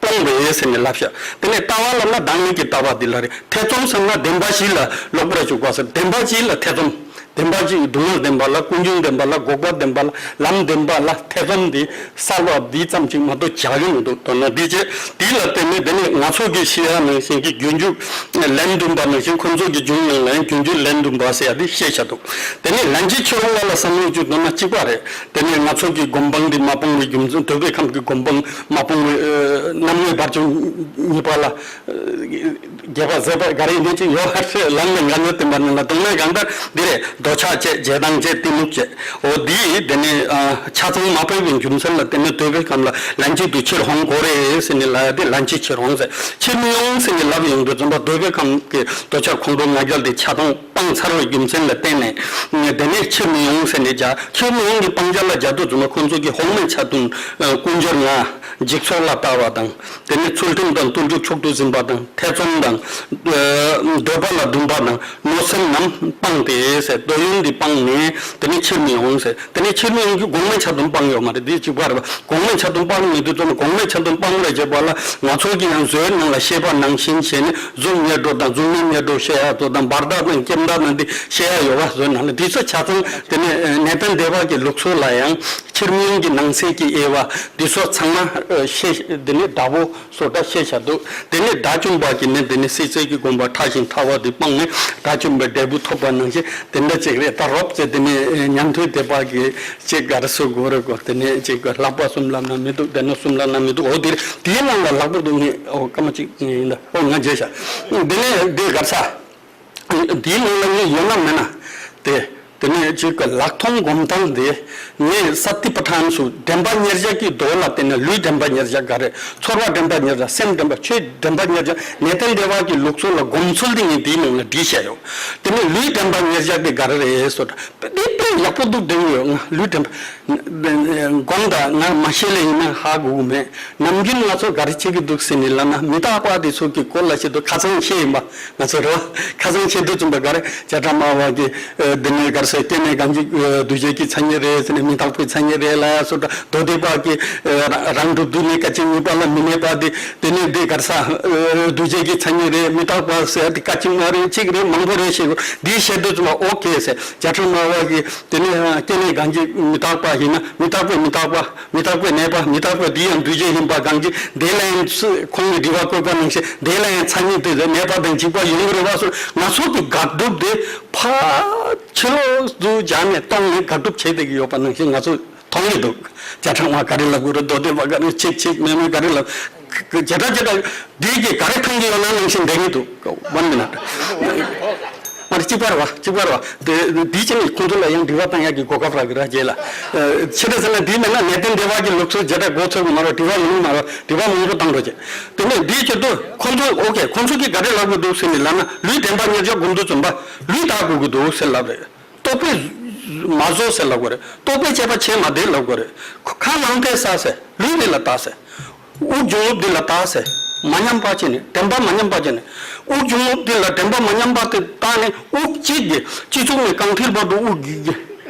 སྤོང་བས་ཟེར་ནས་ལབ་ཤག་དེ་ནས་ལྟ་བ་ལབ་ན་བདག་མེད་ཀྱི་ལྟ་བ་འདི་ལ་རེད། ཐེ་ཚོམ་ཟེར་ན་བདེན་པ་བཞི་ལ་ལོག་པར་ཞུགས་པ་ཟེར། བདེན་པ་བཞི་ལ་ཐེ་ཚོམ། བདེན་པ་བཞི། སྡུག་བསྔལ་བདེན་པ་ལ། ཀུན་འབྱུང་བདེན་པ་ལ། འགོག་པ་བདེན་པ་ལ། ལམ་བདེན་པ་ལ་ཐེ་ཚོམ་འདི་གསལ་བ་འདི་ཙམ་ཅིག་མ་གཏོགས་བྱ་གི་མི་འདུག་དོན་ན་འདི་བྱས་འདི་ལ་བརྟེན་ནས་དེ་ནས་ང་ཚོ་གི་ཤེས་ཡ་ནང་བཞིན་གྱི་རྒྱུན་འཇུག་ལན་བདུན་པ་ནང་བཞིན་ཁོང་ཚོ་གི་རྒྱུན་ནང་ལ་ཡང་རྒྱུན་འཇུག་ལན་བདུན་པ་ཟེར་ཡ་འདི་བཤད་བཞག་འདུག་དེ་ནས་ལན་གཅིག་ཁྱེར་ཡོང་བ་ལ་བསམ་བློ་བཅུག་འདོད་ན་གཅིག་པ་རེད། དེ་ནས་ང་ཚོ་གི་སྒོམ་སྤང་འདི་མ་སྤོང་བའི་རྒྱུ་མཚན། འདོད་པའི་ཁམས་ཀྱི་སྒོམ་སྤང་མ་སྤོང་བའི་ཨ་རྣམ་ངེས་བར་ཆད་གཉིས་པ་ལ། ཨ་རྒྱས་པ་ཟད་པ་ག་རེ་ཡིན་ཅིག་ཡོད་ཧ་ཧྲེ་ལམ་ནས་ང་ནི་བསྟན་པ་ནི་ལ་དོང་ནས་གང་ལྟར་འདི་རེད། འདོད་ཆགས་བཅད། བྱེད་དང་བཅས། གཏི་མུག་བཅད། འོ་འདི་དེ་ནས་ཨ་ཆ་ཚང་མ་སྤེལ་བའི་རྒྱུ་མཚན་ལ་བརྟེན་ནས་འདོད་པའི་ཁམས་ལ་ལན་གཅིག་ཏུ་ཕྱིར་འོང་དགོས་རེད་ཟེར་ནས་ལབ་ཡ་དེ་ལན་གཅིག་ཕྱིར་འོང་ཟེར། ཕྱིར་མི་འོང་ཟེར་ནས་ལབ་ཡོང་དུས་ཙམ་པ་འདོད་པའི་ཁམས་ཀྱི་འདོད་ཆགས་ཁོང་ཁྲོ་ང་རྒྱལ་དེ་ཆ་ཚང་སྤངས་ཚར་བའི་རྒྱུ་མཚན་ལ་བརྟེན་ནས་དེ་ནས་ཕྱིར་མི་འོང་ཟེར་ནས་བྱ། ཕྱིར་མི་འོང་གི་སྤང་བྱ་ལ་བྱ་དུས་ཙམ་པ་ཁོང་ཚོ་གི་འོག་མིན་ཆ་མཐུན་ཀུན་སྦྱོར་ལྔ། འཇིག་ཚོགས་ལ་ལྟ་བ་དང་། དེ་ནས་ཚུལ་ཁྲིམས་དང་དུད་འགྲོ་ཕྱོགས་དུ་ཟིན་པ་དང་། ཐེ་ཚོམ་དང་། ཨ་འདོད་པ་ལ་འདུན་པ་དང་། གནོད་སེམས་རྣམས་སྤངས་ཏེ་ཟེར། འདོད་ཡོན་འདི་སྤངས་ནས་དེ་ནས་ཕྱིར་མི་འོང་ཟེར། དེ་ནས་ཕྱིར་མི་འོང་གི་འོག་མིན་ཆ་མཐུན་སྤངས་ཡོད་མ་རེད། འདི་གཅིག་པ་རེད་པ། འོག་མིན་ཆ་མཐུན་སྤངས་མི་འདུག་ཙམ་འོག་མིན་ཆ་མཐུན་སྤངས་རེ་བྱེད་པ་ལ་ང་ཚོ་གི་ཡང་བཟོའི་ནང་ལ་བཤད་པ་ནང་བཞིན་བྱས་ནས་གཟུགས་བརྙས་འགྲོ་དང་གཟུགས་མེད་བརྙས་འགྲོ་བཤད་ཡ་ཚོ་དང་། བར་ཐག་དང་སྐྱེམ་ཐག་དང་འདི་བཤད་ཡ་ཡོད་པ། བཟོའི་ནང་ལ་འདི་ཚོ་ཆ་ཚང་དེ་ནས་ནན་ཏན་སྡེ་པ་གི་ལུགས་སྲོལ་ལ་ཡང་། ཕྱིར་མི་འོང་གི་ནང་གསེས་ཀྱི་དབྱེ་བ་འདི་ཚོ་ཚང་མ་ཨ་ཤེས། འདི་ནི་དྲག་པོ་སོ་འདྲ་ཤེས་བྱ་འདུག་དེ་ནི་དགྲ་བཅོམ་པ་གིས་ནི་འདི་ནི་སྲིད་རྩེ་གི་དགོངས་པ་ཕྲ་ཞིང་ཕྲ་བ་འདི་སྤངས་ནས་དགྲ་བཅོམ་པའི་འབྲས་བུ་ཐོབ་པ་ནང་བཞིན་དེ་འདྲ་ཅིག་རེད། ད་རོབ་ཙེ་དེ་ནི་ཉན་ཐོས་སྡེ་པ་གིས་ཅིག་ག་རེ་ཟེར་དགོས་རེད་གོ། དེ་ནི་ཅིག་ལྷག་པ་གསུམ་ལབ་ན་མི་འདུག་དེ་ནི་གསུམ་ལབ་ན་མི་འདུག་འོ་དེ་དེའི་ནང་ལ་ལྷག་པར་དུ་ངས་འོ་སྐར་མ་གཅིག་ཡིན་ད། འོ་ང་བརྗོད་བྱ་དེ་ནི་འདི་ག་རེ་ཟ། འདིའི་ནང་ལ་ངས་ཡོད་ན་མེད་ན་དེ། དེ་ནས་ཅིག་གི་ལྷག་མཐོང་སྒོམ་སྟངས་དེ། ངས་སཏི་པ་ཐཱན་སུ་བདེན་པ་ཉེར་བཞག་གི་མདོ་ལ་བརྟེན་ནས་ལུས་བདེན་པ་ཉེར་བཞག་ག་རེ། ཚོར་བ་བདེན་པ་ཉེར་བཞག་སེམས་བདེན་པ། ཆོས་བདེན་པ་ཉེར་བཞག་ནན་ཏན་སྡེ་པ་གི་ལུགས་སྲོལ་ལ་སྒོམ་ཚུལ་དེ་ངས་འདིའི་ནང་ལ་བྲིས་བཞག་ཡོད། དེ་ནས་ལུས་བདེན་པ་ཉེར་བཞག་དེ་ག་རེ་རེད་ཟེར། དེ་དཔེ་ཡག་པོ་འདུག་བསྡད་ཡོད། ང་ལུས་བདེན་པ། དགོངས་དག་ང་མ་ཤེས་ལེ་ཡིན་ན་ཧ་གོ་གི་མེད། ནམ་རྒྱུན་ང་ཚོ་ག་རེ་བྱེད་ཀྱི་འདུག་ཟེར་ནས་ལབ་ན་མི་རྟག་པ་དེ་ཚོ་གི་སྐོར་ལ་བཤད་དུས་ཁ་སང་བཤད་ཡིན་པ། ང་ཚོ་རེད་བ། ཁ་སང་བཤད་དུས་ཙམ་པ་ག་རེ་བྱེ་བྲག་སྨྲ་བ་གི་འདི་ནས་ག་རེ་ཟེར། སྐྱེ་གནས་གང་ཞིག་འདུ་བྱེད་ཀྱི་མཚན་ཉིད་རེད་ཟེར་ནས་མི་རྟག་པའི་མཚན་ཉིད་རེད་ལབ་ཡ་སོགས། མདོ་སྡེ་པ་གི་རང་གྲུབ་འདུས་ནས་སྐད་ཅིག་གཉིས་པ་ལ་མི་གནས་པ་དེ། དེ་ནས་འདི་ག་རེ་ཟེར། འདུ་བྱེད་ཀྱི་མཚན་ཉིད་རེད། མི་རྟག་པ་ཟེར་དེ་སྐད་ཅིག་མ་རེད། གཅིག་རེད། མང་པོ་རེད་ཞེས་འདི་བཤད་དུས་ཙམ་པ་ཨོ་ཁེ་ཟེར། བྱེ་བྲག་སྨྲ་བ་གི་དེ་ནས་སྐྱེ་གནས་གང་ཞིག་མི་རྟག་པ་ཡིན་ན་མི་རྟག་པས་མི་རྟག་པ། མི་རྟག་པས་གནས་པ། མི་རྟག་པས་འདི་ཡང་འདུས་བྱས་ཡིན་པ་གང་ཅི། དེ་ལ་ཡང་ཁོང་གིས་དྲི་བ་བཀོད་པ་ནང་བཞིན་དེ་ལ་ཡང་མཚན་ཉིད་དེ་ལས་གནས་པ་དང་འཇིག་པ་ཡོང་གི་རེད་བ་སོགས། ང་ཚོ་གི་དགག་སྒྲུབ་དེ་ཕར་ཕྱི་ལོགས་སུ་སྦྱར་ནས་གཏོང་ནས་དགག་སྒྲུབ་བྱེད་བསྡད་ཀྱི་ཡོད་པ་ནང་བཞིན་ང་ཚོ་མཐོང་གི་འདུག་བྱེ་བྲག་སྨྲ་བ་ག་རེ་ལབ་དགོས་རེད། མདོ་སྡེ་པ་ག་རེ། ཆིག་ཆིག་མེད་མེད་ག་རེ་ལབ། བྱེ་བྲག་བྱེ་བྲག་འདི་གི་ག་རེ་མཐོང་གི་ཡོད་ན་ནང་བཞིན་བསྡད་ཀྱི་འདུག One minute. མར་གཅིག་པར་བ་གཅིག་པར་བ་དེ་དེའི་ཆེད་ནས་ཁོང་ཚོ་ལ་ཡང་དྲི་བ་བཏང་ཡག་གི་གོ་སྐབས་རག་གི་ར་རྗེས་ལ། ཕྱི་དྲོ་ཟེར་ན་དེའི་མེད་ན་གནས་བརྟན་སྡེ་བ་གི་ལུགས་སྲོལ་བརྒྱ་ཕྲག་མགོ་ཚོས་མ་རོ་དྲི་བ་མང་མ་རོ་དྲི་བ་མང་པོ་བཏང་འགྲོ་ཅེས། དེ་ནས་དེའི་ཆེད་དུ་ཁོང་ཚོ་ཨོ་ཁེ་ཁོང་ཚོ་གིས་ག་རེ་ལབ་དགོས་འདུག་ཟེར་ནས་ལབ་ན། ལུས་དྲན་པ་ཉེར་བཞག་སྒོམ་དུ་བྱུང་བ་ལུས་དག་དགོས་ཀྱི་འདུག་ཟེར་ལབ་རེད། རྟོག་པས་མ་བཟོ་ཟེར་ལབ་དགོས་རེད། རྟོག་པས་དཔྱད་པ་བྱས་མ་བསྡད་ལབ་དགོས་རེད། ཁ་ལངས་ཏེ་ཟ་ཟེར། ལུས་འདི་ལ་ལྟ་ཟེར། དབུགས་འབྱུང་རྔུབ་འདི་ལ་ལྟ་ཟེར། མ་ཉམས་པ་བྱས་ནས་དྲན་པ་མ་ཉམས་པ་བྱས་ནས། དབུགས་འབྱུང་རྔུབ་འདི་ལ་དྲན་པ་མ་ཉམས་པ་དེ་བཏང་ནས་དབུགས་གཅིག་གིས་སྤྱི་གཙུག་ནས་རྐང་མཐིལ་བར་དུ་དབུགས་ཀྱི་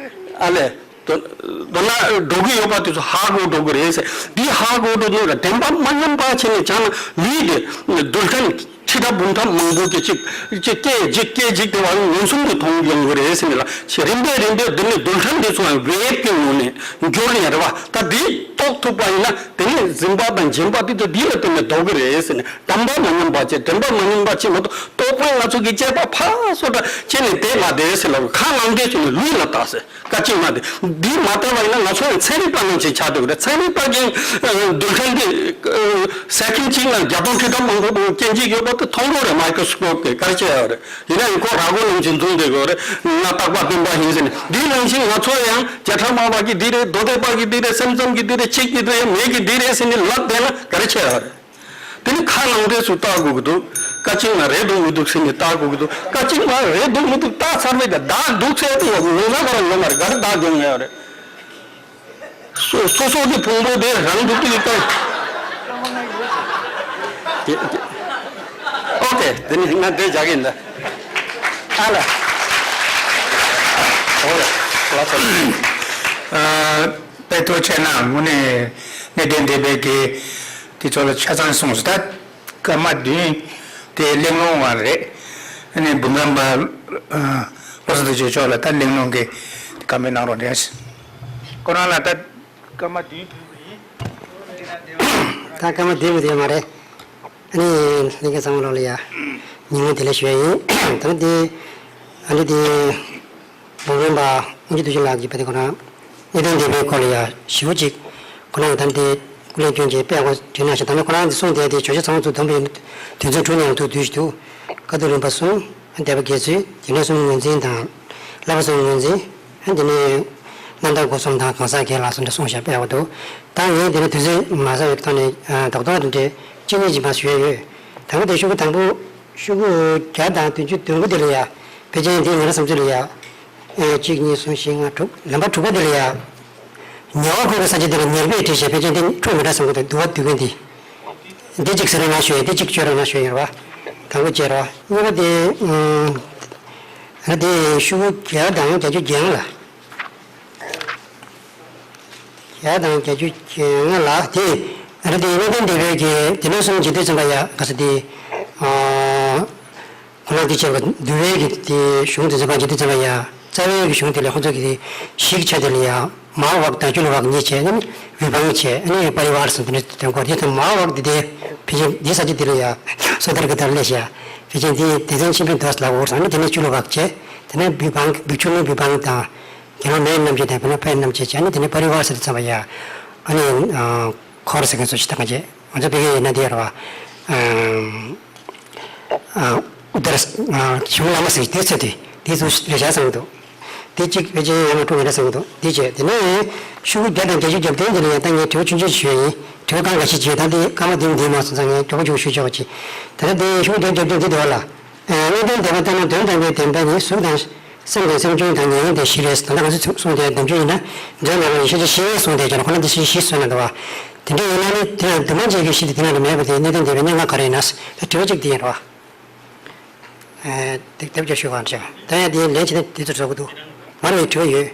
ཨ་ལས། མདོར་ན་འགྲོ་གི་ཡོད་པ་དེ་ཚོ་ཧ་གོ་འགྲོ་གི་རེད་ཟེར། འདི་ཧ་གོ་འགྲོ་ནས་དྲན་པ་མ་ཉམས་པ་བྱས་ནས་བྱས་ན་ལུས་དེ་རྡུལ་ཕྲན་ཁྲི་ཕྲག་འབུམ་ཕྲག་མང་པོ་གི་ཅིག་ཅིག་སྐད་ཅིག་སྐད་ཅིག་དེ་བ་ངོས་བཟུང་དུ་མཐོང་ཡོང་གི་རེད་ཟེར་ནས་ལ། ཞེས་རིམ་པས་རིམ་པས་འདི་ནས་རྡུལ་ཕྲན་དེ་ཚོ་ཡང་བེབ་ཀྱི་ངོ་ནས་འགྱུར་ནས་རེད་བ། ད་འདི་རྟོགས་ཐུབ་པ་ཡིན་ན་དེ་ནས་འཛིན་པ་དང་འབྱིན་པ་དེ་ཚོ་འདི་ལ་བརྟེན་ནས་ལྡོག་གི་རེད་ཟེར་ནས། དྲན་པ་མ་ཉམས་པ་བྱས། དྲན་པ་མ་ཉམས་པ་བྱས་མ་གཏོགས་རྟོག་པས་ང་ཚོ་གི་དཔྱད་པ་ཕར་སོ་འདྲ་བྱས་ནས་བསྡད་མ་བསྡད་ཟེར་ལ། ཁ་ལངས་བསྡད་བྱས་ནས་ལུས་ལ་ལྟ་ཟེར། སྐད་ཅིག་མ་དེ། འདི་མ་བལྟ་བ་ཡིན་ན་ང་ཚོ་ཡང་ཚན་རིག་པ་རྣམས་ཀྱིས་ཆགས་འདུག་རེད། ཚན་རིག་པ་གིས་རྡུལ་ཕྲན་འདི་སེ་ཀན་གཅིག་ནང་བརྒྱ་སྟོང་ཁྲི་ཕྲག་མང་པོ་པོ་སྐྱེ་འཇིག་ཡོད་པ་དེ་མཐོང་གི་རེད། མའི་ཀྲོ་སི་ཀོབ་གིས་ག་རེ་བྱས་ཡོད་རེད། ཡིན་ན་ཡང་ཁོ་ར་གོ་ནང་བཞིན་འཛུམ་བསྡད་དགོས་རེད། ང་རྟག་པ་སྟོན་པ་ཡིན་ཟེར་ནས། འདི་ནང་བཞིན་ང་ཚོ་ཡང་བརྒྱ་ཕྲག་མང་བ་གིས་འདི་རེད། རྡོ་རྡེག་པ་གིས་འདི་རེད། སེམས་ཙམ་གྱིས་འདི་རེད། ཁྱི་གིས་འདི་རེད། མེ་གིས་འདི་རེད་ཟེར་ནས་ལབ་བསྡད་ན་ག་རེ་བྱས་ཡོད་རེད། དེ་ནི་ཁ་ནང་དེ་སུ་བལྟ་དགོས་ཀྱི་འདུག་སྐད་ཅིག་མ་རེད་འདུག་མི་འདུག་ཟེར་ནས་བལྟ་དགོས་ཀྱི་འདུག་སྐད་ཅིག་མ་རེད་འདུག་མི་འདུག་བལྟ་ཚར་བའི་ད་བདག་འདུག་ཚེ་དེ་ཡོང་ས་ག་རང་ཡོང་མ་རེད། ག་རེ་བདག་ཡོང་ངེས་རེད། སོ་སོ་སོ་གི་ཕུང་པོ་དེ་རང་འདུག་གི་ལྟ། ཨོ་ཀེ། དེ་ནི་ང་འདྲེ་རྒྱག་གི་འདི། ཨ་ལ། ཨོ་ལ། ལ་ཐོ། ཨ། དཔེ་ཐོག་བྱས་ན་དངོས་གནས་གནས་བརྟན་སྡེ་པའི་གི་དེ་ཚོ་ལ་ཆ་ཚང་གསུངས་སོང་། ད་སྐར་མ་བདུན་དེ་གླེང་སློང་བ་རེད། ཨ་ནི་འབུམ་རམས་པ་བློ་བཟང་དོན་གཅོད་མཆོག་ལ་ད་གླེང་སློང་གི་བཀའ་མོལ་གནང་རོགས་གནང་། ཁོ་རང་ལ་ད་སྐར་མ་བདུན་ཕུལ་བ་ཡིན། ད་སྐར་མ་བདུན་མི་དེ་མ་རེད། ཨ་ནི་ལྷན་རྒྱས་ཚང་མ་ལོག་ལ་ཡ་ཉིན་མོ་བདེ་ལེགས་ཞུ་ཡ་ཡིན། ད་ནི་དེ་ཨ་ནི་དེ། འབུམ་རམས་པ་དབུ་མཆོག་དོན་གཅོད་ལགས་ཀྱིས་བོད་དེ་ཁོ་རང་གནས་བརྟན་སྡེ་པའི་སྐོར་ལ་ཡང་ཞིབ་པོ་ཅིག་ཁོ་རང་གིས་ད་ལྟའི་སྐུ་ལས་སྐྱོན་གྱི་དཔེ་ཡག་པོ་བརྗོད་གནང་ཞིང་། ད་ནི་ཁོ་རང་གིས་གསུངས་བསྡད་དེ་བརྗོད་བྱ་ཚང་མ་ཚུར་བསྡོམས་པའི་དོན་ཚན་དྲུག་ནས་ཡང་ཐུགས་བསྡུས་ཤིག་འདུག་བཀའ་བསྡུ་རིམ་པ་གསུམ། སྡེ་པ་དགེ་ཚུལ། རྒྱུ་འབྲས་གསུམ་ངོས་འཛིན་དང་། བསླབ་པ་གསུམ་ངོས་འཛིན། དེ་ནས་རྣམ་ཐར་སྒོ་གསུམ་དང་གང་ཟག་སྒེར་ལ་སོགས་འདྲ་གསུངས་བཞག་དཔེ་ཡག་པོ་འདུག་ད་ངས་དེ་ནས་དུས་ཚོད་མ་ཟ་བའི་ཐོག་ནས་རྡོག་རྡོག་རེ་འདྲ་གཅིག་གཉིས་ཅིག་མར་ཞུ་ཡ་ཡོད། དང་པོ་དེ་ཤོག་གུ་དང་པོ། ཤོག་གུ་བརྒྱ་དང་བདུན་ཅུ་དོན་དགུ་དེ་ལ་ཡ། ཕལ་ཆེར་འདི་ང་རང་བསམ་ཚུལ་ལ་ཡ། ཨེ། གཅིག་གཉིས་གསུམ་བཞི་ལྔ་དྲུག་ལམ་པ་དྲུག་པ་དེ་ལ་ཡ། ཉེ་བར་འཁོར་བའི་ས་བཅད་དེ་ལ་ཉེར་སྦས་བྲིས་བྱས། ཕལ་ཆེར་འདི་འཁྲུག་མི་འདྲ་བསམ་གྱི་འདུག་བསྡུ་བ་བསྡུ་མཁན་འདི། འདི་གཅིག་ཟེར་རོགས་གནང་ཞུ་ཡ། འདི་གཅིག་བཅོས་རོགས་གནང་ཞུ་ཡ་ཡིན་ར་བ། དང་པོ་བཅད་ར་བ། གཉིས་པ་དེ། ཨུམ། ཨ། དེ་ཤོག་གུ་བརྒྱ་དང་བརྒྱད་ཅུ་གྱ་ལྔ་ལ། བརྒྱ་དང་བརྒྱད་ཅུ་གྱ་ལྔ་ལ་དེ། ཨ་རེ། དེ་གནས་བརྟན་སྡེ་པའི་གི་སྡེ་སྣོད་གསུམ་འབྱེད་དུས་ཙམ་པ་ཡ་ག་ས་དེ། ཨ། ཁོ་རང་དེ་བྱས་པ་འདུལ་བའི་གི་དེ་གཞུང་དེ་ཚོ་ཕར་འབྱེད་དུས་ཙམ་པ་ཡ། རྩ་བའི་གི་གཞུང་དེ་ལ་ཁོ་ཚོ་གི་དེ་བཞི་གི་ཆ་དེ་ལ་ཡ། མར་བག་དང་སྐྱོར་བག་གཉིས་བྱས། ཨ་ནི་བི་བང་བྱས། ཨ་ནི་པ་རི་ཝར་སོགས་དེ་འདྲ་དོན་སྐོར་དེ་དང་། མར་བག་དེ་དེ་ཕལ་ཆེར་འདི་ས་བཅད་དེ་ལ་ཡ་སོ་ཐར་གྱི་ལྟར་སླེབས་ཤག་ཕལ་ཆེར་འདི་སྡེ་ཚན་ཆེན་པོའི་མདོ་ལབ་དགོས་སོང་། ཨ་ནི་དེ་ནས་སྐྱོར་བག་བྱས། དེ་ནས་བི་བང་། བི་ཆུ་ནི་བི་བང་དང་། དགེ་སློང་མའི་རྣམ་འབྱེད་དང་བི་ནོད་པའི་རྣམ་འབྱེད་བྱས། ཨ་ནི་དེ་ནས་པ་རི་ཝར་ཟེར་དུས་ཙམ་པ་ཡ། ཨ་ནི། ཨ། འཁོར་ཟེར་མཁན་ཚོ་ཞིག་ད་ག་བྱས། ང་ཚོ་བོད་སྐད་ཡིན་ན་དེ་ར་བ། ཨ། ཨ། ཨུ་ཏར། ཨ། གཞུང་བླ་མ་ཟེར་དེ་ཚོ་དེ་དེ་ཚོ་རེད་ཤག་བསམ་གྱི་འདུག་དེ་གཅིག་ཕལ་ཆེར་ཡང་ན་འཁྲུག་མི་འདྲ་བསམ་གྱི་འདུག་དེ་བྱས། དེ་ནས་ཤོག་གུ་བརྒྱ་དང་བརྒྱད་ཅུ་གྱ་བདུན་དེ་ལ་ཡང་ད་ངས་དྲི་བ་ཆུང་ཆུང་ཞིག་ཞུ་ཡ་ཡིན། དྲི་བ་གང་འགའ་ཞིག་བྱས། ད་དེ་སྐར་མ་བདུན་འདི་མ་སོང་ཙང་ངས་མགྱོགས་པོ་མགྱོགས་པོ་ཞུས་ཆོག་པ་ཅིག་ད་ལྟ་དེ་ཤོག་གུ་བརྒྱད་ཅུ་གྱ་བདུན་འདི་འདུག་ལ། ཨ། གནས་བརྟན་སྡེ་པ་ལྟར་ན་དོན་དམ་པའི་བདེན་པ་ནི་གཟུགས་དང་། སེམས་དང་སེམས་བྱུང་དང་ཉེ་བའི་དེ་བཞི་རེད། ད་ལྟ་ང་ཚོས་གསུངས་དེ་ནམ་རྒྱུན་ཡིན་ན་འདོད་ན་རང་ཡིན་ཤེས་བྱ་བཞི་གསུངས་དེ་ཀྱང་ཁོ་ན་འདི་བཞི་བཞི་བཟོས་ན་འདུག་བ། དེ་འདྲ་ཡིན་ན་ནི་དེ་ཡང་འདུས་མ་བྱས་ཀྱི་བཞི་དེ་དེ་ན་རེ་མེད་པ་དེ་གནད་དོན་དེ་བས་གནད་འགག་ག་རེ་ཡིན་ན། ད་དྲི་བ་གཅིག་དེ་ཡིན་རེད་བ། ཨེ། དེ་དེབ་ཀྱང་ཞུ་གང་བྱས། ད་ཡང་དེ་ལན་བྱས་ན་དེ་ཚོ་བཟོ་གི་འདུག་མ་རེད། དྲི་བ་ཡོད།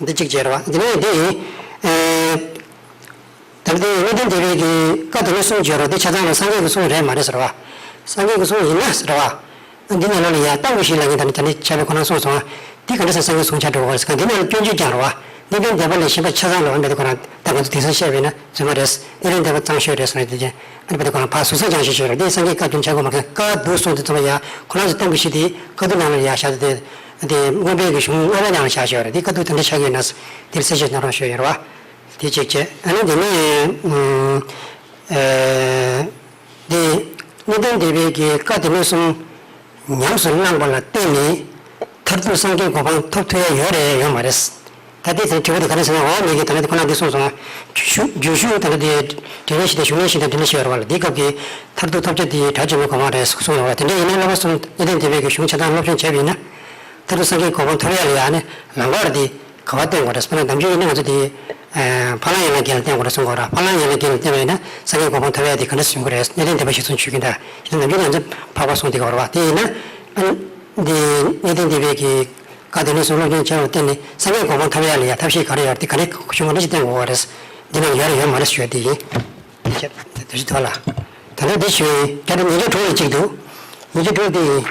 འདི་གཅིག་བྱས་རེད་བ། དེ་ནས་དེ་ཡིན། ཨེ། ད་ལྟའི་གནས་བརྟན་སྡེ་པའི་གི་བཀའ་དེ་ནས་གསུང་བརྗོད་རོགས་དེ་ཆ་ཚང་ལ་སངས་རྒྱས་ཀྱི་གསུང་རེད་མ་རེད་ཟེར་བ། སངས་རྒྱས་ཀྱི་གསུང་ཡིན་ན་ཟེར་བ། འདི་ནང་ལོགས་ལ་ཡ་སྟོང་གི་བཞི་ལ་ངས་ད་ནི་ད་ནི་ཆ་བའི་ཁོ་ན་གསུངས་སོང་ང་། འདི་ག་འདྲ་ཟེར་སངས་རྒྱས་གསུང་ཆ་འགྲོ་བ་རེད་ཟེར་ག་འདི་ནང་ལ་སྐྱོན་བརྗོད་ཀྱང་རེད་བ། གནས་བརྟན་སྡེ་པ་ལས་གཞན་པ་ཆ་ཚང་ལ་འོན་པའི་དེ་ཁོ་རང་ད་ང་ཚོ་དེང་སང་བཤད་པས་ན་རྫུན་མ་རེད། གནས་བརྟན་སྡེ་པ་གཙང་ཤོས་རེད་ཟེར་ནས་དེ་ཅན་ཨ་ནི་བ་དེ་ཁོ་རང་ཕར་ཟུར་ཟ་རྐྱང་ཞིག་ཤོས་རེད། འདི་སངས་རྒྱས་བཀའ་བཀྱོན་ཆ་དགོས་མ་ཁེལ་བཀའ་བསྡུ་སོང་དུས་ཙམ་པ་ཡ་ཁོ་རང་ཚོ་སྟོང་གི་བཞི་དེ་བཀའ་བསྡུ་ནང་ལ་ཡ་བཞག་དེ་དེ་མངོན་པའི་གི་གཞུང་ལྔ་པ་ནང་ལ་བཞག་ཤོས་རེད། འདི་བཀའ་བསྡུ་དེ་འདྲ་ཆགས་ཡོད་ན་དེར་གསལ་བཤད་གནང་རོགས་ཞུ་ཡོད་རེད་བ། དེ་གཅིག་བྱས། ཨ་ནི་དེ་ནས་ཨ། ཨེ། འདི་གནས་བརྟན་སྡེ་པའི་གི་བཀའ་སྡེ་སྣོད་གསུམ་ཉམས་སུ་བླངས་པ་ལ་བརྟེན་ནས་ མཐར་ཐུག་སངས་རྒྱས་གོ་འཕང་ཐོབ་ཐུབ་ཡ་ཡོད་རེད་ཡོད་མ་རེད། ད་ལྟའི་དེ་དྲི་བ་དེ་ག་རེ་ཟེར་ན། འོ་མི་གི་ད་ལྟ་དེ་ཁོ་ན་འདི་གསུངས་སོང་། རྒྱུ་ཞུ་རྒྱུ་ཞུ་ད་ལྟ་དེ་དྲི་ལན་ཞིག་དང་ཞུ་ལན་ཞིག་དང་དྲི་ལན་ཞིག་ཡོད་རེད་བ་ལ། འདི་སྐབས་ཀྱི་མཐར་ཐུག་ཐོབ་བྱ་དེ་དགྲ་བཅོམ་པའི་གོ་འཕང་རེད་གསུངས་ཡོད་རེད་བ། དེ་འདྲ་ཡིན་ན་བསླབ་པ་གསུམ་གནས་བརྟན་སྡེ་པའི་གི་གཞུང་ཆ་ཚང་སློབ་སྦྱོང་བྱས་པ་ཡིན་ན། མཐར་ཐུག་སངས་རྒྱས་གོ་འཕང་ཐོབ་ཡ་ལ་ཡ་ནི་ལམ་ཁ་དེ་ག་བ་བསྟན་དགོས་རེད། དཔེར་ན་ནམ་རྒྱུན་ཡིན་ན་ང་ཚོ་དེ་ཕ་ལམ་ཡན་ལག་བརྒྱད་ལ་བསྟན་དགོས་རེད་གསུང་གི་ཡོད་རེད། ཕ་ལམ་ཡན་ལག་བརྒྱད་ལ་བསྟན་པ་ཡིན་ན་སངས་རྒྱས་གོ་འཕང་ཐོབ་ཡ་དེ་ག་འདྲ་སེ་ཡོང་གི་རེད། གནས་བརྟན་སྡེ་པ་གཞིར་བཟུང་བྱེད་ཀྱི་འདྲ། ཡིན་ན་ནམ་རྒྱུན་ང་ཚོ་འཕགས་པ་གསུངས་དེ་ག་བ་རེད་བ། དེ་ཡིན་ན་ཨ་ནི་འདི་གནས་བརྟན་སྡེ་པའི་གི་བཀའ་དེ་ནས་གསུང་སློབ་སྦྱོང་བྱས་པར་བརྟེན་ནས་སངས་རྒྱས་གོ་འཕང་ཐོབ་ཡ་ལ་ཡ་ཐབས་ཤེས་ག་རེ་ཡོད་རེད། དེ་ག་རེ་གཞུང་ག་འདྲ་ཞིག་བསྟན་དགོས་པ་རེད། འདི་ནང་ཡོད་རེད་ཡོད་མ་རེད་ཞུ་ཡ་དེ་ཡིན། དེ་ཞིག་དོ་ལ། ད་ལྟ་འདི་ཞུ་ཡིན། ད་ལྟ་ཉིས་བརྒྱ་དྲུག་ལ་གཅིག་འདུག་ཉིས་བརྒྱ་དྲུག་དེ་ཡིན།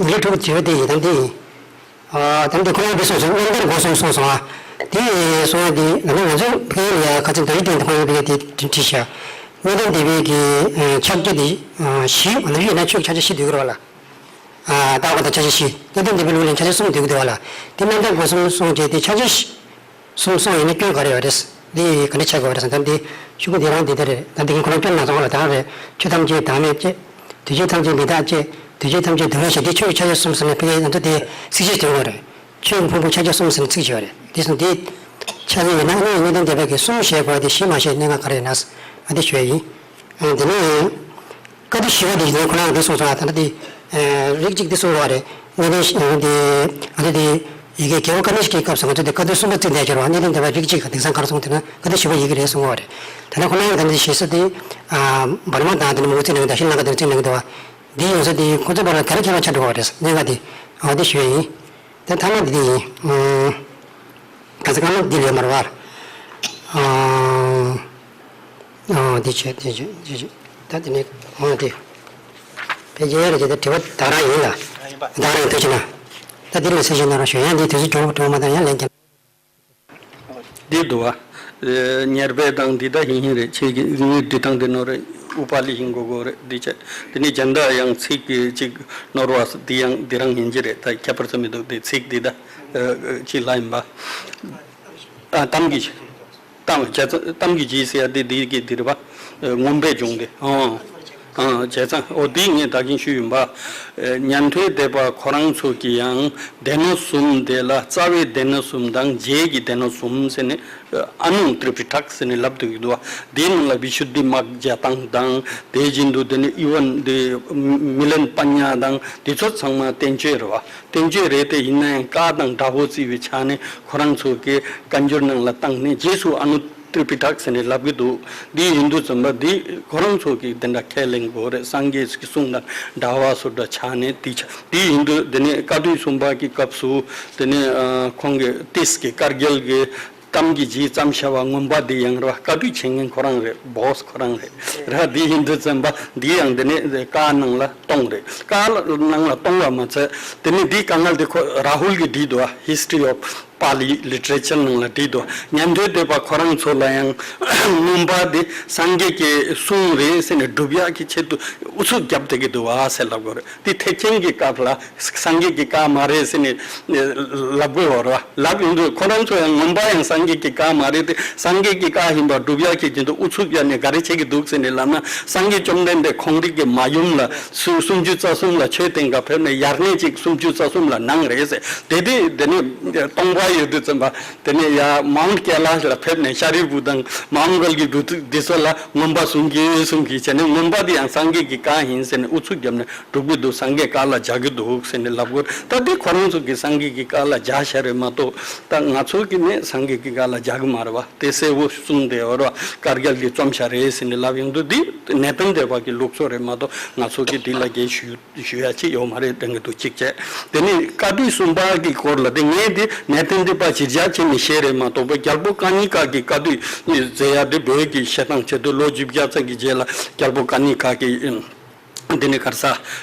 ཉིས་བརྒྱ་དྲུག་དྲི་བ་དེ་ཡིན། ད་འདི་ཡིན། ཨ། ད་འདི་ཁོ་རང་འདི་གསུངས་སོང་། རྣམ་ཐར་སྒོ་གསུམ་གསུངས་སོང་ཨ། དེ་གསུངས་ཡ་དེ་ང་ཚོ་ང་ཚོ་ཕལ་ཡ་ཁ་ཚན་ད་རིག་སྟེང་དུ་ཁོ་རང་བི་ཡ་དེ་དྲིས་ཤག་གནས་བརྟན་སྡེ་པའི་གི་ཕྱག་རྒྱ་དེ་བཞི་ང་ཚོ་ཡིན་ན་ཆོས་ཕྱག་རྒྱ་བཞི་འདུས་ཀྱི་རེད་བ་ལ། ཨ། ཏཱ་ར་ག་ཏ་ཕྱག་རྒྱ་བཞི། གནས་བརྟན་སྡེ་པའི་ལུགས་ལ་ཕྱག་རྒྱ་གསུམ་འདུས་ཀྱི་འདུག་བ་ལ། དེ་རྣམ་ཐར་སྒོ་གསུམ་གསུངས་རྗེས་དེ་ཕྱག་རྒྱ་བཞི། གསུམ་གསུངས་ཡིན་ན་སྐྱོན་ག་རེ་ཡོད་རེད། འདི་ག་འདྲ་ཆགས་དགོས་རེད་ཟེར་ན། ད་འདི་ཤོག་གུ་འདི་རང་འདི་ལྟར་རེད། ད་འདི་གིན་ཁོ་རང་སྐྱོན་སྣ་ཚོགས་ལ་དང་རེད། ཆོས་ཐམས་ཅད་བདག་མེད་ཅེས། དུས་ཆོས་ཐམས་ཅད་མི་རྟག་ཅེས། དུས་ཆོས་ཐམས་ཅད་སྡུག་བསྔལ་ཞེས། འདི་ཆོས་ཀྱི་ཕྱག་རྒྱ་གསུམ་ཟེར་ན་ཕ་གིའི་ང་ཚོ་དེ་ཚིགས་བཅད་དེ་ཡོད་རེད། ཆོས་ཀྱི་ཕུང་པོ་ཕྱག་རྒྱ་གསུམ་ཟེར་ན་ཚིག་བཅད་ཡོད་རེད། དེ་སོང་འདི་ཕྱག་རྒྱ་ཡོད་ན་ཨ་ནི་གནས་བརྟན་སྡེ་པ་གིས་གསུམ་བཞེས་དགོས་ཏེ་བཞི་མ་བཞེས་གནད་འགག་ག་རེ་ཡོད་ན་ཟེར། ཨ་འདི་ཞུ་ཡ་ཡིན། ཨ་འདི་ནི། བཀའ་བསྡུ་བཞི་པ་དེ་ཡིན། ཁོ་རང་འདི་གསུངས་སོང་ཨ། ད་ལྟ་འདི། ཨ། རིགས་གཅིག་འདི་གསུངས་པ་རེད། གནས་བརྟན་ཨ་འདི། ཨ་འདི་འདི། ཡི་གེ་རྒྱལ་པོ་ཀ་ཎི་ཤཱཀྱའི་སྐབས་སུ་ང་ཚོ་འདི་བཀའ་བསྡུ་གསུམ་པ་བརྩིས་བསྡད་ཀྱི་རེད་བ། གནས་བརྟན་སྡེ་པ་རིགས་གཅིག་ག་དེང་སང་ག་རེ་གསུངས་དེ་ན་བཀའ་བསྡུ་བཞི་པ་ཡི་གེ་རེད་གསུངས་པ་རེད། ད་ནི་ཁོ་རང་གི་ད་འདི་ཞེས་སོ་དེ། ཨ། འབར་མ་དང་དེ་ནི་མུ་གུ་བརྩིས་གནང་གི་འདུག་ཤྲི་ལང་ཀ་དེ་ནི་བརྩིས་གནང་གི་འདུག་བ། འདི་ཡོང་ས་དེ་ཁོ་ཚོ་བར་ལ་ག་རེ་ཁྱད་པར་ཆགས་འགྲོ་བ་རེད། གནད་འགག་དེ། ཨ་འདི་ཞུ་ཡ་ཡིན། ད་ཐ་མ་འདི་འདི་ཡིན། ཨ། ག་ས་གང་ལ་འདི་ལས་མར་བར། ཨ། ཨ། འདི་བྱས་འདི་བྱས་འདི་བྱས། ད་འདི་ནས་འོང་འདི། ཕལ་ཆེར་རེ་བྱས་ཏེ་དྲི་བ་ད་རང་ཡིན་ལ། ད་རང་ཡིན་ཐུགས་ཆེ་ན། ད་འདི་ལ་སེ་བྱས་ན་རང་ཞུ་ཡང་འདི་དུས་ཚོད་འགྲོ་འགྲོ་མ་ད་ཡང་ལན་རྒྱབ། འདི་འདུག་བ། ཨེ། ཉེར་སྦས་དང་འདི་ད་ཡིན་ཡིན་རེད། ཁྱེད་ཀྱི་ངའི་འབྲི་སྟངས་འདི་ནོར་རེད། ཨུ་པ་ལི་ཡིན་དགོས་དགོས་རེད། འདི་བྱས། འདི་ནས་རྒྱན་ད་ཡང་ཚིག་གི་ཅིག་ནོར་བ་འདི་ཡང་འདི་རང་ཡིན་གྱི་རེད། ད་ཁྱད་པར་ཙམ་མི་འདུག་འདི་ཚིག་འདི་ད། ཨ། ཅིག་ལ་ཡིན་པ། ཨ། གཏམ་གྱི། གཏམ་བྱས་ཙང་གཏམ་གྱི་རྗེས་ཟེར་ཡ་དེ་འདི་གི་འདི་རེད་པ། ཨ། མངོན་པའི་ལྗོངས་དེ། ཨང་། ཨང་། བྱས་ཙང་འོ་དེ་ངས་ད་གིན་ཞུས་ཡིན་པ། ཨ། ཉན་ཐོས་སྡེ་པ་ཁོ་རང་ཚོ་གི་ཡང་སྡེ་སྣོད་གསུམ་དེ་ལ་རྩ་བའི་སྡེ་སྣོད་གསུམ་དང་རྗེས་ཀྱི་སྡེ་སྣོད་གསུམ་ཟེར་ནས། ཨ། ཨ་ནུ་ཏྲི་པི་ཊག་ཟེར་ནས་ལབ་འདུག་གི་འདུག་བ། དེའི་ནང་ལ་བི་ཤུདྡྷི་མག་རྒྱ་སྟངས་དང་། དེ་བཞིན་དུ་དེ་ནས་ཨི་ཝན་དེ་མི་ལན་པ་ཉ་དང་དེ་ཚོ་ཚང་མ་བསྟན་བཅོས་རེད་བ། བསྟན་བཅོས་རེད་དེ། ཡིན་ན་ཡང་བཀའ་དང་འདྲ་བོ་བརྩི་བའི་ཆ་ནས་ཁོ་རང་ཚོ་གིས་བཀའ་འགྱུར་ནང་ལ་བཏང་ནས་རྗེས་སུ་ཨ་ནུ་ཏྲི་པི་ཊག་ཟེར་ནས་ལབ་གི་འདུག་འདི་ཡིན་དུས་ཙམ་པ་འདི་ཁོ་རང་ཚོ་གིས་དེ་འདྲ་ཁས་ལེན་དགོས་རེད། སངས་རྒྱས་ཀྱི་གསུང་དང་འདྲ་བ་བཟོ་འདྲ་ཆགས་ནས། དེ་ཆ་འདི་ཡིན་དུས་དེ་ནས་བཀའ་བསྡུ་གསུམ་པ་གི་སྐབས་སུ་དེ་ནས། ཨ། ཁོང་གི་ཏིས་ཀྱི་དཀར་རྒྱལ་གྱི་གཏམ་གྱི་རྗེས་ཙམ་བྱ་བ་མངོན་པ་འདི་ཡང་རེད་བ། བཀའ་བསྡུ་བྱེད་མཁན་ཁོ་རང་རེད། སྦོ་སི་ཁོ་རང་རེད། རེད་བ། འདི་ཡིན་དུས་ཙམ་པ་འདི་ཡང་དེ་ནས་བཀའ་ནང་ལ་གཏོང་རེད། བཀའ་ནང་ལ་གཏོང་བ་མ་ཚད་དེ་ནས་འདི་དཀའ་ངལ་དེ་ཁོ་རཱ་ཧུལ་གྱིས་བྲིས་འདུག་བ། History of Pali Literature ནང་ལ་བྲིས་འདུག་ཉན་ཐོས་སྡེ་པ་ཁོ་རང་ཚོ་ལ་ཡང་མངོན་པ་འདི་སངས་རྒྱས་ཀྱི་གསུང་རེད་ཟེར་ནས་སྒྲུབ་ཡག་གི་ཆེད་དུ་ཨུ་ཚུགས་རྒྱབ་བསྡད་ཀྱི་འདུག་བ་ཟེར་ལབ་དགོས་རེད། འདི་ཐེག་ཆེན་གྱི་སྐབས་ལ་སངས་རྒྱས་ཀྱི་བཀའ་མ་རེད་ཟེར་ནས་ལབ་དགོས་བ་རེད་བ། ལབ་ཡོང་དུས་ཁོ་རང་ཚོ་ཡང་མངོན་པ་ཡང་སངས་རྒྱས་ཀྱི་བཀའ་མ་རེད་དེ། སངས་རྒྱས་ཀྱི་བཀའ་ཡིན་པ་སྒྲུབ་ཡག་གི་རྒྱུན་དུ་ཨུ་ཚུགས་རྒྱབ་ནས་ག་རེ་བྱེད་ཀྱི་འདུག་ཟེར་ནས་ལབ་ན། སངས་རྒྱས་བཅོམ་ལྡན་འདས་ཁོང་རང་གི་མ་ཡུམ་ལ་སུ་སུམ་ཅུ་རྩ་གསུམ་ལ་ཆོས་བསྟན་ག་ཕེབས་ནས་ཡར་གནས་གཅིག་སུམ་ཅུ་རྩ་གསུམ་ལ་གནང་རེད་ཟེར། དེ་དེ་དེ་ནས་སྟོང་པ་ཡོད་དུས་ཙམ་པ། དེ་ནས་ཡ་མའུན་ཊི་ཀེ་ལཱཤ་ལ་ཕེབས་ནས་ཤཱ་རིའི་བུ་དང་མ་ཧཱ་མོ་ཀལ་གྱི་བུ་འདི་ཚོ་ལ་མངོན་པ་གསུང་གི་གསུང་གི་བྱས་ནས། མངོན་པ་འདི་ཡང་སངས་རྒྱས་ཀྱི་བཀའ་ཡིན་ཟེར་ནས་ཨུ་ཚུགས་བརྒྱབ་ནས་སྒྲུབ་ཀྱི་འདུག་སངས་རྒྱས་བཀའ་ལ་རྒྱག་གི་འདུག་ཟེར་ནས་ལབ་དགོས། ད་འདི་ཁོ་རང་ཚོ་གིས་སངས་རྒྱས་ཀྱི་བཀའ་ལ་རྒྱག་བཞག་རེད་མ་གཏོགས། ད་ང་ཚོ་གིས་ནི་སངས་རྒྱས་ཀྱི་བཀའ་ལ་རྒྱག་གི་མ་རེད་བ། དེ་གསལ་བོ་གསུངས་བསྡད་ཡོད་རེད་བ། བཀའ་རྒྱ་གི་རྩོམ་བྱ་རེད་ཟེར་ནས་ལབ་ཡོང་དུས། འདི་གནས་བརྟན་སྡེ་པ་གི་ལུགས་སྲོལ་རེད་མ་གཏོགས། ང་ཚོ་གིས་འདི་ལ་རྒྱས་ཞུ་ཞུ་ཡ་ཅིག་ཡོད་མ་རེད་དྲན་གྱི་འདུག་གཅིག་བྱས། དེ་ནས་བཀའ་བསྡུ་གསུམ་པ་གི་སྐོར་ལ་དེ་ངས་དེ་གནས་བརྟན་སྡེ་པ་གཞིར་བཞག་བྱས་ནས་བཤད་རེད་མ་གཏོགས་པ། རྒྱལ་པོ་ཀ་ནི་ཀ་གི་བཀའ་བསྡུ་མཛད་ཡ་དེ་བོད་ཀྱི་བཤད་སྟངས་བྱེད་དུས་ལོ་བཞི་བརྒྱ་ཙམ་གྱི་རྗེས་ལ་རྒྱལ་པོ་ཀ་ནི་ཀ་གི་དེ་ནས་ག་རེ་ཟ།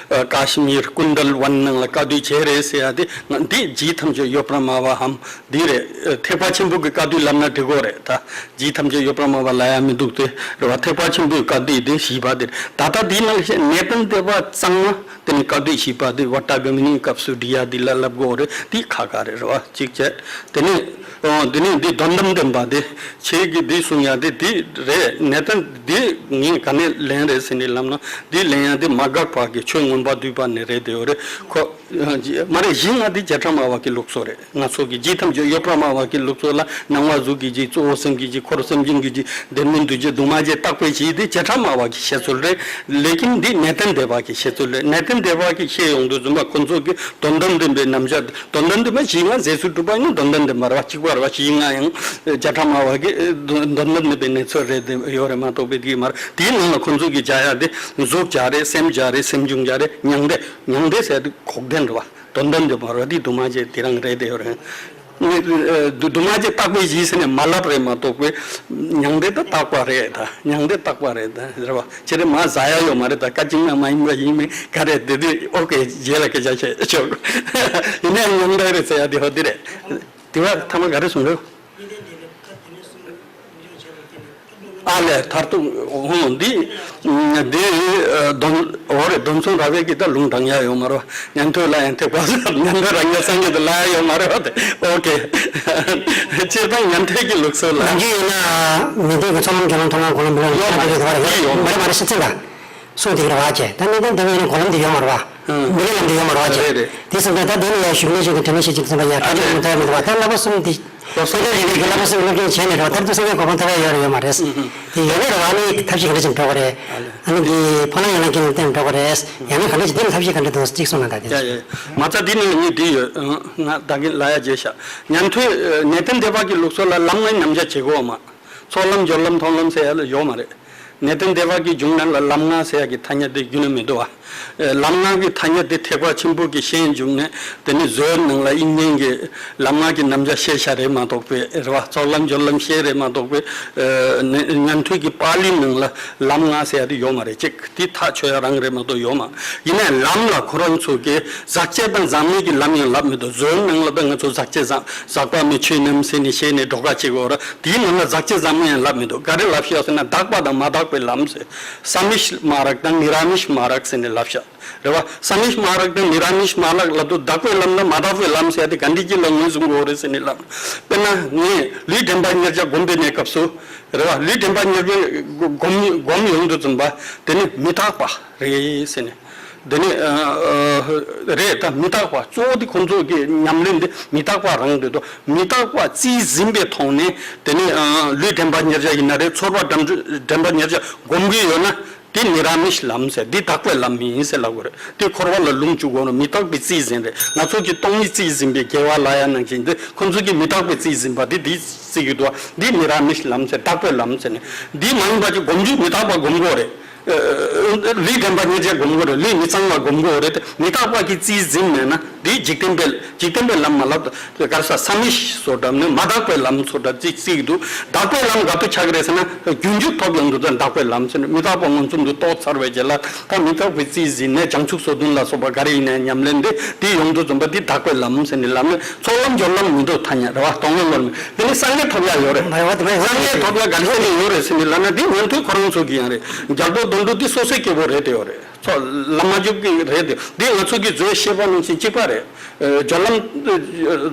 ཀ་ཤི་མིར་ཀུན་དལ་ཝན་ནང་ལ་བཀའ་བསྡུ་བྱས་རེད་ཟེར་ཡ་དེ། ང་འདི་རྗེ་ཐམས་ཅད་གཡོ་བྲལ་སྨྲ་བའམ་འདི་རེད། ཐེག་པ་ཆེན་པོ་གི་བཀའ་བསྡུ་ལབ་ན་འགྲིག་གོ་རེད། ད་རྗེ་ཐམས་ཅད་གཡོ་བྲལ་སྨྲ་བ་ལབ་ཡ་མི་འདུག་སྟེ་རེད་བ། ཐེག་པ་ཆེན་པོའི་བཀའ་བསྡུ་དེ་བཞི་པ་དེ་རེད། ད་ལྟ་འདི་ནང་བཞིན་གནས་བརྟན་སྡེ་པ་གཙང་མ་དེ་ནི་བཀའ་བསྡུ་བཞི་པ་དེ་ཝ་ཏ་ག་མི་ནིའི་སྐབས་སུ་བྲིས་ཡ་འདི་ལ་ལབ་དགོས་རེད། འདི་ཁག་ཁག་རེད། རེད་བ། གཅིག་བྱས། དེ་ནས་ ཨོ། འདི་ནི་འདི་དོན་དམ་བདེན་པ་འདི། ཁྱེད་ཀྱིས་འདི་གསུང་ཡ་འདི་འདི་རེད། གནད་དོན་འདི་ངས་ག་ནས་ལེན་རེད་ཟེར་ནས་ལབ་ན། འདི་ལེན་ཡ་འདི་མ་འགགས་པ་གི་ཆོས་མངོན་པ་འདུས་པ་ནས་རེད། དེ་ཡོད་རེད་ཁོ། མ་རེད། གཞི་ལྔ་འདི་བྱེ་བྲག་སྨྲ་བ་གི་ལུགས་སྲོལ་རེད། ང་ཚོ་གི་གཞི་ཐམས་ཅད་ཡོ་བྱད་སྨྲ་བ་གི་ལུགས་སྲོལ་ལ། སྣང་བ་གཟུགས་ཀྱི་གཞི། གཙོ་བོ་སེམས་ཀྱི་གཞི། འཁོར་སེམས་ཅན་གྱི་གཞི། བདེན་མིན་འདུ་བྱེད་དུ་མ་བྱས་བརྟག་པའི་གཞི་འདི་བྱེ་བྲག་སྨྲ་བ་གི་བཤད་ཚུལ་རེད། ལེ་ཀིན་འདི་གནས་བརྟན་སྡེ་པ་གི་བཤད་ཚུལ་རེད། གནས་བརྟན་སྡེ་པ་གི་བཤད་ཡོང་དུས་ཙམ་པ་ཁོ་ཚོ་གི་དོན་དམ་བདེན་པའི་རྣམ་གཞག་དོན་དམ་བདེན་པ་གཞི་ལྔ་རྫས་སུ་གྲུབ་པ་ཡིན་ན་དོན་དམ་བདེན་པ་རེད་བ། གཅིག་པ་རེད་བ། གཞི་ལྔ་ཡང་བྱེ་བྲག་སྨྲ་བ་གི་དོན་དམ་བདེན་པའི་གནས་ཚུལ་རེད་དེ་ཡོད་རེད་མ་གཏོགས་པའི་དེ་མ་རེད། དེའི་ནང་ལ་ཁོ་ཚོ་གི་བྱ་ཡ་དེ་གཟུགས་བྱ་རེད། སེམས་བྱ་རེད། སེམས་བྱུང་བྱ་རེད། མྱང་འདས། མྱང་འདས་ཟེར་དེ་འགོག་བདེན་རེད་བ། དོན་དམ་བདེན་པ་རེད་བ། དེ་དུ་མ་བྱས་དེ་རང་རེད་དེ་ཡོད་རེད། དུ་དུ་མ་བྱས་བརྟག་པའི་གཞི་ཟེར་ནས་མ་ལབ་རེད་མ་གཏོགས་པའི། མྱང་འདས་ད་བརྟག་པ་རེད། ད་མྱང་འདས་བརྟག་པ་རེད། ད་རེད་བ། ཁྱེད་རེད་མ་ཟ་ཡ་ཡོད་མ་རེད། ད་བཀའ་བཅིངས་ན་མ་ཡིན་པ་ཡིན་མིན་ག་རེད། དེ་དུས་ཨོ་ཀེ་རྗེས་ལ་སྐད་ཆ་བཤད་ཆོག་ཡིན་ནའི་མྱང་འདས་རེད་ཟེར་ཡ་དེ་ཧོ་དེ་རེད། དེ་བ་ཐ་མ་ག་རེ་གསུངས་རེད། ཨ་ལས། མཐར་ཐུག་ཧོ་འདི་འདི་འདོན་འོ་རེད། འདོན་ཚུལ་ར་བས་ཀྱི་ད་ལུང་དྲང་ཡ་ཡོད་མ་རེད་བ། ཉན་ཐོས་ལ་ཡང་ཐེག་པ་ཉན་ཐོས་རང་ཉིད་སངས་རྒྱས་དུ་ལ་ཡ་ཡོད་མ་རེད་བ། དེ་ཨོ་ཀེ། སྤྱིར་བཏང་ཉན་ཐོས་ཀྱི་ལུགས་སྲོལ་ལ། ནམ་རྒྱུན་ཡིན་ན་མི་འདོད་ཀྱི་ཚོགས་ལམ་སྦྱོར་ལམ་མཐོང་ལམ་འཁོར་ལམ་འབུལ་ལམ་ཡོད་མ་རེད་མ་རེད་མ་རེད་ཤི་ཚིག་ལ། གསུངས་དེ་གི་རེད་བ་ཅེ། ད་གནད་དོན་དེ་བས་ནི་གོ་ལམ་དེ་ཡོད་མ་རེད་བ། ཨང་། མི་རེད་ལམ་དེ་ཡོད་མ་རེད་བ་ཅེ། རེད་རེད། དེ་སོང་ཙང་ད་དེ་ནི་ཡང་ཞུགས་གནས་ཆོས་ཀྱི་དོན་ལ་ཤེས་ཀྱི་ཚན་པ་ཡང་ཨ་ཁྲ་ཅིག་རེད། མི་འདུག་བ། ད་བསླབ་པ་གསུམ་དེ། སོ་སོ་རེ་རེ་གི་བསླབ་པ་གསུམ་སློབ་སྦྱོང་བྱས་ནས་རེད་བ། ད་དུང་སངས་རྒྱས་གོ་འཕང་ཐོབ་ཡ་ཡོད་རེད་ཡོད་མ་རེད། ཨང་། དེ་ཡོད་རེད་རེད་བ། ཨ་ནི་ཐབས་ཤེས་ག་འདྲ་ཅིག་འགྲོ་གི་རེད། ཨ་ནི་འདི་ཕ་ལ་ཡང་ལ་ཀྱི་ལ་བརྟེན་འགྲོ་གི་རེད། ཡང་ན་ག་འདྲ་ཅིག་དེ་ལ་ཐབས་ཤེས་ག་འདྲ་འདུག་ཅིག་གསུངས་ན་ད་དེ། ཡ་ཡ། མ་རྩ་འདི་ནི་ངས་འདི་ཡོད། ང་ད་གིན་ལ་ཡ་བརྗེད་ཤག་ཉན་ཐོས་ནད་བརྟན་སྡེ་པ་གི་ལུགས་སྲོལ་ལ་ལམ་ལྔའི་རྣམ་གཞག་བྱེད་དགོས་བ་མ། ཚོགས་ལམ་སྦྱོར་ལམ་མཐོང་ལམ་ཟེར་ཡ་ལ་ཡོད་མ་རེད། གནས་བརྟན་སྡེ་པ་གི་འབྱུང་གནས་ལ་ལམ་ལྔ་ཟེར་ཡ་གི་ཐ་སྙད་དེ་རྒྱུན་ནས་མི་འདུག་བ། ལམ་ལྔ་གི་ཐ་སྙད་དེ་ཐེག་པ་ཆེན་པོ་གི་ཤེས་འབྱུང་ནས་དེ་ནི་བཟོའི་ནང་ལ་དབྱིག་གཉེན་གྱི་ལམ་ལྔ་གི་རྣམ་གཞག་བཤད་བྱ་རེད་མ་གཏོགས་པའི་རེད་བ། ཚོགས་ལམ་སྦྱོར་ལམ་བཤད་རེད་མ་གཏོགས་པའི། ཉན་ཐོས་ཀྱི་པཱ་ལི་ནང་ལ་ལམ་ལྔ་ཟེར་ཡ་དེ་ཡོད་མ་རེད། གཅིག་དེ་ཐག་ཆོད་ཡ་རང་རེད་མ་གཏོགས་ཡོད་མ། ཡིན་ནའི་ལམ་ལ་ཁོ་རང་ཚོ་གི་ཟག་བཅས་དང་ཟག་མེད་ཀྱི་ལམ་ཡང་ལབ་མི་འདུག་བཟོའི་ནང་ལ་ད་ང་ཚོ་ཟག་བཅས་ཟག་ཟག་པ་མེད་ཆོས་རྣམས་ཟེར་ནས་བཤད་ནས་འགྲོ་ཁ་བྱེད་དགོས་ར། དེའི་ནང་ལ་ཟག་བཅས་ཟག་མེད་ཡང་ལབ་མི་འདུག་ག་རེ་ལབ་ཤག་ཟེར་ན་དག་པ་དང་མ་དག་པའི་ལམ་ཟེར། ས་མི་ཤ་མ་རཀ་དང་ནི་ར་མི་ཤ་མ་རཀ་ཟེར་ནས་ལབ་ཤག་རེད་བ། ས་མི་ཤ་མ་རཀ་དང་ནི་ར་མི་ཤ་མ་རཀ་ལབ་དུས་དག་པའི་ལམ་དང་མ་དག་པའི་ལམ་ཟེར་ཡ་དེ་ག་འདྲ་ཅིག་ལ་ངོས་བཟུང་དགོས་རེད་ཟེར་ནས་ལབ། དཔེར་ན་ངས་ལུས་དྲན་པ་ཉེར་བརྒྱ་སྒོམ་པའི་གནས་སྐབས་སུ། རེད་བ། ལུས་དྲན་པ་ཉེར་བརྒྱ་སྒོམ་སྒོམ་ཡོང་དུས་ཙམ་པ་དེ་ནི་མི་རྟག་པ་རེད་ཟེར་ནས། འདི་ནི་རེད། ད་མི་རྟག་པ་གཙོ་བོ་དེ་ཁོང་ཚོ་གི་ཉམས་ལེན་འདི་མི་རྟག་པ་རང་རེད་དོ། མི་རྟག་པ་རྩིས་ཟིན་པའི་ཐོག་ནས་དེ་ནི་ལུས་དྲན་པ་ཉེར་བརྒྱ་ཡིན་ན་རེད། ཚོར་བ་དྲན་དྲན་པ་ཉེར་བརྒྱ་སྒོམ་གྱི་ཡོད་ན་དེ་ནི་ར་མི་ཤ་ལམ་ཟེར། འདི་དག་པའི་ལམ་མིན་ཟེར་ལབ་དགོས་རེད། དེ་འཁོར་བ་ལ་ལྷུང་བཅུག་དགོས་ན་མི་རྟག་པའི་རྩིས་ཟིན་རེད། ང་ཚོ་གི་སྟོང་ཉིད་རྩིས་ཟིན་པའི་རྒྱལ་བ་ལ་ཡ་ནང་བཞིན་དེ་ཁོང་ཚོ་གི་མི་རྟག་པའི་རྩིས་ཟིན་པ་དེ་འདི་རྩིས་ཀྱི་འདུག་འདི་ནི་ར་མི་ཤ་ལམ་ཟེར། དག་པའི་ལམ་ཟེར་ནས་འདི་མ་ཡིན་པ་ཅིག་སྒོམ་རྒྱུ་མི་རྟག་པ་སྒོམ་དགོས་རེད། ལུས་དྲན་པ་ཉེར་བརྒྱ་སྒོམ་དགོས་རེད། ལུས་མི་གཙང་བ་སྒོམ་དགོས་རེད། དེ་མི་རྟག་པ་གི་རྩིས་ཟིན་མེད་ན་དེ་འཇིག་རྟེན་པའི་འཇིག་རྟེན་པའི་ལམ་མ་ལབ་ག་རེ་ཟ། ས་མི་ཤ་སོ་འགྲམ་ནས་མ་དག་པའི་ལམ་སོ་འགྲམ་རྩིས་རྩིས་འདུག་དག་པའི་ལམ་ག་ཏུ་ཆགས་རེད་ཟེར་ན་རྒྱུན་འཇུག་ཐོབ་ཡོང་དུས་ཙམ་དག་པའི་ལམ་ཟེར་ནས་མི་རྟག་པ་མངོན་སུམ་དུ་རྟོགས་ཚར་བའི་རྗེས་ལ་ད་མི་རྟག་པའི་རྩིས་ཟིན་ནས་བྱང་ཆུབ་སོ་བདུན་ལ་སོགས་པ་ག་རེ་ཡིན་ནའི་ཉམས་ལེན་དེ་དེ་ཡོང་དུས་ཙམ་པ་དེ་དག་པའི་ལམ་ཟེར་ནས་ལམ་ནས་ཚོགས་ལམ་སྦྱོར་ལམ་མི་འདུག་ཐ་སྙད་རེད་བ། སྟོང་ཉིད་སྒོམ་དེ་ནི་སངས་རྒྱས་ཐོབ་ཡ་ཡོད་རེད། སངས་རྒྱས་ཐོབ་ཡ་ག་ལ་ནས་ཡོད་རེད་ཟེར་ནས་ལབ་ན་དེ་ཉན་ཐོས་ཁོ་རང་ཚོ་གི་ཡང་རེད། རྒྱལ་པོ་དོན་གྲུབ་དེ་སོ་སོའི་སྐྱེ་བོ་རེད་དེ་ཡོད་རེད། ཚོགས་ལམ་མ་འཇུག་གི་རེད་དེ། འདི་ང་ཚོ་གི་བཟོའི་བཤད་པ་ནང་བཞིན་གཅིག་པ་རེད། སྦྱོར་ལམ།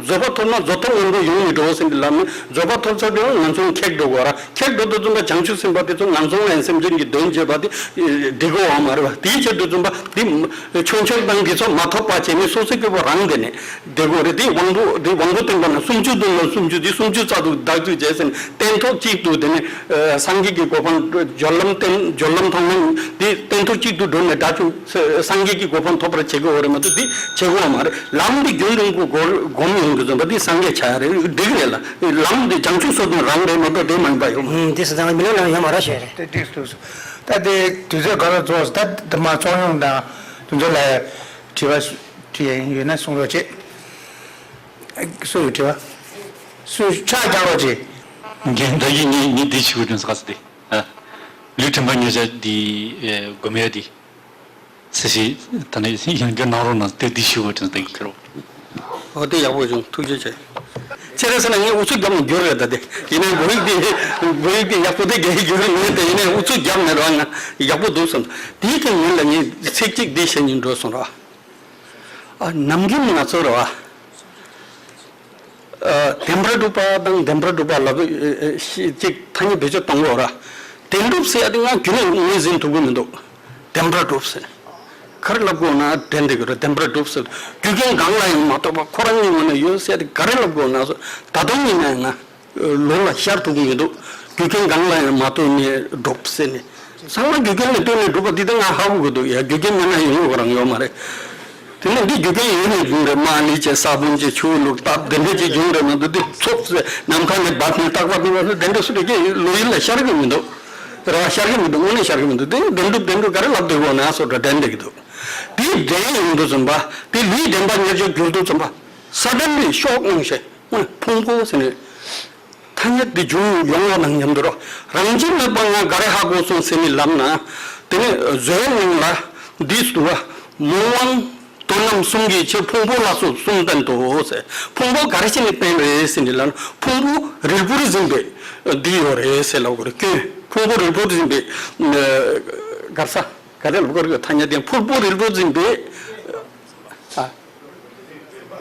བཟོད་པ་ཐོབ་ན་བཟོད་ཐོབ་མངོན་དུ་ཡོང་མི་འགྲོ་ཟེར་འདི་ལབ་ནས་བཟོད་པ་ཐོབ་ཚར་དུས་ང་ཚོ་ཁེགས་འགྲོ་དགོས་ར། ཁེགས་འགྲོ་དུས་ཙམ་པ་བྱང་ཆུབ་སེམས་དཔའ་དེ་ཚོ་ང་ཚོ་ལ་སེམས་ཅན་གྱི་དོན་བྱེད་པ་དེ་འགྲིག་གོ་བ་མ་རེད་བ། དེའི་ཆེད་དུ་ཙམ་པ་དེ་ཆོས་འཆད་དང་འདི་ཚོ་མ་ཐོབ་པ་བྱས་ནས་སོ་སོའི་སྐྱེ་བོ་རང་དེ་ནས་བསྡད་དགོས་རེད། དེ་དབང་པོ་དེ་དབང་པོ་བསྟན་པ་ན་སུམ་ཅུ་སྡོམ་ལ་སུམ་ཅུ་དེ་སུམ་ཅུ་རྩ་དྲུག་བདག་འཛིན་བྱས་ཟིན་སྟན་ཐོག་གཅིག་ཏུ་དེ་ནས་སངས་རྒྱས་ཀྱི་གོ་འཕང་སྦྱོར་ལམ་བསྟན་སྦྱོར་ལམ་མཐོང་ལམ་དེ་སྟན་ཐོག་གཅིག་ཏུ་འགྲོ་ནས་དགྲ་བཅོམ། སངས་རྒྱས་ཀྱི་གོ་འཕང་ཐོབ་པར་བྱེད་དགོས་པ་རེད་མ་གཏོགས་འདི་བྱེད་དགོས་པ་མ་རེད། ལམ་འདི་རྒྱུན་རིང་པོ་སྒོར་སྒོམ་ཡོང་དུས་ཙམ་པ་འདི་སངས་རྒྱས་ཆགས་ཡ་རེད། འགྲིག་རེད་ལ། ལམ་འདི་བྱང་ཆུབ་སོ་བདུན་རང་རེད་མ་གཏོགས་དེ་མ་ཡིན་པ་ཡོད་མ་རེད། ཨུམ། འདི་སི་ཙང་མི་ལོ་ལ་ཡོད་མ་རེད་ཞེས་རེད། དེ་འགྲིག་འདུག་ད་དེ་དུས་ཚོད་ག་ལ་རྫོགས། ད་དེ་མ་ཚོགས་ཡོང་དང་དུས་ཚོད་ལ་དྲི་བ་དྲི་ཡ་ཡོད་ན་གསུང་རོགས་བྱེད། སུ་ཡོད་དྲི་བ། སུ་ཕྱག་རྒྱག་རོགས་བྱེད། རྒན་ད་ཡིན་ངས་ངས་འདི་ཞུ་དགོས་དོན་ས་ག་ས་དེ། ལུས་དྲན་པ་ཉེར་བཞག་འདི་སྒོམ་ཡ་འདི། སེ་ཤི་ད་ནི་ཡང་བསྐྱར་གནང་རོགས་གནང་། དེ་འདི་ཞུ་དགོས་དོན་དེ་གི་ཁེར་རོ། ཨོ་དེ་ཡག་པོ་བྱུང་། ཐུགས་རྗེ་ཆེ། ཁྱེད་རང་ཟེར་ན་ངས་ཨུ་ཚུགས་རྒྱབ་ནས་བསྒྱུར་རེད། ད་དེ་ཡིན་ནའི་བོད་ཡིག་དེ་བོད་ཡིག་དེ་ཡག་པོ་དེ་རྒྱ་ཡིག་བསྒྱུར་མེད་དེ། ཡིན་ནའི་ཨུ་ཚུགས་རྒྱབ་ནས་རོགས་ང་ཡག་པོ་འདུག་སོང་། དེའི་སྟེང་ཉིན་ལ་ངས་ཚིག་གཅིག་འདི་བཤད་སྙིང་འདོད་སོང་ར། ཨ་ནམ་རྒྱུན་ང་ཚོ་ར་བ། བདེན་པར་གྲུབ་པ་དང་བདེན་པར་གྲུབ་པ་ལབ་ཅིག་ཐ་སྙད་བེད་སྤྱོད་གཏོང་དགོས་ར། བདེན་གྲུབ་ཟེར་ཡ་དེ་ང་རྒྱུན་ནས་ངོས་འཛིན་ཐུབ་ཀྱི་མི་འདུག་བདེན་པར་གྲུབ་ཟེར། ག་རེ་ལབ་དགོས་ན་དྲན་བསྡད་ཀྱི་རེད། བདེན་པར་གྲུབ་ཟེར། རྒྱུ་རྐྱེན་གང་ལ་ཡང་མ་གཏོགས་པ་ཁོ་རང་གི་ངོས་ནས་ཡོད་ཟེར་ཡ་དེ་ག་རེ་ལབ་དགོས་ན་སོ། ད་དུང་ཡིན་ན་ཡང་ང་ལོ་ལ་ཤར་ཐུབ་ཀྱི་མི་འདུག་རྒྱུ་རྐྱེན་གང་ལ་ཡང་མ་གཏོགས་ནས་གྲུབ་ཟེར་ནས། ཚང་མ་རྒྱུ་རྐྱེན་ལ་ལྟོས་ནས་གྲུབ་པ་འདི་ད་ང་ཧ་གོ་གི་འདུག་ཡ། རྒྱུ་རྐྱེན་མེད་ན་ཡོང་གི་རང་ཡོད་མ་རེད། དེ་ནས་འདི་རྒྱུ་རྐྱེན་ཡོད་ནས་བྱུང་རེད། མ་ཎི་བྱས་ས་བོན་བྱས་ཆུ་བླུགས་བཏབ་དེ་འདྲ་ཅིག་བྱུང་རེད་མ་གཏོགས། འདི་ཚོགས་ཟེར་ནམ་མཁའ་ནས་འབབ་ནས་རྟག་པར་འདུག་པ་དེ་འདྲ་སུ་རེད་ཀྱི་ལོ་ཡུལ་ལ་ཤར་གི་མི་འདུག་རེད་བ། ཤར་གི་མི་འདུག་དངོས་གནས་ཤར་གི་མི་འདུག་དེ་བདེན་གྲུབ་བདེན་གྲུབ་ག་རེ་ལབ་བསྡད་དགོས་ན་སོ་འདྲ་དྲན་བསྡད་ཀྱི་འདུག་དེའི་འདྲེན་ཡོང་དུས་ཙམ་པ་དེ་ལུས་བདེན་པ་ཉེར་སྦྱོར་གྱུར་དུས་ཙམ་པ་ས་བདེན་པའི་ཤོག་གནང་ཞེས་ཕུང་པོ་ཟེར་ནས། ཐ་སྙད་འདི་བྱུང་ཡོང་བ་ནང་མཉམ་དུ་རོ། རང་བཞིན་གནོད་པ་ལྔ་ག་རེ་ཧ་གོ་སོང་ཟེར་ནས་ལབ་ན། དེ་ནི་བཟོའི་ནང་ལ་འདི་སུ་བ། མོ་དབང་དོ་རྣམས་གསུམ་གྱི་ཕྱིར་ཕུང་པོ་ལ་སོགས་གསུམ་བསྟན་ཏོ་ཟེར། ཕུང་པོ་ག་རེ་བྱས་ནས་བསྟན་རེད་ཟེར་ནས་ལབ་ན། ཕུང་པོ་རིལ་པོར་འཛིན་པའི་འདི་ཡོད་རེད་ཟེར་ལབ་དགོས་རེད། སྐྱོན། ཕུང་པོ་རིལ་པོར་འཛིན་པའི་ག་རེ་ཟ། ག་རེ་ལབ་དགོས་རེད། ཐ་སྙད་དེ་ཕུང་པོ་རིལ་པོར་འཛིན་པའི། ཨ།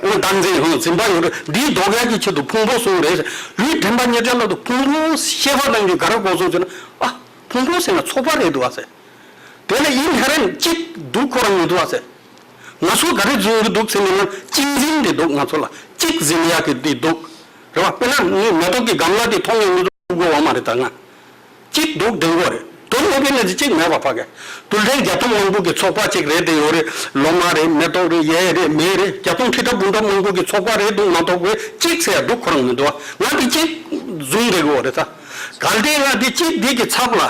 ཨོ་བདག་འཛིན་ཧོ་འཛིན་པ་ཡོད་རེད། འདིའི་ལྡོག་ཡག་གི་ཆེད་དུ་ཕུང་པོ་གསུངས་རེད། ལུས་དྲན་པ་ཉེར་བརྒྱད་ལ་དུ་ཕུང་པོ་ཤེས་པ་དང་རྒྱུ་ག་རེ་གོ་སོང་ཟེར་ན། ཨ། ཕུང་པོ་ཟེར་ན་ཚོགས་པ་རེད་འདུག་ཨ་ཟེར། དེ་ལ་ཡིན་ཧ་རན་གཅིག་འདུག་ཁོ་རང་མི་འདུག་ཨ་ཟེར། ང་ཚོ་ག་རེ་འཛིན་གི་འདུག་ཟེར་ན་གཅིག་འཛིན་དེ་འདུག་ང་ཚོ་ལ་གཅིག་འཛིན་ཡག་གི་དེ་འདུག་རེད་བ། དཔེར་ན་ངས་མེ་ཏོག་གི་སྒམ་ལ་དེ་མཐོང་ཡོང་མི་འདུག་གོ་བ་མ་རེད་ད་ང་། གཅིག་འདུག་དྲན་གོ་རེད། དོན་ཡོད་པའི་གནས་ཚུལ་གཅིག་མེད་པ་ཕ་གི། རྡུལ་ཕྲན་བརྒྱ་སྟོང་མང་པོ་གི་ཚོགས་པ་གཅིག་རེད་དེ་ཡོད་རེད། ལོ་མ་རེད། མེ་ཏོག་རེད། གཡས་རེད། མེ་རེད། བརྒྱ་སྟོང་ཁྲི་ཕྲག་འབུམ་ཕྲག་མང་པོ་གི་ཚོགས་པ་རེད་འདུག་མ་གཏོགས་པའི་གཅིག་ཟེར་ཡ་འདུག་ཁོ་རང་མི་འདུག་ང་འདི་གཅིག་བཟུང་བསྡད་གོ་རེད་ད། གལ་ཏེ་ང་འདི་གཅིག་འདི་གི་ཚབ་ལ།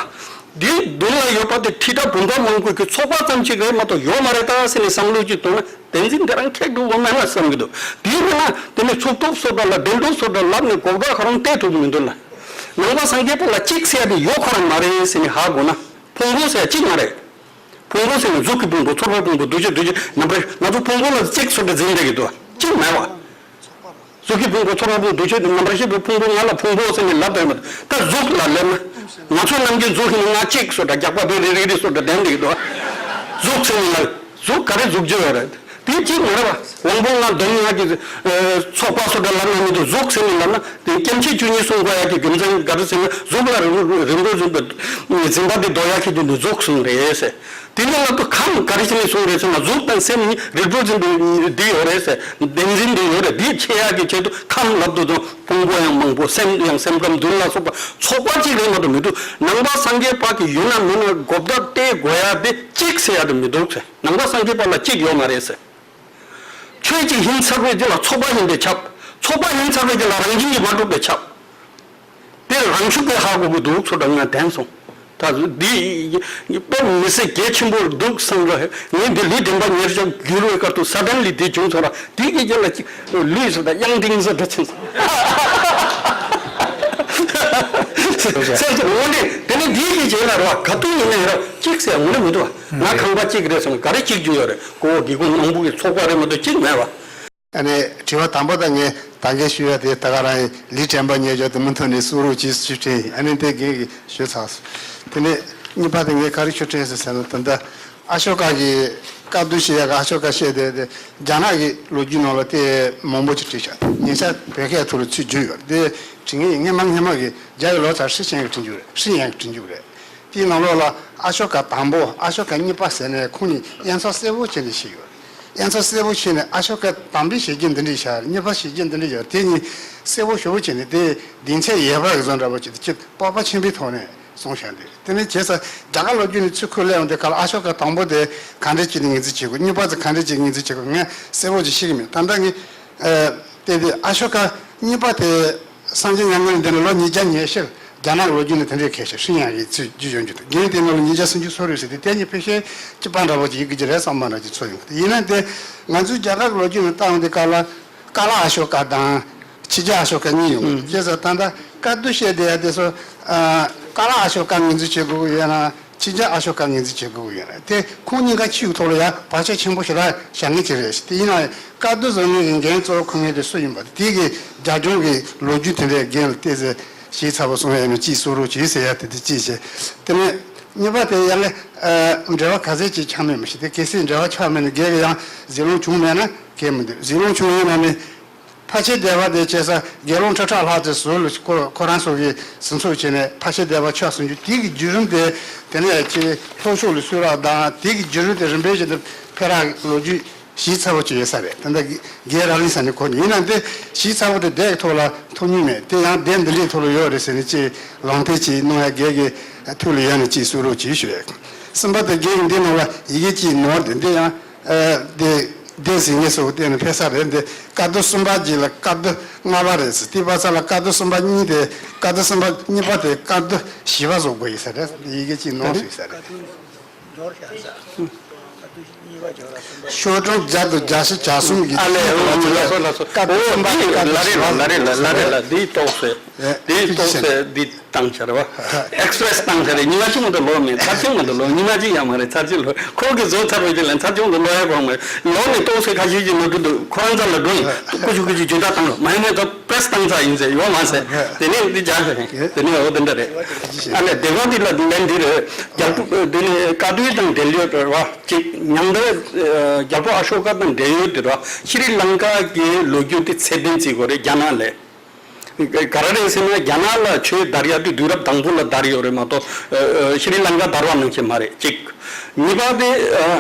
འདིའི་མདུན་ལ་ཡོད་པ་དེ་ཁྲི་ཕྲག་འབུམ་ཕྲག་མང་པོ་གི་ཚོགས་པ་ཙམ་གཅིག་རེད་མ་གཏོགས་ཡོད་མ་རེད་ད་ཟེར་ནས་བསམ་བློ་གཅིག་གཏོང་ན། བདེན་འཛིན་དེ་རང་ཁེགས་འགྲོ་དགོས་མེད་ན་བསམ་གྱི་འདུག་དེའི་ནང་དེ་ནས་ཚུགས་ཐུབ་སོ་འདྲ་ལ་བདེན་གྲུབ་སོ་འདྲ་ལབ་ནས་གོ་བརྡ་ཁོ་རང་སྟེར་ཐུབ་མི་འདུག་ལ། ནང་པ་སངས་རྒྱས་པ་ལ་གཅིག་ཟེར་ཡ་དེ་ཡོད་ཁོ་རང་མ་རེད་ཟེར་ནས་ཧ་གོ་ན། ཕུང་པོ་ཟེར་ཡ་གཅིག་མ་རེད། ཕུང་པོ་ཟེར་ན་གཟུགས་ཀྱི་ཕུང་པོ། ཚོར་བའི་ཕུང་པོ། འདུ་བྱེད་འདུ་བྱེད་རྣམ་པར་ཤེས། ང་ཚོ་ཕུང་པོ་ལ་གཅིག་སོ་འདྲ་འཛིན་བསྡད་ཀྱི་འདུག་གཅིག་མེད་བ། གཟུགས་ཀྱི་ཕུང་པོ། ཚོར་བའི་ཕུང་པོ། འདུ་བྱེད་རྣམ་པར་ཤེས་པའི་ཕུང་པོ་ལྔ་ལ་ཕུང་པོ་ཟེར་ནས་ལབ་བསྡད་མ་ད་གཟུགས་ལ་ལབ་ན། ང་ཚོ་ནམ་རྒྱུན་གཟུགས་ཤིག་ནི་ང་གཅིག་སོ་འདྲ་རྒྱགས་པ་བེ་རི་རིག་རིག་སོ་འདྲ་ལྡན་འདུག་གཟུགས་ཟེར་ནས་ལབ། གཟུགས་ག་རེ་གཟུགས་ཅི་ཡོད་རེད། དེ་གཅིག་མ་རེད་བ། དབང་པོ་ལྔ་འདོད་ལྔ་གི་ཚོགས་པ་སོ་འདྲ་ལབ་ན་མི་འདུག་གཟུགས་ཟེར་ནས་ལབ་ན་དེ་སྐྱེ་མཆེད་བཅུ་གཉིས་གསུང་དགོས་ཡ་གི་རྒྱུ་མཚན་ག་རེ་ཟེར་ན་གཟུགས་ལ་རིམ་རིམ་པས་འཛིན་པའི་འཛིན་པ་འདི་ལྡོག་ཡ་གི་དོན་དུ་གཟུགས་གསུངས་རེད་ཟེར། དེ་ནས་ལབ་དུས་ཁམས་ག་རེ་བྱས་ནས་གསུངས་རེད་ཟེར་ན། གཟུགས་དང་སེམས་གཉིས་རིལ་པོར་འཛིན་པའི་འདི་ཡོད་རེད་ཟེར། བདེན་འཛིན་འདི་ཡོད་རེད། འདི་ཕྱེ་ཡག་གི་ཆེད་དུ་ཁམས་ལབ་དུས་དང་ཕུང་པོ་ཡང་མང་པོ། སེམས་ཡང་སེམས་ཁམས་འདུན་ལ་སོགས་པ་ཚོགས་པ་གཅིག་རེད་མ་གཏོགས་མི་འདུག་ནང་པ་སངས་རྒྱས་པ་གི་ཡོད་ན་མེད་ན་གོ་བརྡ་སྟེར་དགོས་ཡ་དེ་གཅིག་ཟེར་ཡ་དེ་མི་འདུག་ཟེར། ནང་པ་སངས་རྒྱས་པ་ལ་གཅིག་ཡོད་མ་རེད་ཟེར། ཆོས་གཅིག་ཡིན་ཚར་བའི་རྗེས་ལ་ཚོགས་པ་ཡིན་པས་ཁྱབ། ཚོགས་པ་ཡིན་ཚར་བའི་རྗེས་ལ་རང་བཞིན་གྱིས་མ་གྲུབ་པས་ཁྱབ། དེ་རང་ཤུགས་ཀྱིས་ཧ་གོ་གི་འདུག་ཚོ་འདྲ་ང་དྲན་སོང་། ད་འདི་དཔེ་མི་སྲིད་གལ་ཆེན་པོ་འདུག་བསམ་ར། ངས་འདི་ལུས་དྲན་པ་ཉེར་བཞག་འགྱུར་བའི་སྐབས་སུ་ས་བདན་ལས་འདི་བྱུང་སོང་ར། དེ་གི་རྗེས་ལ་ཅིག་ལུས་སུ་ད་དབྱངས་ཏིང་ཟེར་འདྲ་ཕྱིན་སོང་། སེམས་ཀྱི་དངོས་འབྲེལ་དེ་ནི་འདི་གི་རྗེས་ལ་ར་ག་དུས་ཡིན་ན་ཡང་ར་གཅིག་ཟེར་ངོ་ནས་མི་འདུག་བ། ང་ཁང་པ་གཅིག་རེད་སོང་ག་རེ་གཅིག་རྒྱུ་ཡོད་རེད། ཀོ་བོ་སྒེའུ་ཁུང་ནང་བུ་གི་ཚོགས་པ་རེད་མ་གཏོགས་གཅིག་མེད་བ། ཨ་ནི་དྲི་བ་དང་པོ་དང་ངས་ད་གིན་ཞུས་ཡ་དེ་ད་ག་རང་ཡིན། ལུས་དྲན་པ་ཉེར་བཞག་དེ་མུ་མཐུད་ནས་གསུང་རོགས་གྱིས་ཞུས་དྲན་ཡིན། ཨ་ནི་དེ་རྒན་གྱིས་ཞུས་ཚར་སོང་། དེ་ནས་གཉིས་པ་དེ་ངས་ག་རེ་ཞུ་དྲན་སོང་ཟེར་ན། ད་ལྟ་ཨ་ཤོ་ཀ་གི་བཀའ་བསྡུ་བྱེད་ཡ་གི་ཨ་ཤོ་ཀ་བཤད་དེ་དེ་རྒྱ་ནག་གི་ལོ་རྒྱུས་ནང་ལ་དེ་མང་པོ་ཅིག་བྲིས་ཤག་ཉེ་ཆར་བོད་སྐད་ཐོག་ལ་ཚུར་བསྒྱུར་ཡོད་རེད། དེ་བྲིས་ངེས་ཡིན། སྔན་མ་སྔན་མ་གི་རྒྱ་གི་ལོ་ཙཱ་ཧྲི་ཅན་གྱིས་བྲིས་རྒྱུ་རེད། ཧྲི་ཡན་གྱིས་བྲིས་རྒྱུ་རེད། དེའི་ནང་ལོགས་ལ་ཨ་ཤོ་ཀ་དང་པོ་ཨ་ཤོ་ཀ་གཉིས་པ་ཟེར་ནས་ཁོང་གཉིས་དབྱེ་མཚམས་གསལ་པོ་བྱས་ནས་བཤད་ཡོད། དབྱེ་མཚམས་གསལ་པོ་བྱས་ནས་ཨ་ཤོ་ཀ་དང་པོའི་བྱས་རྗེས་འདི་འདྲ་བཞག་གཉིས་པ་བྱས་རྗེས་འདི་འདྲ་བཞག་དེ་གཉིས་གསལ་པོ་ཞེ་པོ་བྱས་ནས་དེ་སྡིངས་ཆའི་ཡལ་ག་གི་བཟོ་འདྲ་པོ་བྱས་ཏེ་སྤོབས་པ་ཆེན་པོའི་ཐོག་ནས་གསུངས་བཞག་འདུག་དེ་ནས་བྱས་ཙང་རྒྱ་གར་ལོ་རྒྱུས་ནས་ཚུར་ཁུར་སླེབས་ཡོང་དུས་སྐབས་ལ་ཨ་ཤོ་ཀ་དང་པོ་དེ་ག་འདྲ་བྱས་ནས་ངོས་འཛིན་བྱེད་དགོས། གཉིས་པ་དེ་ག་འདྲ་བྱས་ངོས་འཛིན་བྱེད་དགོས་ངས་གསལ་པོ་ཅིག་ཤེས་ཀྱི་མེད། ད་ལྟ་ངས་ཨ་དེ་དེ་ཨ་ཤོ་ཀ་གཉིས་པ་དེ། སངས་རྒྱས་མྱ་ངན་ལས་འདས་ནས་ལོ་ཉིས་བརྒྱ་ཉི་ཤུ། རྒྱ་ནག་གི་ལོ་རྒྱུས་ནས་དེ་འདྲའི་ཁས་བཤད། ཧྲི་ཡན་གྱིས་ཚུར་བསྒྱུར་ཡོང་རྒྱུ་དང་། རྒན་དེ་ནང་ལ་ཉིས་བརྒྱ་སུམ་ཅུ་སོ་རེད་ཟེར་ཏེ་དེ་གཉིས་ཕལ་ཆེར་གཅིག་པ་འདྲ་པོ་ཅིག་ཡིན་གྱི་རེད་བསམ་པ་འདྲ་ཅིག་ཚོར་ཡོང་། ཡིན་ན་དེ་ང་ཚོའི་རྒྱ་གར་གྱི་ལོ་རྒྱུས་ནས་བལྟ་ཡོང་དུས་སྐབས་ལ་ཀ་ལ་ཨ་ཤོ་ཀ་དང་ཕྱི་རྒྱལ་ཨ་ཤོ་ཀ་གཉིས་ཡོང་གི་འདུག་བྱས་ཙང་ད་ལྟ་བཀའ་བསྡུ་བཤད་བསྡད་ཡ་དེ་ཚོ་ཀ་ལ་ཨ་ཤོ་ཀ་ངོས་འཛིན་བྱེད་དགོས་ཀྱི་ཡོད་ན། ཕྱི་རྒྱལ་ཨ་ཤོ་ཀ་ངོས་འཛིན་བྱེད་དགོས་ཀྱི་ཡོད་རེད། དེ་ཁོང་གཉིས་ཀ་ཕྱིའི་ཐོག་ལ་ཡང་བར་ཆད་ཆེན་པོ་ཞེ་དྲག་བཞག་མཁན་ཅིག་རེད། དེ་ཡིན་ན་ཡང་བཀའ་བསྡུ་བཟོ་མཁན་གྱི་འགན་གཙོ་བོ་འཁུར་མཁན་དེ་སུ་ཡིན་པ་དེ་གི་རྒྱབ་ལྗོངས་ཀྱི་ལོ་རྒྱུས་དེ་འདྲའི་འགན་ལ་བལྟས་ཚེ་ཞེ་ཚ་པོ་གསུང་ཡ་ཡིན་ན་ཅིག་གསུང་རོགས་གྱིས་ཟེར་ཡ་དེ་དེ་གཅིག་བྱས། དེ་ནས་གཉིས་པ་དེ་ཡང་འབྲེལ་བ་ག་ཚད་ཅིག་ཆགས་མེད་མི་ཤེས། དེ་གལ་སྲིད་འབྲེལ་བ་ཆགས་མེད་ན་རྒན་གྱི་ཡང་གཟིགས་ལོང་བྱུང་མེད་ན་གལ་མི་འདུག་གཟིགས་ལོང་བྱུང་ཡོད་ན་ནི། ཕལ་ཆེར་སྡེ་པ་དེ་བྱས་ས་དགེ་སློང་ཁྲི་ཕྲག་ལྷག་ཙམ་ཟུར་ལ་ཁོ་ཁོ་རང་ཚོ་གིས་ཟིན་ཚོགས་བྱས་ནས་ཕལ་ཆེར་སྡེ་པ་ཆགས་སོང་རྒྱུ་དེ་གི་བརྒྱུད་རིམ་དེ། དེ་ནས་ཁྱེད་ལྷོ་ཕྱོགས་ལ་གསུང་རབ་དང་དེ་གི་བརྒྱུད་རིམ་དེ་རིམ་པས་བྱས་ནས་ཕེ་རག་ལོ་རྒྱུས་ཞིབ་ཚགས་པོ་ཅིག་ཡོད་ས་རེད། ད་ལྟ་རྒན་རབ་གླིང་ས་ནས་གོ་ཡིན་ན་འདི་ཞིབ་ཚགས་པོ་དེ་དེབ་ཐོག་ལ་ཐོན་མྱོང་མེད་དེ། ཡང་དེབ་འདི་འདྲའི་ཐོག་ལ་ཡོད་རེད་ཟེར་ནས་ཅིག་ལམ་སྟོན་ཅིག་གནང་ཡ་རྒན་གྱི་ཐུགས་ལ་ཡོད་ན་ཅིག་གསུང་རོགས་གྱིས་ཞུ་ཡ། གསུམ་པ་དེ་རྒན་གྱི་འདི་ནང་ལ་ཡི་གེ་གཅིག་ནོར་དེ་འདི་ཡང་། ཨ། དེ་དེ་ཟིན་ངེས་སོགས་བལྟས་ནས་ཕེབས་ས་རེད། འདི་བཀའ་བསྡུ་གསུམ་པ་གཅིག་ལ་བཀའ་བསྡུ་ལྔ་པ་རེད་ཟེར། དེ་བར་ས་ལ་བཀའ་བསྡུ་གསུམ་པ་གཉིས་དེ། བཀའ་བསྡུ་གསུམ་པ་གཉིས་པ་དེ་བཀའ་བསྡུ་བཞི་པ་བཟོ་དགོས་ཡིན་ས་རེད། ཡི་གེ་གཅིག་ནོར་སོང་ཡིན་ས་རེད། ཤོག་གྲངས་བརྒྱ་དང་བརྒྱད་ཅུ་གྱ་གསུམ་གྱི། ཨ་ལས། ཨོ་ལགས་སོ་ལགས་སོ། བཀའ་བསྡུ་གསུམ་པ་གཉིས་པ་ལ་རེད་ལ་ལ་རེད་ལ་ལ་རེད་ལ། འདིའི་ཏོག་ཙེ། ཨེ། འདིའི་ཏོག་ཙེ་འདི་བཏང་ཤར་བ། ཨེགས་པི་རེ་སི་བཏང་ཤར་རེད། ཉི་མ་གཅིག་མ་གཏོགས་ལོག་མེད། ཚར་གཅིག་མ་གཏོགས་ལོག་ཉི་མ་གཅིག་ཡང་མ་རེད། ཚར་གཅིག་ལོག་ཁོ་གི་བཟོ་ཚར་བའི་རྗེས་ལ་ཚར་གཅིག་མ་གཏོགས་ལོག་ཡ་གོ་མ་རེད། ལོག་ནས་ཏོག་ཙེ་ཁ་ཤས་ཀྱི་ནང་དུ་འདུག་ཁོ་རང་ཚ་ལ་འགྲོ་ཡིན། ཀུ་ཆུ་ཀུ་ཆུ་ཇུས་ཏ་བཏང་ལ་མ་ཡིན་ནས་ད་པེ་རེ་སི་བཏང་ཚར་ཡིན་ཟེར་ཡོད་མ་ཟེར། དེ་ནས་འདི་རྒྱག་ཤར་ཡིན། དེ་ནས་འོ་དེ་འདྲ་རེད། ཨ་ལས་སྡེ་ཁག་འདི་ལ་ལན་འདི་རེད། རྒྱལ་པོ་དེ་ནས་བཀའ་བསྡུ་དང་འབྲེལ་ཡོད་རེད་བ། གཅིག་ཉང་བྲན། རྒྱལ་པོ་ཨ་ཤོ་ཀ་དང་འབྲེལ་ཡོད་དེ་རེད་བ། ཤྲི་ལང་ཀ་གི་ལོ་རྒྱུས་དེ་ཚད་ལྡན་བརྩི་དགོས་རེད་རྒྱ་ནག་ལས། ག་རེ་རེད་ཟེར་ན་རྒྱ་ནག་ལ་ཆོས་དར་ཡག་དེ་དུས་རབས་དང་པོ་ལ་དར་ཡོད་རེད་མ་གཏོགས། ཨ། ཨ། ཤྲི་ལང་ཀ་དར་བ་ནང་བཞིན་མ་རེད་གཅིག་གཉིས་པ་དེ།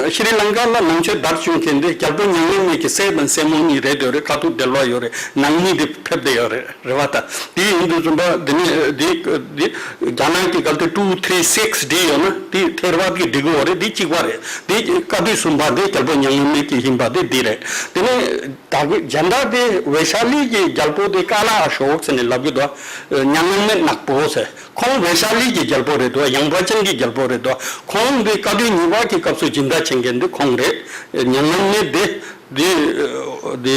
ཨ། ཤྲི་ལང་ཀ་ལ་ནང་ཆོས་དར་བྱུང་མཁན་དེ་རྒྱལ་པོ་མྱ་ངན་མེད་ཀྱི་སྲས་དང་སྲས་མོ་གཉིས་རེད་འདོད་རེད། ཁ་ཐུག་འབྲེལ་བ་ཡོད་རེད། ནང་མི་དེ་ཕེབས་བསྡད་ཡོད་རེད། རེད་བ། ད་དེ་ཡིན་དུས་ཙམ་པ་དེ་ནི་དེ་དེ་རྒྱ་ནག་གི་གལ་ཏེ་two three six བྲིས་ཡོད་ན་དེ་ཐེར་པ་གིས་འབྲི་གི་ཡོད་རེད། དེ་གཅིག་པ་རེད། དེ་བཀའ་བསྡུ་གསུམ་པ་དེ་རྒྱལ་པོ་མྱ་ངན་མེད་ཀྱི་ཡིན་པ་དེ་འདི་རེད། དེ་ནི། ད་གི་རྒྱ་ནག་དེ་ཝེ་ཤ་ལི་གི་རྒྱལ་པོ་དེ་ཀ་ལ་ཨ་ཤོག་ཟེར་ནས་ལབ་གི་འདུག་མྱ་ངན་མེད་ནག་པོ་ཟེར། ཁོང་ཝེ་ཤ་ལི་གི་རྒྱལ་པོ་རེད་འདུག་ཡངས་པ་ཅན་གྱི་རྒྱལ་པོ་རེད་འདུག་ཁོང་དེ་བཀའ་བསྡུ་གཉིས་པ་གི་སྐབས་སུ་སྦྱིན་བདག་བྱེད་མཁན་དེ་ཁོང་རེད། མྱ་ངན་མེད་དེ་དེ་དེ་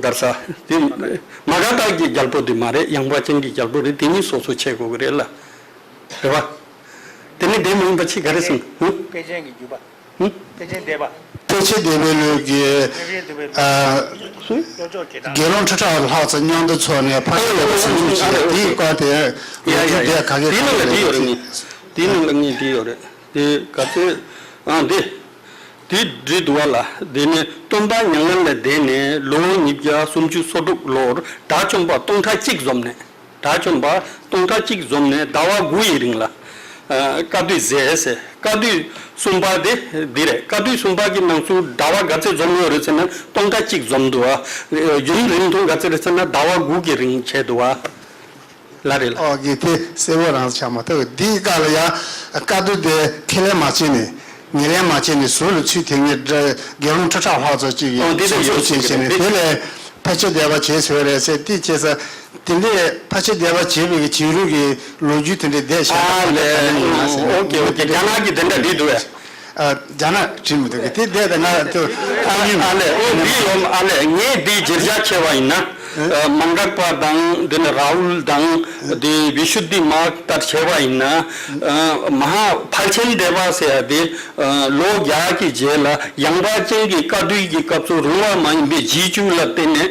གར་ས་དེ་མ་ག་དྷ་གི་རྒྱལ་པོ་དེ་མ་རེད། ཡངས་པ་ཅན་གྱི་རྒྱལ་པོ་རེད། དེ་གཉིས་སོ་སོ་བྱེད་དགོས་གི་རེད་ལ། རེད་བ། དེ་ནི་དེ་མ་ཡིན་པ་ཅི་ག་རེ་ཟེར། ཧུ། དཔེ་ཅན་གྱི་བརྒྱུད་པ། ཧུ། ཕལ་ཆེར་སྡེ་པ། ཕལ་ཆེར་སྡེ་པའི་ལུགས་ཀྱི། ཨ། དགེ་སློང་ཁྲི་ཕྲག་ལྷག་ཙམ་མཉམ་དུ་ཚོགས་ནས་ཕ་གི་ལ་ཟིན་བྱས་དེའི་སྐོར་དེ་ལོ་རྒྱུས་དེ་ག་གེ་ག་གེ་རེད། དེའི་ནང་ལ་ངས་བྲིས་ཡོད་རེད། དེ་ག་ཚོད། ཨ། འདི། དེ་བྲིས་འདུག་བ་ལ། དེ་ནས་སྟོན་པ་མྱ་ངན་ལས་འདས་ནས་ལོ་ཉིས་བརྒྱ་སུམ་ཅུ་སོ་དྲུག་ལོར་དགྲ་བཅོམ་པ་སྟོང་ཕྲག་གཅིག་འཛོམས་ནས། དགྲ་བཅོམ་པ་སྟོང་ཕྲག་གཅིག་འཛོམས་ནས་ཟླ་བ་དགུ་ཡི་རིང་ལ། ཨ། བཀའ་བསྡུ་མཛད་ཟེར། བཀའ་བསྡུ་གསུམ་པ་དེ་འདི་རེད། བཀའ་བསྡུ་གསུམ་པ་གི་ནང་ཚུད་ཟླ་བ་ག་ཚོད་འཛོམས་ཡོད་རེད་ཟེར་ན་སྟོང་ཕྲག་གཅིག་འཛོམས་འདུག་བ། ཡུན་རིང་ཐུང་ག་ཚོད་རེད་ཟེར་ན་ཟླ་བ་དགུ་གི་རིང་བྱས་འདུག་བ། ལ་རེད་ལ། ཨོ་གི་དེ་གསལ་བོ་རང་ཆགས་མ་ཐུབ། འདིའི་སྐབས་ལ་ཡང་བཀའ་བསྡུ་དེ་ཁས་ལེན་མ་བྱས་ནས། ངོས་ལེན་མ་བྱས་ནས་ཟུར་ལ་ཚུད་དེ་ངས་དགེ་སློང་ཁྲི་ཕྲག་ལྷག་ཙམ་ཅིག་གིས་ཨོ་འདི་ཚོ་ཚུད་ཡོད་ཚུད་བྱས་ནས་རེད། དེ་ལས་ཕལ་ཆེར་སྡེ་པ་བྱས་ཟེར་བ་རེད་ཟེར། དེ་བྱས་ས་དེ་འདྲའི་ཕལ་ཆེར་སྡེ་པ་བྱས་པའི་གི་བྱེད་ལུགས་ཀྱི་ལོ་རྒྱུས་དེ་འདྲའི་བསྡད་བཞག་ཨ་ལས། ཨོ་ཀེ་ཨོ་ཀེ། རྒྱ་ནག་གི་དེ་འདྲ་བྲིས་འདུག་བས། ཨ། རྒྱ་ནག་བྲིས་མི་འདུག་གི་དེ་བསྡད་དེ་ང་ཚོ་ཨ་ཨ་ལས། ཨོ་འདི་ཡོད་ཨ་ལས། ངས་འདི་བརྗེ་བཞག་བྱས་པ་ཡིན་ན། ཨ། མན་དྷ་པ་དང་དེ་ནས་རཱ་ཧུལ་དང་དེ་བི་ཤུ་དྷི་མཱར་ལྟར་བྱས་པ་ཡིན་ན། ཨ། མ་ཧཱ་ཕལ་ཆེན་སྡེ་པ་ཟེར་ཡ་དེ། ཨ། ལོ་བརྒྱ་གི་རྗེས་ལ་ཡངས་པ་ཅན་གྱི་བཀའ་བསྡུ་གི་སྐབས་སུ་རུང་བ་མ་ཡིན་པའི་རྗེས་འཇུག་ལ་བརྟེན་ནས་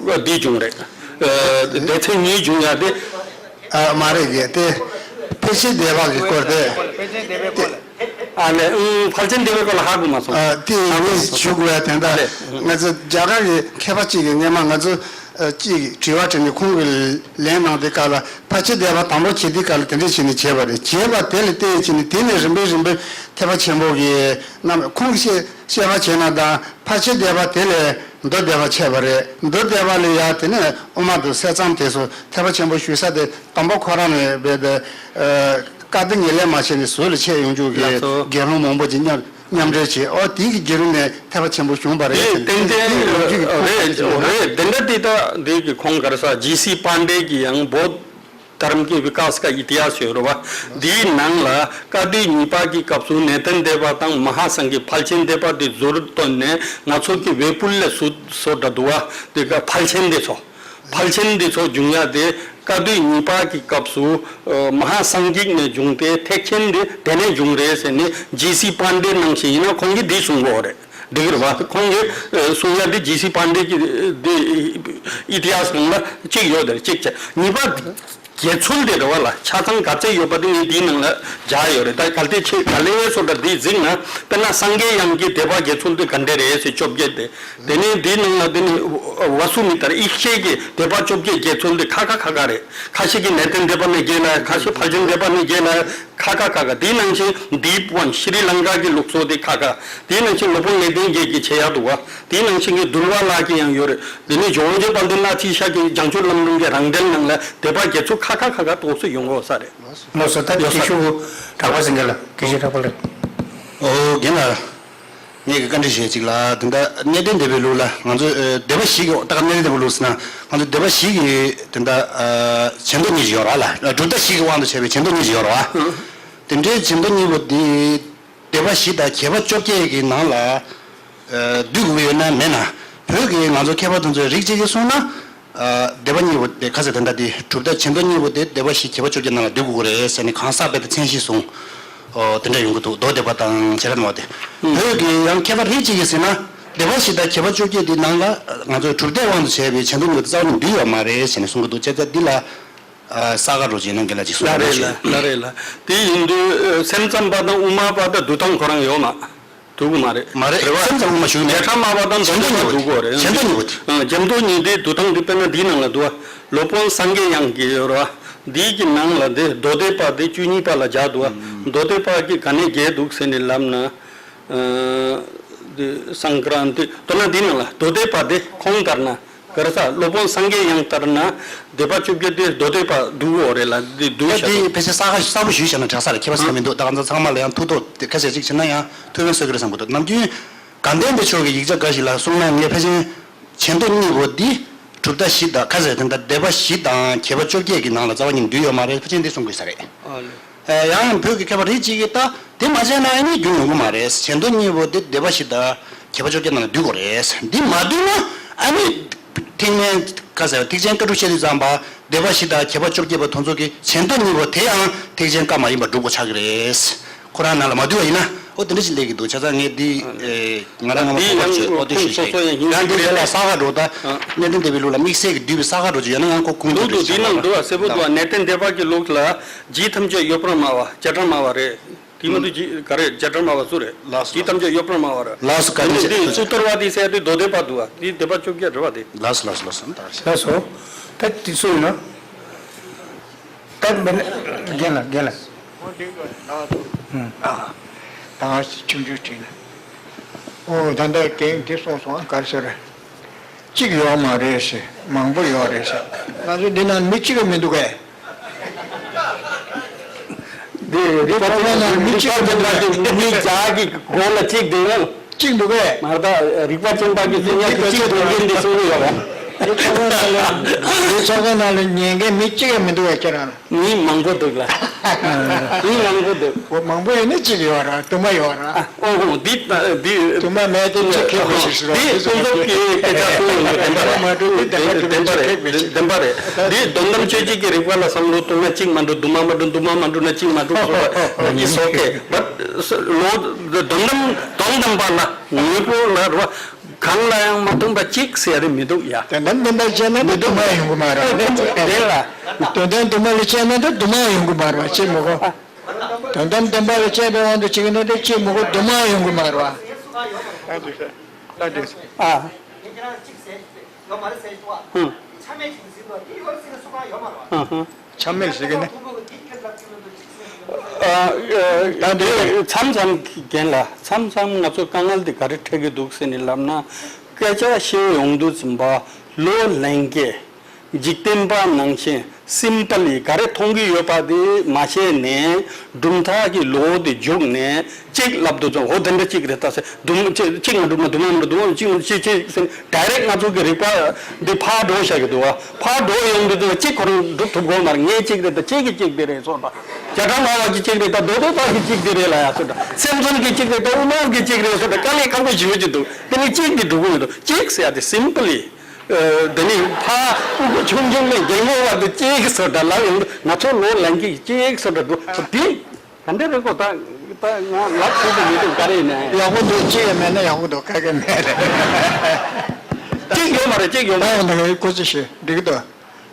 བསྡུས་བྱུང་རེད། ཨ། སྡེ་ཚན་གཉིས་བྱུང་ཡ་དེ། ཨ། མ་རེད་གི་དེ་ཕལ་ཆེར་སྡེ་པ་གི་སྐོར་དེ། ཨ་ལས། ཨང་། ཕལ་ཆེར་སྡེ་པའི་སྐོར་ལ་ཧ་གོ་མ་སོང་། ཨ། དེ་ཧ་གོ་མ་ངས་སོང་། ཞུ་དགོས་ཡ་དེ་འདྲ། ཨ་ལས། ང་ཚོ་རྒྱ་གར་གྱི་མཁས་པ་གཅིག་གིས་སྔས་མ་ང་ཚོ་ཨ་གཅིག་གིས་དྲི་བ་དྲིས་ནས་ཁོང་གིས་ལན་གནང་དུས་སྐབས་ལ་ཕལ་ཆེར་སྡེ་པ་དང་པོ་བྱེད་དུས་སྐབས་ལ་དེ་འདྲ་བྱས་ནས་བྱས་པ་རེད། བྱས་པ་དེ་ལ་བརྟེན་བྱས་ནས་དེ་ནས་རིམ་པས་རིམ་པས་ཐེག་པ་ཆེན་པོ་གི་རྣམ་ཁོང་གིས་བཤད་བཤད་པ་བྱས་ན་ད་ཕལ་ཆེར་སྡེ་པ་དེ་ལས་མདོ་སྡེ་པ་ཆད་པ་རེད། མདོ་སྡེ་པ་ལས་ཡ་དེ་ནས་དབུ་མ་དང་ས་མཚམས་དེ་ཚོ་ཐེག་པ་ཆེན་པོ་ཞུ་ས་དེ་དང་པོ་ཁོ་རང་ནས་རྦད་དེ། ཨ། བཀའ་བསྡུ་ངོས་ལེན་མ་བྱས་ནས་ཟུར་ལ་ཆད་ཡོང་རྒྱུ་གི་ལགས་སོ། དགེ་སློང་མང་པོ་ཅིག་མཉམ་མཉམ་འབྲེལ་བྱས། ཨོ་དེ་གི་བརྒྱུད་རིམ་ནས་ཐེག་པ་ཆེན་པོ་བྱུང་བ་རེད། དེ་ཏན་ཏན་ལོ་རྒྱུས་ཀྱི་ཁུངས་རེད་ཀྱི་ཡོད་ན། རེད། དེ་འདྲ་དེ་ད་འདི་གི་ཁོང་ག་རེ་ཟ་ཇི་སི་པཱན་ཌེ་གི་ཡང་བོད་དྷརམ་གི་བི་ཀཱས་ཀ་ཨི་ཏི་ཧཱས་ཡོད་རེད་བ། འདིའི་ནང་ལ་བཀའ་བསྡུ་གཉིས་པ་གི་སྐབས་སུ་ནེ་ཏན་སྡེ་པ་དང་མ་ཧཱ་སང་གི་ཕལ་ཆེན་སྡེ་པ་དེ་ཟུར་བཏོན་ནས་ང་ཚོ་གི་བེ་པུལ་ལས་སུ་སོ་འདྲ་འདུག་བ། དེ་ག་ཕལ་ཆེན་དེ་ཚོ། ཕལ་ཆེན་འདི་ཚོ་འབྱུང་ཡ་དེ་བཀའ་བསྡུ་གཉིས་པ་གི་སྐབས་སུ་ཨ་མ་ཧཱ་སང་གིག་ནས་བྱུང་སྟེ་ཐེག་ཆེན་འདི་དེ་ནས་བྱུང་རེད་ཟེར་ནས་ཇི་སི་པཱན་ཌེ་ནང་བཞིན་ཡིན་ན་ཁོང་གིས་འདི་གསུང་གི་ཡོད་རེད། འགྲིག་གི་རེད་བ། ཁོང་གིས་ཨ་གསུང་ཡ་འདི་ཇི་སི་པཱན་ཌེ་གི་འདི་ཨི་ཏི་ཧཱས་ནང་ལ་གཅིག་ཡོད་དེ་གཅིག་བྱས། གཉིས་པ། དགེ་ཚུལ་དེ་རེད་བ་ལ། ཆ་ཚང་ག་ཚད་ཡོད་པ་དེ་ངས་འདིའི་ནང་ལ་སྦྱར་ཡོད་རེད། ད་གལ་ཏེ་ཁྱེད་ག་ལེ་སོ་འདྲ་འདི་གཟིགས་ན། དཔེར་ན་སངས་རྒྱས་དབྱངས་ཀྱི་སྡེ་པ་དགེ་ཚུལ་དེ་ག་འདྲ་རེད་ཟེར། བཅོ་བརྒྱད་དེ། དེ་ནས་འདིའི་ནང་ལ་དེ་ནི་ཝ་སུ་མི་ཏྲ་ཡེ་ཤེས་ཀྱི་སྡེ་པ་བཅོ་བརྒྱད་དགེ་ཚུལ་དེ་ཁ་ཁ་ཁ་ཁ་རེད། ཁ་ཤས་ཀྱིས་ནན་ཏན་སྡེ་པ་ནས་བརྒྱད་ལ། ཁ་ཤས་ཕར་ཕྱིན་སྡེ་པ་ནས་བརྒྱད་ལ། ཁ་ཁ་ཁ་ཁ། དེའི་ནང་བཞིན་དིབ་ཝན་ཤྲི་ལང་ཀ་གི་ལུགས་སྲོལ་དེ་ཁ་ཁ། དེའི་ནང་བཞིན་སློབ་དཔོན་གནས་བརྟན་རྒྱལ་གྱིས་བྱེད་ཡག་འདུག་བ། དེའི་ནང་བཞིན་གྱི་འདུལ་བ་ལགས་ཀྱི་ཡང་ཡོད་རེད། དེ་ནས་ཇོ་བོ་རྗེ་དཔལ་ལྡན་ཨ་ཏི་ཤ་གི་བྱང་ཆུབ་ལམ་རིམ་གྱི་རང་འགྲེལ་ནང་ལ་སྡེ་པ་དགེ་ཚུལ་ཁ་ཁ་ཁ་ཁ་ཏོག་ཙམ་ཡོང་གི་ཡོད་ས་རེད། ལགས་སོ། ད་ཡོད་ས་ཀྱི་ཤུ་གུ་གྲགས་པ་ཟིན་ག་ལ་དགེ་བཤེས་གྲགས་པ་ལགས། ཨོ་རྒན་ལགས། ངས་ཀྱི་བཀའ་འདྲི་ཞུ་ཡས་གཅིག་ལ། དེ་འདྲ་གནས་བརྟན་སྡེ་པའི་ལུགས་ལ་ང་ཚོས་ཨ་སྡེ་པ་བཞི་གི། ད་ག་གནས་བརྟན་སྡེ་པའི་ལུགས་ཟེར་ན་ང་ཚོ་སྡེ་པ་བཞི་གི་དེ་འདྲ་ཨ་བྱེ་མདོ་གཉིས་ཤིག་ཡོད་རེད་བ་ལ། གྲུབ་མཐའ་བཞི་གི་དབང་དུ་བྱས་པའི་བྱེ་མདོ་གཉིས་ཤིག་ཡོད་རེད་བ། དེ་འདྲའི་བྱེ་མདོ་གཉིས་པོ་དེ་སྡེ་པ་བཞི་དང་གྱད་པ་བཅོ་བརྒྱད་ཀྱི་ནང་ལ་ཨ་འདུས་དགོས་ཀྱི་ཡོད་ན་མེད་ན། བོད་ཀྱི་ང་ཚོ་མཁས་པ་དེ་ཚོའི་རིགས་གཅིག་གིས་གསུངས་ན། ཨ་སྡེ་པ་གཉིས་པོ་དེ་ཁ་ཟེར་དེ་འདྲ་དེ་གྲུབ་མཐའ་བྱེ་མདོ་གཉིས་པོ་དེ་སྡེ་པ་བཞི་གྱད་པ་བཅོ་བརྒྱད་ནང་ལ་འདུས་དགོས་ཀྱི་རེད་ཟེར་ནས་གང་ཟག་དཔེ་དང་མཚན་གཞི་བཟུང་། ཨོ་དེ་འདྲ་ཡོང་གི་འདུག་མདོ་སྡེ་པ་དང་བྱེ་བྲག་སྨྲ་བ་དེ། ཨུ། བོད་ཀྱི་ཡང་མཁས་པ་རིགས་གཅིག་གིས་ཟེར་ན། སྡེ་པ་བཞི་དང་གྱད་པ་བཅོ་བརྒྱད་དེ་ནང་ལ་ང་ཚོས་གྲུབ་མཐའི་དབང་དུ་བྱས་པའི་བྱེ་མདོ་གཉིས་པོ་དེ་རྩ་བ་ནས་འདུས་ཡོད་མ་རེད་ཟེར་ནས་གསུང་གི་འདུག་བྱས་ཙང་འདི་ལ་ཨ་གསལ་ཁ་འདྲ་ཅིག་གནང་རྒན་ལགས་ཅིག་གསུང་ལ་རོགས་རེད་ཞུ། ལ་ལ་རེད་ལ། དེ་ཡིན་དུས་ཨ་སེམས་ཙམ་པ་དང་དབུ་མ་པ་དང་འདུ་སྟངས་ཁོ་རང་ཡོད་མ། འདུག་གི་མ་རེད། མ་རེད། རེད་བ། སེམས་ཙམ་དབུ་མ་ཞུ་གི་མེད། བྱེ་བྲག་སྨྲ་བ་དང་འདུ་བྱེ་མདོ་སྟངས་གཉིས་པོ། འདུག་གོ་རེད། བྱེ་མདོ་གཉིས་པོ་དེ། ཨ་བྱེ་མདོ་གཉིས་དེ་འདུ་སྟངས་དེ་དཔེར་ན་འདིའི་ནང་ལ་འདུག་བ། སློབ་དཔོན་སངས་རྒྱས་དབྱངས་ཀྱི་ཡོད་རེད་བ། འདིའི་གི་ནང་ལ་འདི་མདོ་སྡེ་པ་དེ་བཅུ་གཉིས་པ་ལ་སྦྱར་འདུག་བ། མདོ་སྡེ་པ་གི་ག་ནས་བརྒྱད་འདུག་ཟེར་ནས་ལབ་ན། ཨ་འདི་སངྐ་རཱན་ཏི། མདོར་ན་འདིའི་ནང་ལ་མདོ་སྡེ་པ་དེ་ཁོང་ལྟར་ན། ག་རེ་ཟ། སློབ་དཔོན་སངས་རྒྱས་དབྱངས་ལྟར་ན་སྡེ་པ་བཅོ་བརྒྱད་དེ་མདོ་སྡེ་པ་འདུག་གོ་རེད་ལ། འདི་འདུག་ད་བཞག་འདི་འདུག་ཕལ་ཆེར་གསལ་ཁ་གསལ་པོ་ཞུས་བཞག་ན་དྲག་ས་རེད། མཁས་པ་ཚང་མ་མི་འདུག་ད་ང་ཚོ་ཚང་མ་ལ་ཡང་ཐུགས་དོགས་དེ་ཁ་ཤས་ཅིག་བྱས་ན་ཡང་ཐུགས་ཕན་གསོས་ཀྱི་རེད་བསམ་གྱི་འདུག་ནམ་རྒྱུན་དགའ་ལྡན་པའི་ཕྱོགས་ཀྱི་ཡིག་ཆ་འགའ་ཞིག་ལ་གསུངས་ན། ངས་ཕལ་ཆེར་བྱེ་མདོ་གཉིས་པོ་འདི་གྲུབ་མཐའ་བཞི་དང་ཁ་ཟེར་དེ་འདྲ་སྡེ་པ་བཞི་དང་གྱད་པ་བཅོ་བརྒྱད་ཀྱི་ནང་ལ་རྩ་བ་ཉིད་འདུས་ཡོད་མ་རེད། ཕལ་ཆེར་འདི་གསུང་དགོས་ས་རེད། ཨ་ལེ། ཨ་ཡང་བོད་ཀྱི་མཁས་པ་རིགས་གཅིག་གིས་ད་དེ་མ་བྱས་ན་ཨ་ནི་རྒྱུན་ཡོང་གི་མ་རེད། བྱེ་མདོ་གཉིས་པོ་དེ་སྡེ་པ་བཞི་དང་གྱད་པ་བཅོ་བརྒྱད་ནང་ལ་འདུས་དགོས་རེད། འདི་མ་འདུས་ན་ཨ་ནི་ཐེག་དམན་ཁ་ཟེར་ཐེག་ཆེན་བཀའ་སྒྲུབ་བཤད་དུས་ཙམ་པ་སྡེ་པ་བཞི་དང་གྱད་པ་བཅོ་བརྒྱད་པ་དེ་ཚོ་གི་བྱེ་མདོ་གཉིས་པོ་དེ་ཡང་ཐེག་ཆེན་བཀའ་མ་ཡིན་པར་སྒྲུབ་དགོས་ཆགས་ཀྱི་རེད། ཁོ་རང་ནང་ལ་མ་འདུས་པ་ཡིན་ན། ཨོ་དེ་འདྲ་ཞིག་སླེབས་ཀྱི་འདུག་བྱས་ཙང་ངས་འདི་ཨེ་ང་རང་ངོ་མ་འདི་ཁོ་ཡང་ཚོས་ཨོ་དེ་ཁོང་ཞུ་སོ་སོ་ཡང་ཡིན་ཡང་འདི་གྱི་རེད། དེ་ལ་གསལ་ཁ་འགྲོ་ད། ཨ། གནས་བརྟན་སྡེ་པའི་ལུགས་ལ་དམིགས་བསལ་གྱི་འདུས་པའི་གསལ་ཁ་འགྲོ་ཅིག་ཡོད་ན་ཡང་ཁོ་གོང་དུ་འདུག་འདུག་འདི་ནང་འདུག་ཨ། གསལ་པོ་འདུག་ཨ། གནས་བརྟན་སྡེ་པ་གི་ལུགས་ལ་རྗེ་ཐམས་ཅད་གཡོ་བྲལ་སྨྲ་བ་བྱེ་བྲག་སྨྲ་བ་རེད། དེ་མ་གཏོགས་རྗེ་ག་རེ་བྱེ་བྲག་སྨྲ་བ་སུ་རེད། ལགས་སོ། རྗེ་ཐམས་ཅད་གཡོ་བྲལ་སྨྲ་བ་རེད། ལགས་སོ། བཀའ་དྲིན་ཆེ། དེ་ནས་འདི་སུ་ཏོར་བ་འདི་ཟེར་དེ་མདོ་སྡེ་པ་འདུག་ཨ། འདི་སྡེ་པ་བཅོ་བརྒྱད་རེད་བ་དེ། ལགས་སོ་ལགས་སོ་ལགས་སོ། ལགས་སོ། ད་དེ་སུ་ཡིན་ན། ད་མེད་ན་རྒན་ལགས་རྒན་ལགས། ཨ། ད་ང་ཆུང་ཆུང་དྲིས་ན། ཨོ་ད་ལྟ་རྒན་འདི་གསུངས་སོང་ཨ། ག་རེ་ཟེར། གཅིག་ཡོད་མ་རེད་ཟེར། མང་པོ་ཡོད་རེད་ཟེར། ང་ཚོ་འདི་ན་མི་གཅིག་ག་མི་འདུག་གས། འདི་རིག་པ་ཅན་པ་གི་མི་གཅིག་ག་མི་འདུག་གས། མི་བརྒྱ་གི་སྒང་ལ་གཅིག་འདུག་གས། གཅིག་འདུག་གས། མ་རེད་ད། རིག་པ་ཅན་པ་གི་སེམས་ཉག་གི་གཅིག་འདུག་མཁན་འདི་གསུང་གི་ཡོད་རེད། འདི་ཚོགས་པ་ནང་ལ་འདི་ཚོགས་པ་ནང་ལ་ཉན་མཁན་མི་གཅིག་ག་མི་འདུག་གས་ཁྱེད་རང་། མི་མང་པོ་འདུག་ལ། མི་མང་པོ་འདུག་འོ་མང་པོ་ཡོད་ན་གཅིག་ཡོད་ར། དུ་མ་ཡོད་ར། ཨ་ཨོ་ཧོ། འདི་འདི་དུ་མ་མེད་དེ་གཅིག་ཁེགས་པ་ཞིག་ཟེར་བ། འདི་འདི་ཀུན་རྫོབ་ཀྱི་སྐད་ཆ་གསུང་ཡོང་གི་བདེན་པ་རེད། མ་འགྲོ་འདི་བདེན་པ་འགྲོ་བདེན་པ་རེད། ཁེགས་པ་ཞིག་བདེན་པ་རེད། འདི་དོན་དམ་དཔྱོད་བྱེད་ཀྱི་རིག་པ་ལ་བསམ་བློ་གཏོང་ན་གཅིག་མ་འགྲོ། དུ་མ་མ་འགྲོ། དུ་མ་མ་འགྲོ་ན་གཅིག་མ་འགྲོ་ཟེར་བ། It's okay. But ལོ་དོན་དམ་དོན་དམ་པ་ལ་དངོས་པོ་ལ་རེད་བ། གང་ལ་ཡང་མ་མཐུན་པ་གཅིག་ཟེར་ཡ་རེ་མི་འདུག་ཡ། དོན་དམ་བདེན་པར་དཔྱད་ན་ད་དུ་མ་ཡོང་གི་མ་རེད། དེ་ལ། དོན་དམ་དུ་མ་ལ་དཔྱད་ན་ད་དུ་མ་ཡོང་གི་མ་རེད་བ། ཅེས་མོ་གོ། དོན་དམ་བདེན་པ་ལ་དཔྱད་པའི་དབང་དུ་བྱས་ན་ད་ཅེས་མོ་གོ་དུ་མ་ཡོང་གི་མ་རེད་བ། ཨ། ཧུམ། ཆ་མེད་ཅིག་ཟིན་ཏོ། དེ་ཡོད་ཟིན་སུ་གང་ཡོད་མ་རེད་བ། ཧུམ་ཧུམ། ཆ་མེད་ཟིན་གི་ནི། ཨ། ཨ། ད་འདི་མཚམས་མཚམས་རྒན་ལགས། མཚམས་མཚམས་ང་ཚོ་དཀའ་ངལ་འདི་ག་རེ་འཕྲད་ཀྱི་འདུག་ཟེར་ནས་ལབ་ན། སྐད་ཆ་བཤད་ཡོང་དུས་ཙམ་པ་བློ་ལྷན་སྐྱེས། འཇིག་རྟེན་པ་ནང་བཞིན་སིམ་པལ་ལི་ག་རེ་མཐོང་གི་ཡོད་པ་དེ་མ་བཤད་ནས། གྲུབ་མཐའ་གི་ལོ་དེ་རྒྱུགས་ནས་གཅིག་ལབ་དུས་ཙམ། འོ་དེ་འདྲ་གཅིག་རེད་ད་ཟེར། དུ་མ་གཅིག་གཅིག་མ་གྲུབ་ན་དུ་མ་མ་གྲུབ། དུ་མ་གཅིག་གཅིག་གཅིག་ཟེར་ནས་ཌའི་རེག་ང་ཚོ་གི་རིག་པ་འདི་ཕར་འགྲོ་བཞག་གི་འདུག་བ། ཕར་འགྲོ་ཡོང་དུས་ཙམ་གཅིག་ཁོ་རང་སྒྲུབ་ཐུབ་དགོས་མ་རེད། ངའི་གཅིག་རེད་ད། ཁྱེད་ཀྱི་གཅིག་དེ་རེད་སོ་ད། བྱེ་བྲག་སྨྲ་བ་གི་གཅིག་རེད་ད། མདོ་སྡེ་པ་གི་གཅིག་དེ་རེད་ལབ་ཡ་སོ་ད། སེམས་ཙམ་གི་གཅིག་རེད་ད། དབུ་མ་གི་གཅིག་རེད་སོ་ད། དཀའ་ལས་ཁག་པོ་ཞེ་པོ་ཅིག་འདུག་དེ་ནི་གཅིག་གི་འགྲོ་གི་མི་འདུག་གཅིག་ཟེར་ཡ་དེ་སིམ་པལ་ལི། ཨ། དེ་ནི་ཕ་སྤུ་གུ་ཆུང་ཆུང་ནས་རྒན་གོག་བར་དུ་གཅིག་སོ་འདྲ་ལབ་ཡོང་དུས། ང་ཚོ་ལོ་ལོན་གྱི་གཅིག་སོ་འདྲ་འདུག་དེ་ག་འདྲ་རེད་གོ། ད་ད་ང་ལབ་ཐུབ་ཀྱི་མི་འདུག་ག་རེ་ཡིན་ན། ཡག་པོ་འདུག་གཅིག་ཡང་མེད་ན་ཡག་པོ་འདུག་ག་གེ་མེད་རེད། གཅིག་ཡོད་མ་རེད། གཅིག་ཡོད་མ་རེད། ད་ཡང་ད་ག་ཡི་ཁོ་ཚོ་ཞེས་འགྲིག་གི་འདུག་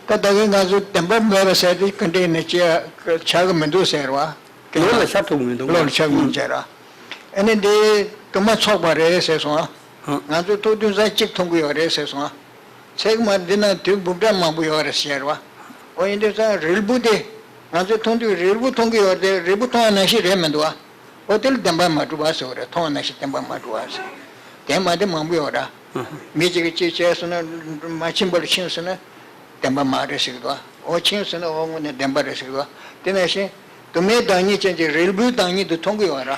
ད་ད་གིན་ང་ཚོ་བདེན་པ་མེད་པ་ཟེར་དེ་ག་འདྲས་ནས་ཅི་ཡ་ཆགས་ཀྱི་མི་འདུག་ཟེར་བ། ལོ་ལ་ཤར་ཐུབ་མི་འདུག་ལོ་ལ་ཤར་མི་འདུག་ཟེར་བ། ཨ་ནི་འདི་དུ་མ་ཚོགས་པ་རེད་ཟེར་སོང་ཨ། ཧང་། ང་ཚོ་ཐུག་དུས་ཙང་གཅིག་མཐོང་གི་ཡོད་རེད་ཟེར་སོང་ཨ། ཚེག་མ་འདི་ན་དུས་འབུམ་ཕྲག་མང་པོ་ཡོད་རེད་ཟེར་བ། འོ་ཡིན་དུས་ཙང་རིལ་བུ་དེ། ང་ཚོ་མཐོང་དུས་རིལ་བུ་མཐོང་གི་ཡོད་རེད་དེ་རིལ་བུ་མཐོང་བ་ནང་བཞིན་རེད་མི་འདུག་ཨ། འོ་དེ་ལ་བདེན་པར་མ་གྲུབ་པ་ཟེར་བ་རེད། མཐོང་བ་ནང་བཞིན་བདེན་པར་མ་གྲུབ་པ་ཟེར། དེ་མ་དེ་མང་པོ་ཡོད་ར། ཧང་ཧང་། མི་གཅིག་གིས་གཅིག་བྱས་སོང་ན། མ་ཕྱིན་པ་ལ་ཕྱིན་སོང་ན། བདེན་པ་མ་རེད་ཟེར་གི་འདུག་འོ་ཕྱིན་སོང་ན་འོ་དངོས་གནས་བདེན་པ་རེད་ཟེར་གི་འདུག་དེ་ནང་བཞིན། དུ་མའི་བདག་ཉིད་ཅན་གྱི་རིལ་བུའི་བདག་ཉིད་དུ་མཐོང་གི་ཡོད་ར།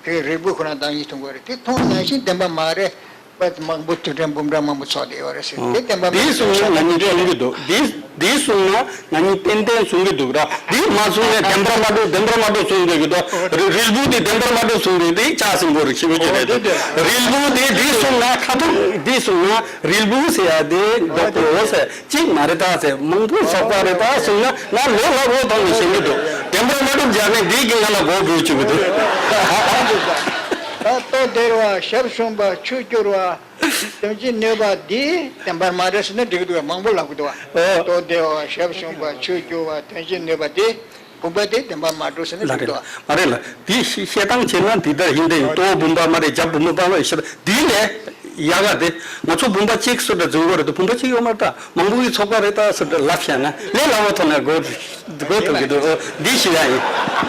དེ་རིལ་བུ་ཁོ་རང་བདག་ཉིད་མཐོང་གི་ཡོད་རེད། དེ་མཐོང་ནང་བཞིན་བདེན་པ་མ་རེད། པ་མང་པོ་དུས་དྲན་འབུམ་ཕྲག་མང་པོ་ཚོགས་བསྡད་ཡོད་རེད་ཟེར། དེ་བདེན་པ་མ་རེད། འདི་གསུངས་ན་ང་གཉིས་ཏན་ཏན་གསུང་གི་འདུག་འདི་འདི་གསུངས་ན་ང་གཉིས་ཏན་ཏན་གསུང་གི་འདུག་ར། འདི་མ་གསུངས་ན་བདེན་པ་མ་གྲུབ་བདེན་པ་མ་གྲུབ་གསུང་གི་འདུག་རི་རིལ་བུ་འདི་བདེན་པ་མ་གྲུབ་གསུང་གི་འདུག་ཅག་སྲིན་པོ་རེད་ཞེ་པོ་ཅིག་རེད། འདི་རིལ་བུ་འདི་འདི་གསུངས་ན་ཁ་ཐུག་འདི་གསུངས་ན་རིལ་བུ་ཟེར་ཡ་དེ་འདོག་གོ་ཟེར། གཅིག་མ་རེད་ད་ཟེར། མང་པོ་ཚོགས་པ་རེད་ད་གསུངས་ན་ང་ལོ་ལྷག་པོ་ཐོག་ནས་ཤེས་ཀྱི་འདུག་བདེན་པ་མ་གྲུབ་སྦྱར་ནས་འདི་གིས་ང་ལ་མགོ་སྒུར་བཅུག་གི་འདུག་ད་ལྟོ་ལྡིར་བ་ཞབས་ཞུམ་པ་ཆུ་སྐྱུར་བ། དོན་གྱི་ནུས་པ་འདི་བདེན་པར་མ་རེད་ཟེར་ན་འགྲིག་གི་འདུག་མང་པོ་ལབ་ཀྱི་འདུག་ཨོ། ལྟོ་ལྡིར་བ་ཞབས་ཞུམ་པ་ཆུ་སྐྱུར་བ་དོན་གྱི་ནུས་པ་འདི་བུམ་པ་འདི་བདེན་པར་མ་གྲུབ་ཟེར་ན་ལ་འགྲིག་རེད་གི་འདུག་མ་རེད་ལ། འདི་ཤེས་བཤད་སྟངས་བྱས་ན་འདི་ལྟར་ཡིན་ཏེ། ལྟོ་བུམ་པ་མ་རེད། རྒྱབ་བུམ་པ་མ་རེད། ཞེས་འདི་ལས་ཡག་ག་དེ། ང་ཚོ་བུམ་པ་གཅིག་སུ་འདྲ་འཛིན་གྱི་རེད་དེ་བུམ་པ་གཅིག་ཡོད་མ་རེད་ད། མང་པོ་གི་ཚོགས་པ་རེད་ད་སུ་འདྲ་ལབ་བཤད་ན་ལས་སླ་བོ་ཐོག་ནས་དགོས་དགོས་ཐུབ་ཀྱི་འདུག་འདི་ཤེས་ཡ་ཡིན།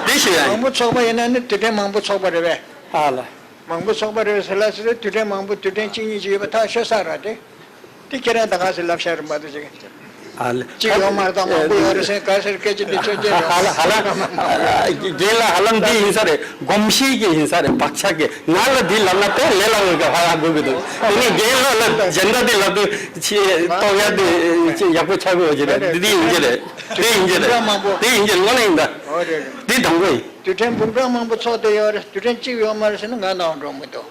འདི་ཤེས་ཡ་ཡིན། མང་པོ་ཚོགས་པ་ཡིན་ན་ནི་དུས་དྲན་མང་པོ་ཚོགས་པ་རེད་པས། ཨ་ལ། མང་པོ་ཚོགས་པ་རེད་ཟེར་ལ་ཟེར་དུས་དྲན་མང་པོ་དུས་དྲན་གཅིག་གཉིས་ཅིག་ཡོད་པ་ཐག་ཆོད་ས་ར་དེ། དེ་ཁྱེད་རང་ད་ག་ཟེར་ལབ་ཤག་རེད་མ་གཏོགས་ཅིག་ཨ་ལ། གཅིག་ཡོད་མ་རེད་དང་མང་པོ་ཡོད་རེད་ཟེར་ག་ཟེར་སྐད་ཆ་འདི་ཆོས་ཅན་རེད། ཧ་ལམ་ཧ་ལམ་རྒན་ལགས་ཧ་ལམ་འདི་ཡིན་ས་རེད། གོམས་གཤིས་ཀྱི་ཡིན་ས་རེད། བག་ཆགས་ཀྱི། ང་ལ་འདི་ལབ་ན་དཔེ་ལས་སླ་བོ་གི་ཧ་ཧ་གོ་གི་འདུག་དེ་ནས་རྒན་ལགས་ལ་སྦྱིན་བདག་འདི་ལབ་དུས་ཆེས་རྟོགས་ཡ་འདི་ཡག་པོ་ཆགས་གི་ཡོད་ཀྱི་རེད། འདི་འདི་ཡིན་གྱི་རེད། འདི་ཡིན་གྱི་རེད། འདི་ཡིན་གྱི་རེད། ང་ལ་ཡིན་ད། འདི་དང་པོ་ཡིན། དུས་དྲན་འབུམ་ཕྲག་མང་པོ་ཚོགས་བསྡད་ཡོད་རེད། དུས་དྲན་གཅིག་ཡོད་མ་རེད་ཟེར་ན་ང་ནང་འགྲོ་མི་འདུག་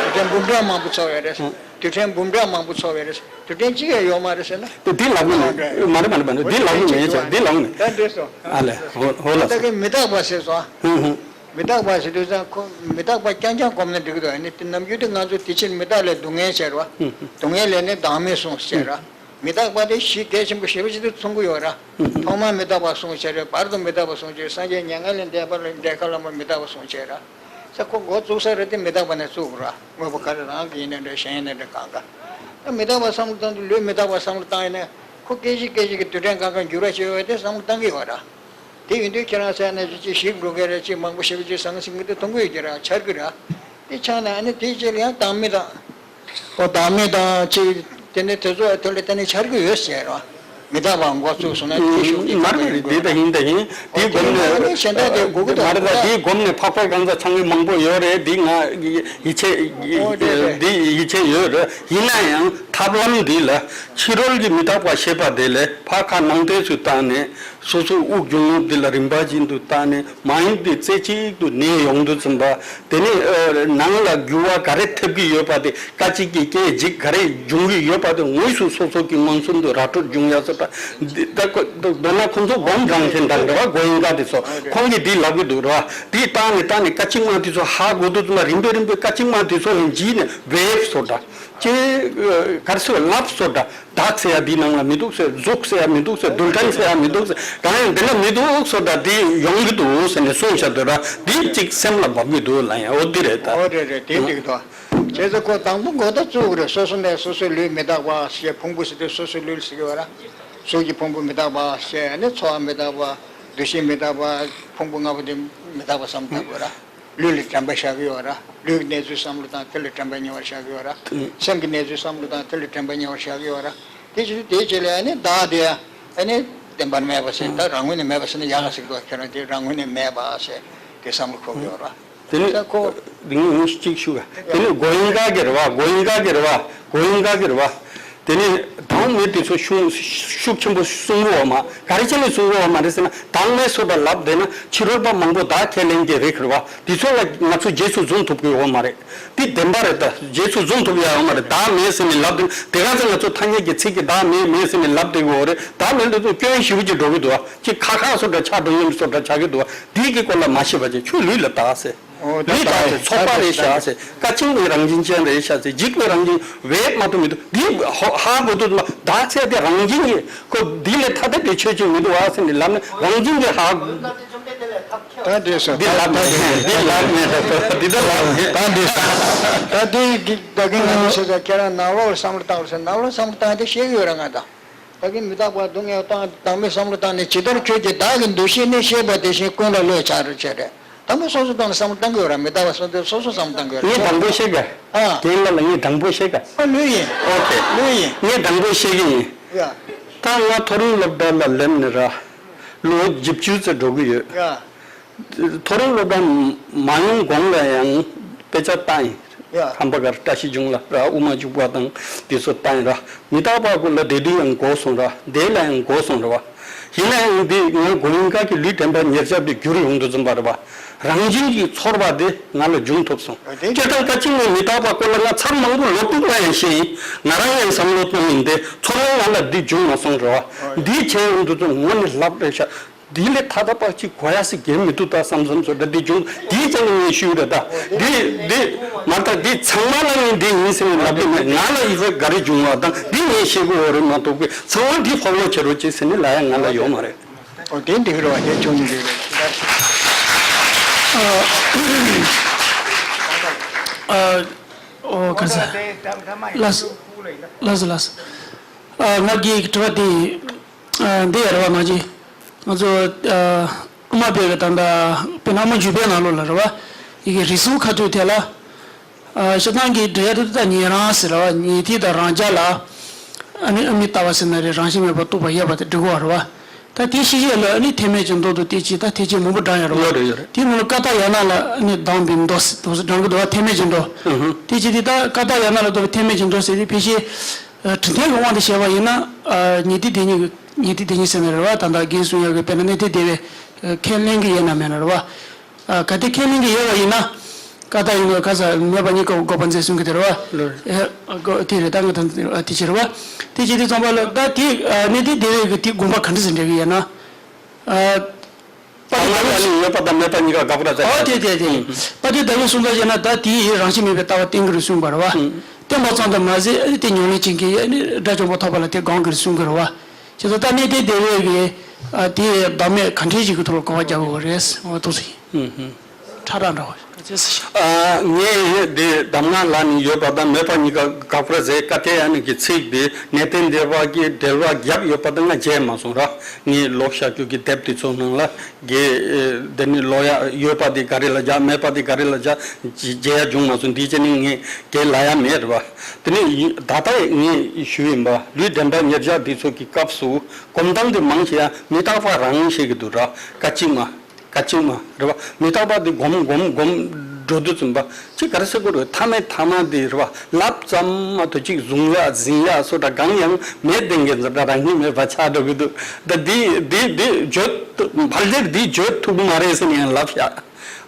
དུས་དྲན་འབུམ་ཕྲག་མང་པོ་ཚོགས་ཡོད་རེད། དུས་དྲན་འབུམ་ཕྲག་མང་པོ་ཚོགས་ཡོད་རེད། དུས་དྲན་གཅིག་ཡང་ཡོད་མ་རེད་ཟེར་ན། དེ་འདི་ལབ་གི་མེད། མ་རེད་མ་རེད་མ་རེད། འདི་ལབ་གི་མེད་ཅེས་འདི་ལབ་གི་མེད། ད་འདི་སོ། ཨ་ལས། ཧོ་ཧོ་ལ་ད་སོ། གི་མི་རྟག་པ་ཟེར་སོང་ཨ། ཧུང་ཧུང་། མི་རྟག་པ་ཟེར་དུས་ཙང་ཁོ་མི་རྟག་པ་རྐྱང་རྐྱང་སྒོམ་ན་འགྲིག་གི་འདུག་ཨ་ནི་དེ་ནམ་རྒྱུན་དུ་ང་ཚོ་དེ་ཕྱིར་མི་རྟག་ལས་སྡུག་བསྔལ་ཟེར་བ། ཧུང་ཧུང་། སྡུག་བསྔལ་ལས་ནི་བདག་མེད་གསུངས་ཟེར་བ། མི་རྟག་པ་དེ་གཞི་གལ་ཆེན་པོ་ཞེ་པོ་ཅིག་ཏུ་མཚོན་གྱི་ཡོད་ར། ཐོག་མར་མི་རྟག་པ་གསུངས་བྱས་རེད། བར་དུ་མི་རྟག་པ་གསུངས་བྱས། སངས་རྒྱས་མྱ་ངན་ལས་འདས་པ་ལ་འདས་ཁ་ལ་མ་མི་རྟག་པ་གསུངས་བྱས་ར། ས་ཁོ་འགོ་བཙུགས་ས་རེད་དེ་མི་རྟག་པ་ནས་བཙུགས་ར། དངོས་པོ་ག་རེ་རང་གི་ཡིན་ན་འདྲ་གཞན་ཡིན་ན་འདྲ་གང་ག་ད་མི་རྟག་པ་བསམ་བློ་བཏང་དུས་ལུས་མི་རྟག་པ་བསམ་བློ་བཏང་ཡིན་ན་ཁོ་སྐད་ཅིག་སྐད་ཅིག་གི་དུས་དྲན་གང་ག་འགྱུར་བ་བྱས་ཡོད་དེ་བསམ་བློ་བཏང་གི་ཡོད་ར། དེ་ཡིན་དུས་ཁྱེད་རང་ཟེར་ན་ཅི་ཅི་ཞིག་འགྲོ་གི་རེད། ཅི་མང་པོ་ཞེ་པོ་ཅིག་ཟང་ཟིང་གི་དེ་མཐོང་གི་ཡོད་ཀྱི་ར་འཆར་གི་ར། དེ་ཆགས་ན་ཨ་ནི་དེའི་རྗེས་ལ་ཡང་བདག་མེད་དང་། ཨོ་བདག་མེད་དང་ཅི། དེ་ནི་དེ་ཚོ་ཐོན་ལ་དེ་ནི་འཆར་གི་ཡོད་ཟེར་ར། མི་རྟག་པ་འགོ་ཚུགས་སོང་ན་དེ་ཤུགས་ཀྱིས་མ་རེད་མ་རེད། འདི་ད་ཡིན་ད་ཡིན། འདི་སྒོམ་ནས་ཨ་ནི་གཞན་དག་དེ་དགོས་ཀྱི་འདུག་མ་རེད་ད། འདི་སྒོམ་ནས་འཕགས་པའི་གང་ཟག་ཚང་གི་མང་པོ་ཡོད་རེད། འདི་ང་ཡིད་ཆེས་ཨོ་རེད་རེད། འདི་ཡིད་ཆེས་ཡོད་རེད། ཡིན་ན་ཡང་ཐབས་ལམ་འདི་ལ་ཕྱི་རོལ་གྱི་མི་རྟག་པ་ཤེས་པ་དེ་ལས་ཕར་ཁ་ནང་དོན་ཚུར་བཏང་ནས། སོ་སོའི་དབུགས་འབྱུང་རྔུབ་འདི་ལ་རིམ་པ་བཞིན་དུ་བལྟས་ནས། མ་ཡིན་པའི་རྩེ་གཅིག་ཏུ་གནས་ཡོང་དུས་ཙམ་པ། དེ་ནས་ཨ་ནང་ལ་འགྱུར་བ་ག་རེ་ཐེབས་ཀྱི་ཡོད་པ་དེ། སྐད་ཅིག་གིས་སྐད་ཅིག་ག་རེ་འབྱུང་གི་ཡོད་པ་དེ་དངོས་སུ་སོ་སོ་གི་མངོན་སུམ་དུ་ར་སྤྲོད་འབྱུང་ཡ་སོ། ད་འདི་ད་ཁོ་མདོར་ན་ཁོ་ཚོ་སྒོམ་རང་བཞིན་དང་འདྲ་བ། སྒོམ་ཡིན་ག་དེ་ཚོ་ཁོང་གིས་འདི་ལབ་ཀྱི་འདུག་ར། འདི་བཏང་ནས་བཏང་ནས་སྐད་ཅིག་མ་དེ་ཚོ་ཧ་གོ་དུས་ཙམ་པ་རིམ་པས་རིམ་པས་སྐད་ཅིག་མ་དེ་ཚོ་ལ་འཇིགས་ནས་བེབ་སོ་འདྲ། ཅེས་ག་རེ་ཟེར་ལབ་སོ་འདྲ། བདག་ཟེར་ཡ་འདི་ནང་ལ་མི་འདུག་ཟེར། གཟུགས་ཟེར་ཡ་མི་འདུག་ཟེར། རྡུལ་ཕྲན་ཟེར་ཡ་མི་འདུག་ཟེར། གང་ཡང་འདི་ལ་མི་འདུག་ཟེར་ད་འདི་ཡོང་གི་འདུག་ཟེར་ནས་གསུངས་བཞག་འདུག་ར། འདི་གཅིག་སེམས་ལ་འབབ་གི་འདུག་ལ་ཡང་འོ་འདི་རེད་ད། འོ་རེད་རེད། དེ་འགྲིག་འདུག་བྱས་ཙང་ཁོ་དང་པོ་འགོ་ད་བཙུགས་རེད། སོ་སོ་ནས་སོ་སོའི་ལུས་མི་རྟག་པ་ཞེས། ཕུང་པོ་ཟེར་དུས་སོ་སོའི་ལུས་ལ་ཟེར་གི་ཡོད་ར། གཟུགས་ཀྱི་ཕུང་པོ་མི་རྟག་པ་ཞེས་ནི་ཚོར་བ་མི་རྟག་པ། འདུ་ཤེས་མི་རྟག་པ། ཕུང་པོ་ལྔ་པོ་དེ་མི་རྟག་པ་བསམ་བཏང་དགོས་ར། ལུས་ལ་དྲན་པ་བཞག་གི་ཡོད་ར། ལུས་ཀྱི་གནས་ཚུལ་བསམ་བློ་བཏང་། དེ་ལ་དྲན་པ་ཉེ་བར་བཞག་གི་ཡོད་ར། ཨུ། སེམས་ཀྱི་གནས་ཚུལ་བསམ་བློ་བཏང་། དེ་ལ་དྲན་པ་ཉེ་བར་བཞག་གི་ཡོད་ར། དེ་བྱེད་དུས་དེའི་རྗེས་ལ་ཨ་ནི་བདག་དེ་ཨ་ནི་བདེན་པར་མེད་པ་ཟེར། ད་རང་ངོས་ནས་མེད་པ་ཟེར་ན་ཡག་ག་ཟེར་གི་འདུག་ཁྱེད་རང་དེ་རང་ངོས་ནས་མེད་པ་ཟེར་དེ་བསམ་བློ་འཁོར་གི་ཡོད་ར། དེ་ནི་ད་ཁོ་དེ་ངས་ངོ་གཅིག་ཞུ་ག་དེ་ནི་སྒོ་ཡིན་ག་གི་རེད་བ། སྒོ་ཡིན་ག་གི་རེད་བ། སྒོ་ཡིན་ག་གི་རེད་བ། དེ་ནས་བདག་མེད་དེ་ཚོ་ཤུགས་ཤུགས་ཆེན་པོ་གསུང་གི་ཡོད་མ། ག་རེ་བྱས་ནས་གསུང་གི་ཡོད་མ་རེད་ཟེར་ན། བདག་མེད་སོགས་པ་ལབ་བསྡད་ན་ཕྱི་རོལ་པ་མང་པོ་བདག་ཁས་ལེན་གྱི་རེད་ཁེར་བ། དེ་ཚོ་ལ་ང་ཚོ་རྗེས་སུ་འཛུམ་ཐུབ་ཀྱི་ཡོད་མ་རེད། དེ་བདེན་པ་རེད་ད། རྗེས་སུ་འཛུམ་ཐུབ་ཡ་ཡོད་མ་རེད། བདག་མེད་ཟེར་ནས་ལབ་བསྡད་ན། དེ་ག་ཚོད་ང་ཚོ་ཐ་སྙད་ཀྱི་ཚིག་གིས་བདག་མེད་མེད་ཟེར་ནས་ལབ་བསྡད་ཀྱི་ཡོད་རེད། བདག་མེད་འདི་ཚོ་སྐྱོན་ཞེ་པོ་ཅིག་འགྲོ་གི་འདུག་བ། ཅིག་ཁ་ཁ་སོགས་འདྲ་ཆགས་འགྲོ་མཁན་སོགས་འདྲ་ཆགས་ཀྱི་འདུག་བ། དེའི་གི་སྐོར་ལ་མ་ཤེས་པ་ཅིག་ཁྱོད་ལུས་ལ་བདག་ཟེར། ཨོ་ད་ལུས་དག་ཚེ་ཚོགས་པ་རེད་བཞག་ཟེར། བཀའ་བཅིངས་ནི་རང་བཞིན་ཅན་རེད་བཞག་ཟེར། འཇིགས་ནི་རང་བཞིན་བས་མ་གཏོགས་མི་འདུག་འདི་ཧ་གོ་ཐུབ་ན་དག་ཚེ་དེ་རང་བཞིན་གྱིས་ཁོ་འདི་ལས་ཐ་དད་པའི་ཆོས་ཅིག་མི་འདུག་ཨ་ཟེར་ནས་ལབ་ན་རང་བཞིན་གྱིས་ཧ། ད་འདྲེས་སོང་། འདི་ལབ་མེད། འདི་ལབ་མེད། འདི་ད་ལབ་མེད། ད་འདྲེས་སོང་། ད་དེ་གི་ད་གིན་ང་ཚོ་བཤད་ཀྱང་ཁྱེད་རང་ནང་ལོགས་བསམ་བློ་བཏང་རོགས་ཟེར། ནང་ལོགས་བསམ་བློ་བཏང་དེ་ཤེས་ཀྱི་ཡོད་ར། ང་དང་ད་གིན་མི་རྟག་པ་སྡུག་བསྔལ་བཏང་བདག་མེད་བསམ་བློ་བཏང་ནས་ཇི་ལྟར་ཁྱོད་ཀྱིས་བདག་གི་འདུ་ཤེས་ནི་ཤེས་པ་དེ་བཞིན་ཀུན་ལ་བློས་བྱ་རོགས་བྱས་རེད། དང་པོ་སོ་སོ་སྒང་ནས་བསམ་བློ་བཏང་གི་ཡོད་ར། མི་རྟག་པ་སོ་སོ་སོ་སོ་བསམ་བློ་བཏང་གི་ཡོད་ར། ངས་དང་པོ་བཤད་ག་ཨ། རྒན་ལགས་ལ་ངས་དང་པོ་བཤད་ག་ཨ་ལོས་ཡིན། ཨོ་ཁེ། ལོས་ཡིན། ངས་དང་པོ་བཤད་གི་ཡིན། ཡ། ད་ང་མཐོ་རིམ་སློབ་གྲྭ་ལ་སླེབས་ནས་ར། ལོ་བཞི་བཅུ་ཙམ་འགྲོ་གི་ཡོད། ཡ། མཐོ་རིམ་སློབ་གྲྭ་མ་ཡོང་གོང་ལ་ཡང་དཔེ་ཆ་བཏང་ཡིན། ཡ། ཁམས་པ་སྒར་བཀྲ་ཤིས་ལྗོངས་ལ་ར། དབུ་མ་འཇུག་པ་དང་དེ་ཚོ་བཏང་ཡིན་ར། མི་རྟག་པ་ཀུན་ལ་དེ་དུས་ཡང་གོ་སོང་ར། དེ་ལ་ཡང་གོ་སོང་ར་བ། ཡིན་ན་ཡང་འདི་ངའི་མགོ་རྙིང་ཁ་གི་ལུས་དྲན་པ་ཉེར་སྦྱར་དེ་འགྱུར་ཡོང་དུ་འཛིན་པ་རེད་བ། རང་བཞིན་གྱིས་ཚོར་བ་དེ་ང་ལ་འབྱུང་ཐུབ་སོང་། ཨ་དེ་སྤྱིར་བཏང་བཀའ་བཅིངས་ནས་མི་རྟག་པ་ཀུན་ལ་ང་ཚར་མང་པོ་ལོ་དྲུག་ལ་ཡང་བཤད་ཡིན། ང་རང་ཡང་བསམ་བློ་གཏོང་ཡིན་ཏེ་ཚོར་བ་ང་ལ་འདི་འབྱུང་མ་སོང་རེད་བ། འདི་བྱས་ཡོང་དུས་ཚོ་ངོ་ནས་ལབ་རེད་ཤག་འདི་ལས་ཐ་ད་པར་ཅིག་གོ་ཡ་སི་གེ་མི་འདུག་ད་བསམ་བསམ་ཚོ་ད་འདི་བྱུང་འདིའི་ཆ་ནས་ངས་ཞུས་རེད་ད། འདི་འདི་མ་ད་འདི་ཚང་མ་ལ་ངས་འདི་ཡིན་ཟེར་ནས་ལབ་ཀྱི་མེད། ང་ལ་ཡི་ཧྥེ་ག་རེ་བྱུང་བ་དང་འདི་ངས་ཤེས་དགོས་བ་རེད་མ་གཏོགས་ཚང་མ་འདི་ཕོག་ལོ་བྱེད་རོགས་བྱེད་ཟེར་ནས་ལབ་ཡ་ང་ལ་ཡོད་མ་རེད། ཨོ་དེ་འདི་རེད་བ། དེ་བྱུང་ནི་འདི་རེད། ཨ། ཨོ་ག་ས། ལགས་སོ། ལགས་སོ་ལགས་སོ། ཨ་ང་གི་དྲི་བ་དེ། ཨ་འདི་ཡ་རེད་བ། ང་ཚོ་ང་ཚོ་ཨ་དབུ་མ་པའི་གི་ད་ལྟ་དཔེར་ན་དབུ་མ་འཇུག་པའི་ནང་ལོགས་ལ་རེད་བ། ཡི་གེ་རིགས་གསུམ་ཁ་ཐུག་ཐད་ལ། ཨ་སྤྱིར་བཏང་གི་འབྲེལ་ཡ་དེ་ད་ཉན་རང་ཟེར་རེད་བ། ཉན་ཐོས་དང་རང་རྒྱལ་ལ། ཨ་ནི་ཨ་མི་ལྟ་བ་ཟེར་ན་རེད། རང་བཞིན་མེད་པར་རྟོགས་པ་ཡོད་པ་དེ་འགྲིག་གོ་བ་རེད་བ། ད་དེ་ཤེས་བྱེད་ལ་ཨ་ནི་ཐེག་དམན་གྱི་མདོ་དང་དེ་ཅི་ད་ཐེག་ཆེན་མང་པོ་བགྲངས་ཡོད་རེད་བ། ཡོད་རེད་ཡོད་རེད། དེའི་ནང་ལ་ཀ་ཏ་ཡ་ན་ལ་ཨ་ནི་གདམས་པའི་མདོ་ཟེར་དེ་ཚོ་བགྲང་གི་འདུག་བ། ཐེག་དམན་གྱི་མདོ། ཨུ་ཧུ། དེ་ཅི་དེ་ད་ཀ་ཏ་ཡ་ན་ལ་གདམས་པའི་ཐེག་དམན་གྱི་མདོ་ཟེར་དེ་ཕལ་ཆེར། ཨ་དྲི་ལྡན་གྱི་དབང་དུ་བྱས་པ་ཡིན་ན། ཨ་ཉན་ཐོས་སྡེ་གཉིས་ཀྱི་ཉན་ཐོས་སྡེ་གཉིས་ཟེར་ནི་རེད་བ། ད་ལྟ་རྒན་གསུང་ཡག་གི་དཔེར་ན་གནས་བརྟན་སྡེ་བས་ཨ་ཁས་ལེན་གྱི་ཡོད་ན་མེད་ན་རེད་བ། ཨ་གལ་ཏེ་ཁས་ལེན་གྱི་ཡོད་པ་ཡིན་ན། ཀ་ཏ་ཡིན་ན་ཁ་ས་མེད་པ་གཉིས་ཀ་འགོག་པ་མཛད་གསུང་གི་དེ་རེད་བ། ལོས། ཨ་འགོག་དེ་རེད། ད་ང་དང་ཨ་དེ་ཕྱིར་བ། དེ་བྱེད་དུས་ཙམ་པ་ལ་ད་དེ་ཨ་གནས་བརྟན་སྡེ་བས་ཀྱི་དེ་དགོངས་པ་ག་འདྲ་ཞིག་འགྲེལ་གྱི་ཡོད་ན། ཨ། པ་ཏི་ད་ང་ལ་ནི་ཡོད་པ་དང་མེད་པ་གཉིས་ཀ་དགག་པ་རེད། ཨོ་དེ་དེ་དེ། ཨུམ། པ་ཏི་ད་ལོ་གསུང་ཚར་བྱས་ན་ད་དེའི་རང་བཞིན་མེད་པའི་ལྟ་བ་བསྟན་གྱི་རེད་གསུངས་པ་རེད་བ། ཨུམ། བསྟན་པ་ཙམ་དུ་མ་ཟད་དེ་ཉམས་ལེན་བྱེད་མཁན་ནི་དགྲ་བཅོམ་པ་ཐོབ་པ་ལ་དེ་དགོངས་ཀྱི་རེད་གསུངས་ཀྱི་རེད་བ། བྱས་ཙང་ད་གནས་བརྟན་སྡེ་བས་ཀྱི་ཨ་དེ་བདག་མེད་ག་འདྲས་ཞིག་གི་ཐོག་ལ་གོ་བ་རྒྱག་དགོས་རེད། འོ་ཐུགས་སུ་ཡིན། ཨུམ་ཧུམ། ཁྲ་ཁྲ་འདྲ་བ་ཞིག་ཅེས་ཟེར་ཞིང་། ཨ་ངས་དེ་གདམས་ངག་ལ་ནི་ཡོད་པ་དང་མེད་པ་གཉིས་ཀ་དགག་པ་མཛད། ཀ་ཏ་ཡ་ན་གི་ཚིག་དེ་གནས་བརྟན་སྡེ་བ་གི་འགྲེལ་པ་བརྒྱབ་ཡོད་པ་དང་ང་མཇལ་མ་སོང་ར། ངས་ལོ་ཤ་རྒྱུ་གི་དེབ་དེ་ཚོ་ནང་ལ་དགེ་དེ་ནི་ལོ་ཡ་ཡོད་པ་དེ་ག་རེ་ལ་བཞག་མེད་པ་དེ་ག་རེ་ལ་བཞག་མཇལ་ཡ་བྱུང་མ་སོང་། འདི་བྱས་ནས་ངས་དགེ་ལ་ཡ་མེད་རེད་བ། དེ་ནས་ད་ལྟ་ངས་ཞུས་ཡིན་པ་ལུས་དྲན་པ་ཉེར་བཞག་འདི་ཚོ་གི་སྐབས་སུ་སྒོམ་སྟངས་དེ་མང་ཆེ་ཡ་མི་རྟག་པ་རང་བཤད་ཀྱི་འདུག་ར། སྐད་ཅིག་མ། སྐད་ཅིག་མ་རེད་བ། མི་རྟག་པ་དེ་སྒོམ་སྒོམ་སྒོམ་འགྲོ་དུས་ཙམ་པ་ཅིག་ག་རེ་ཟེར་དགོས་རེད། ཐ་མའི་ཐ་མ་དེ་རེད་བ། ལབ་ཙམ་མ་གཏོགས་ཅིག་བཟུང་ཡ་འཛིན་ཡ་སོགས་ད་གང་ཡང་མེད། དེ་འགན་ཟེར་ད་རང་ཉིད་མེད་པ་ཆགས་འགྲོ་གི་འདུག་ད་འདི་འདི་འདི་བརྗོད་ཕལ་ཆེར་འདི་བརྗོད་ཐུབ་མ་རེད་ཟེར་ནས་ཡང་ལབ་ཤག་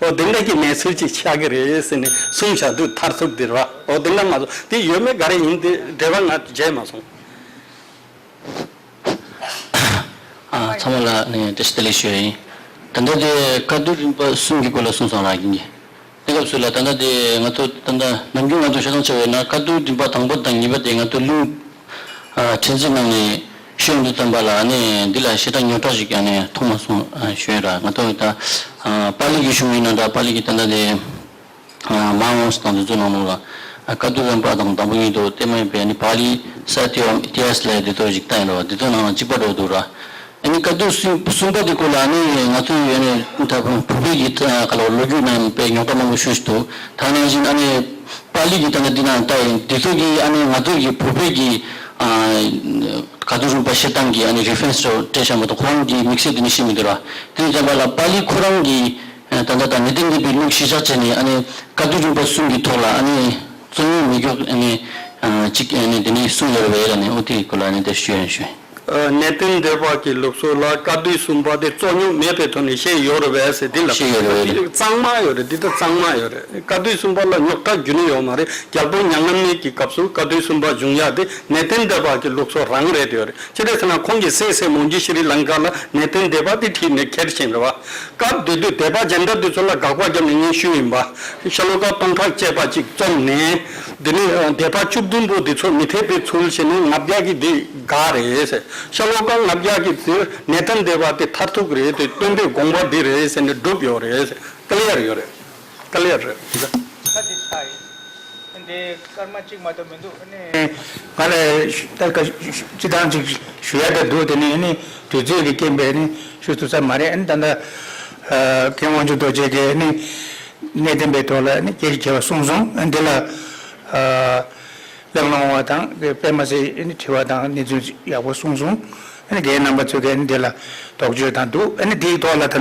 འོ་དེ་འདྲ་གི་གནས་ཚུལ་ཅིག་ཆགས་ཀྱི་རེད་ཟེར་ནས་གསུངས་བཞག་འདུག་མཐར་ཐུག་དེ་རེད་བ། འོ་དེ་འདྲ་མ་གཏོགས་དེ་ཡོད་མེད་ག་རེ་ཡིན་དེ་འབྲེལ་བ་ང་མཇལ་མ་སོང་། ཨ་ཚང་མ་ལ་ནི་བཀྲ་ཤིས་བདེ་ལེགས་ཞུ་ཡ་ཡིན། ད་ལྟ་དེ་བཀའ་བསྡུ་རིམ་པ་གསུམ་གྱི་སྐོར་ལ་གསུངས་སོང་ར། ཡིན་གྱི། དེ་སྐབས་སུ་ལ་ད་ལྟ་དེ་ང་ཚོ་ད་ལྟ་ནམ་རྒྱུན་ང་ཚོ་ཤ་ཚང་བྱ་བའི་ནང་བཀའ་བསྡུ་རིམ་པ་དང་པོ་དང་གཉིས་པ་དེ་ང་ཚོ་གླིང་ཨ་ཕྲན་ཚེགས་ནང་ནས་ཤོད་ཡོང་དུས་ཙམ་པ་ལ་ནི་འདི་ལ་ཞེ་དྲག་ཉོག་དྲག་ཞིག་ཀྱང་ནི་མཐོང་མ་སོང་ཞུ་ཡ་ར། ང་ཚོ་ད་ཨ་པཱ་ལི་གི་གཞུང་ཡིན་ན་འདྲ། པཱ་ལི་གི་ད་ལྟ་དེ། མ་འོངས་དང་དེ་ཚོ་ནང་ལོགས་ལ་བཀའ་བསྡུ་རིམ་པ་དང་དང་པོ་ཉིད་དུ་དེ་མ་ཡིན་པའི་ཨ་ནི་པཱ་ལི་ས་ཏི་ཨམ་ཨི་ཏི་ཧཱས་ལབ་དེ་ཚོ་ཞིག་བཏང་ཡོད་རེད་བ། དེ་ཚོ་ནང་ལ་གཅིག་པ་འགྲོ་འདུག་ར། ཨ་ནི་བཀའ་བསྡུ་གསུམ་གསུམ་པ་དེ་སྐོར་ལ་ཨ་ནི་ང་ཚོའི་ཨ་ནི་ད་བོད་པའི་གི་ཁ་ལ་ལོ་རྒྱུས་ནང་དཔེ་ཉོག་དྲ་མང་པོ་ཞུ་ཞིག་འདུག་ད་ནང་བཞིན་ཨ་ནི་པཱ་ལི་གི་ད་ལྟ་འདི་ནང་ལྟ་ཡིན་དེ་ཚོ་གི་ཨ་ནི་ང་ཚོ་གི་བོད་པའི་གི་བཀའ་བསྡུ་རིམ་པ་བཤད་སྟངས་ཀྱི་ཨ་ནི་རི་ཕ་རེན་སི་འདྲ་སྤྲད་བཞག་མ་གཏོགས་ཁོ་རང་གི་དམིགས་བསལ་དེ་ནི་ཤེས་མི་འདུག་ར། དེ་ཙམ་པ་ལ་པཱ་ལི་ཁོ་རང་གི་ད་ལྟ་ད་གནས་བརྟན་སྡེ་པའི་ལུགས་གཞི་བཞག་བྱས་ནས་ཨ་ནི་བཀའ་བསྡུ་རིམ་པ་གསུམ་གྱི་ཐོག་ལ་ཨ་ནི་རྩོད་ཡོང་མི་མགྱོགས་ཨ་ནི་གཅིག་ཨ་ནི་དེ་ནས་གསུངས་ཡོད་རེད་བས། ཨ་ནི་ཨོ་དེའི་སྐོར་ལ་ཨ་ནི་དེ་ཞུ་ཡང་ཞུ། ཨ། གནས་བརྟན་སྡེ་པ་གི་ལུགས་སྲོལ་ལ་བཀའ་སྡོད་གསུམ་པ་དེ་རྩོད་རྙོག་མེད་པའི་ཐོག་ནས་བཤད་ཡོད་རེད་པས་ཟེར། འདི་ལ་བཤད་ཡོད་རེད་པས། གཙང་མ་ཡོད་རེད། འདི་ད་གཙང་མ་ཡོད་རེད། བཀའ་སྡོད་གསུམ་པ་ལ་རྙོག་དྲ་རྒྱུ་ནི་ཡོད་མ་རེད། རྒྱལ་པོ་མྱ་ངན་མེད་ཀྱི་སྐབས་སུ་བཀའ་སྡོད་གསུམ་པ་བྱུང་ཡག་དེ་གནས་བརྟན་སྡེ་པ་གི་ལུགས་སྲོལ་རང་རེད་ཡོད་རེད། ཅི་རེད་ཟེར་ན་ཁོང་གིས་སད་སད་མོན་གྷོ་ཤྲི་ལང་ཀ་ལ་གནས་བརྟན་སྡེ་པ་དེ་ཁྲིད་ནས་ཁྱེར་ཕྱིན་རེད་བ། སྐབས་དེ་དུས་སྡེ་པ་གཞན་དག་དེ་ཚོ་ལ་དགག་པ་བརྒྱབ་ནས་ངས་ཞུས་ཡིན་པ། ཤོ་ལོ་ཀ་སྟོང་ཕྲག་བཅད་པ་ཅིག་རྩོམ་ནས། དེ་ནས་སྡེ་པ་བཅུ་བདུན་པོ་དེ་ཚོ་མི་འཐད་པའི་ཚུལ་བྱས་ནས་ལྔ་བརྒྱ་གི་དེ་དགག་རེད་ཟེར། ཤོ་ལོ་ཀ་ལྔ་བརྒྱ་གི་དེ་གནས་བརྟན་སྡེ་པ་དེ་མཐར་ཐུག་རེད། དེ་སྟོན་པའི་དགོངས་པ་འདི་རེད་ཟེར་ནས་བསྒྲུབས་ཡོད་རེད་ཟེར། ཀླེ་ཡར་ཡོད་རེད། ཀླེ་ཡར་རེད། ད་དེ་ཆགས་ཡིན། འདི་སྐར་མ་གཅིག་མ་གཏོགས་མི་འདུག་ཨ་ནི། ང་ལ་ད་ཀ་སྤྱི་བཏང་ཅིག་ཞུ་ཡ་ད་འདུག་དེ་ནི་ཨ་ནི་དུས་ཚོད་ཀྱི་རྐྱེན་པས་ནི་ཞུ་ཐུབ་ས་མ་རེད། ཨ་ནི་ད་ལྟ་མཁན་དབང་ཕྱུག་རྡོ་རྗེ་གིས་ནི་གནས་བརྟན་པའི་ཐོག་ལ་ནི་སྐད་ཆ་བྱས་པ་གསུངས་སོང་། ཨ་ནི་འདི་ལ་གླེང་སློང་བ་དང་དཔེ་མ་སྲིད་ཨ་ནི་དྲི་བ་དང་གནས་ཚུལ་ཡག་པོ་གསུངས་སོང་། ཨ་ནི་རྒན་རྣམ་པ་ཚོས་ཀྱིས་ཨ་ནི་འདི་ལ་དོགས་གཅོད་དང་འདུག་ཨ་ནི་དེའི་ཐོག་ལ་ད་ལྟ་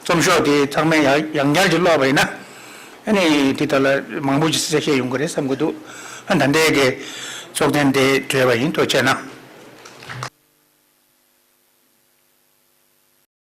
རྩོམ་ཤོག་དེ་ཚང་མས་ཡང་ཡང་བསྐྱར་གྱིས་ཀློག་པ་ཡིན་ན། ཨ་ནི་དེ་ལྟ་ལ་མང་པོ་ཅིག་གསལ་བཤད་ཡོང་གི་རེད་བསམ་གྱི་འདུག་ཨ་ད་ལྟའི་གི་ཚོགས་ཐེངས་དེ་གྲོལ་བ་ཡིན། ཐུགས་རྗེ་གནང་།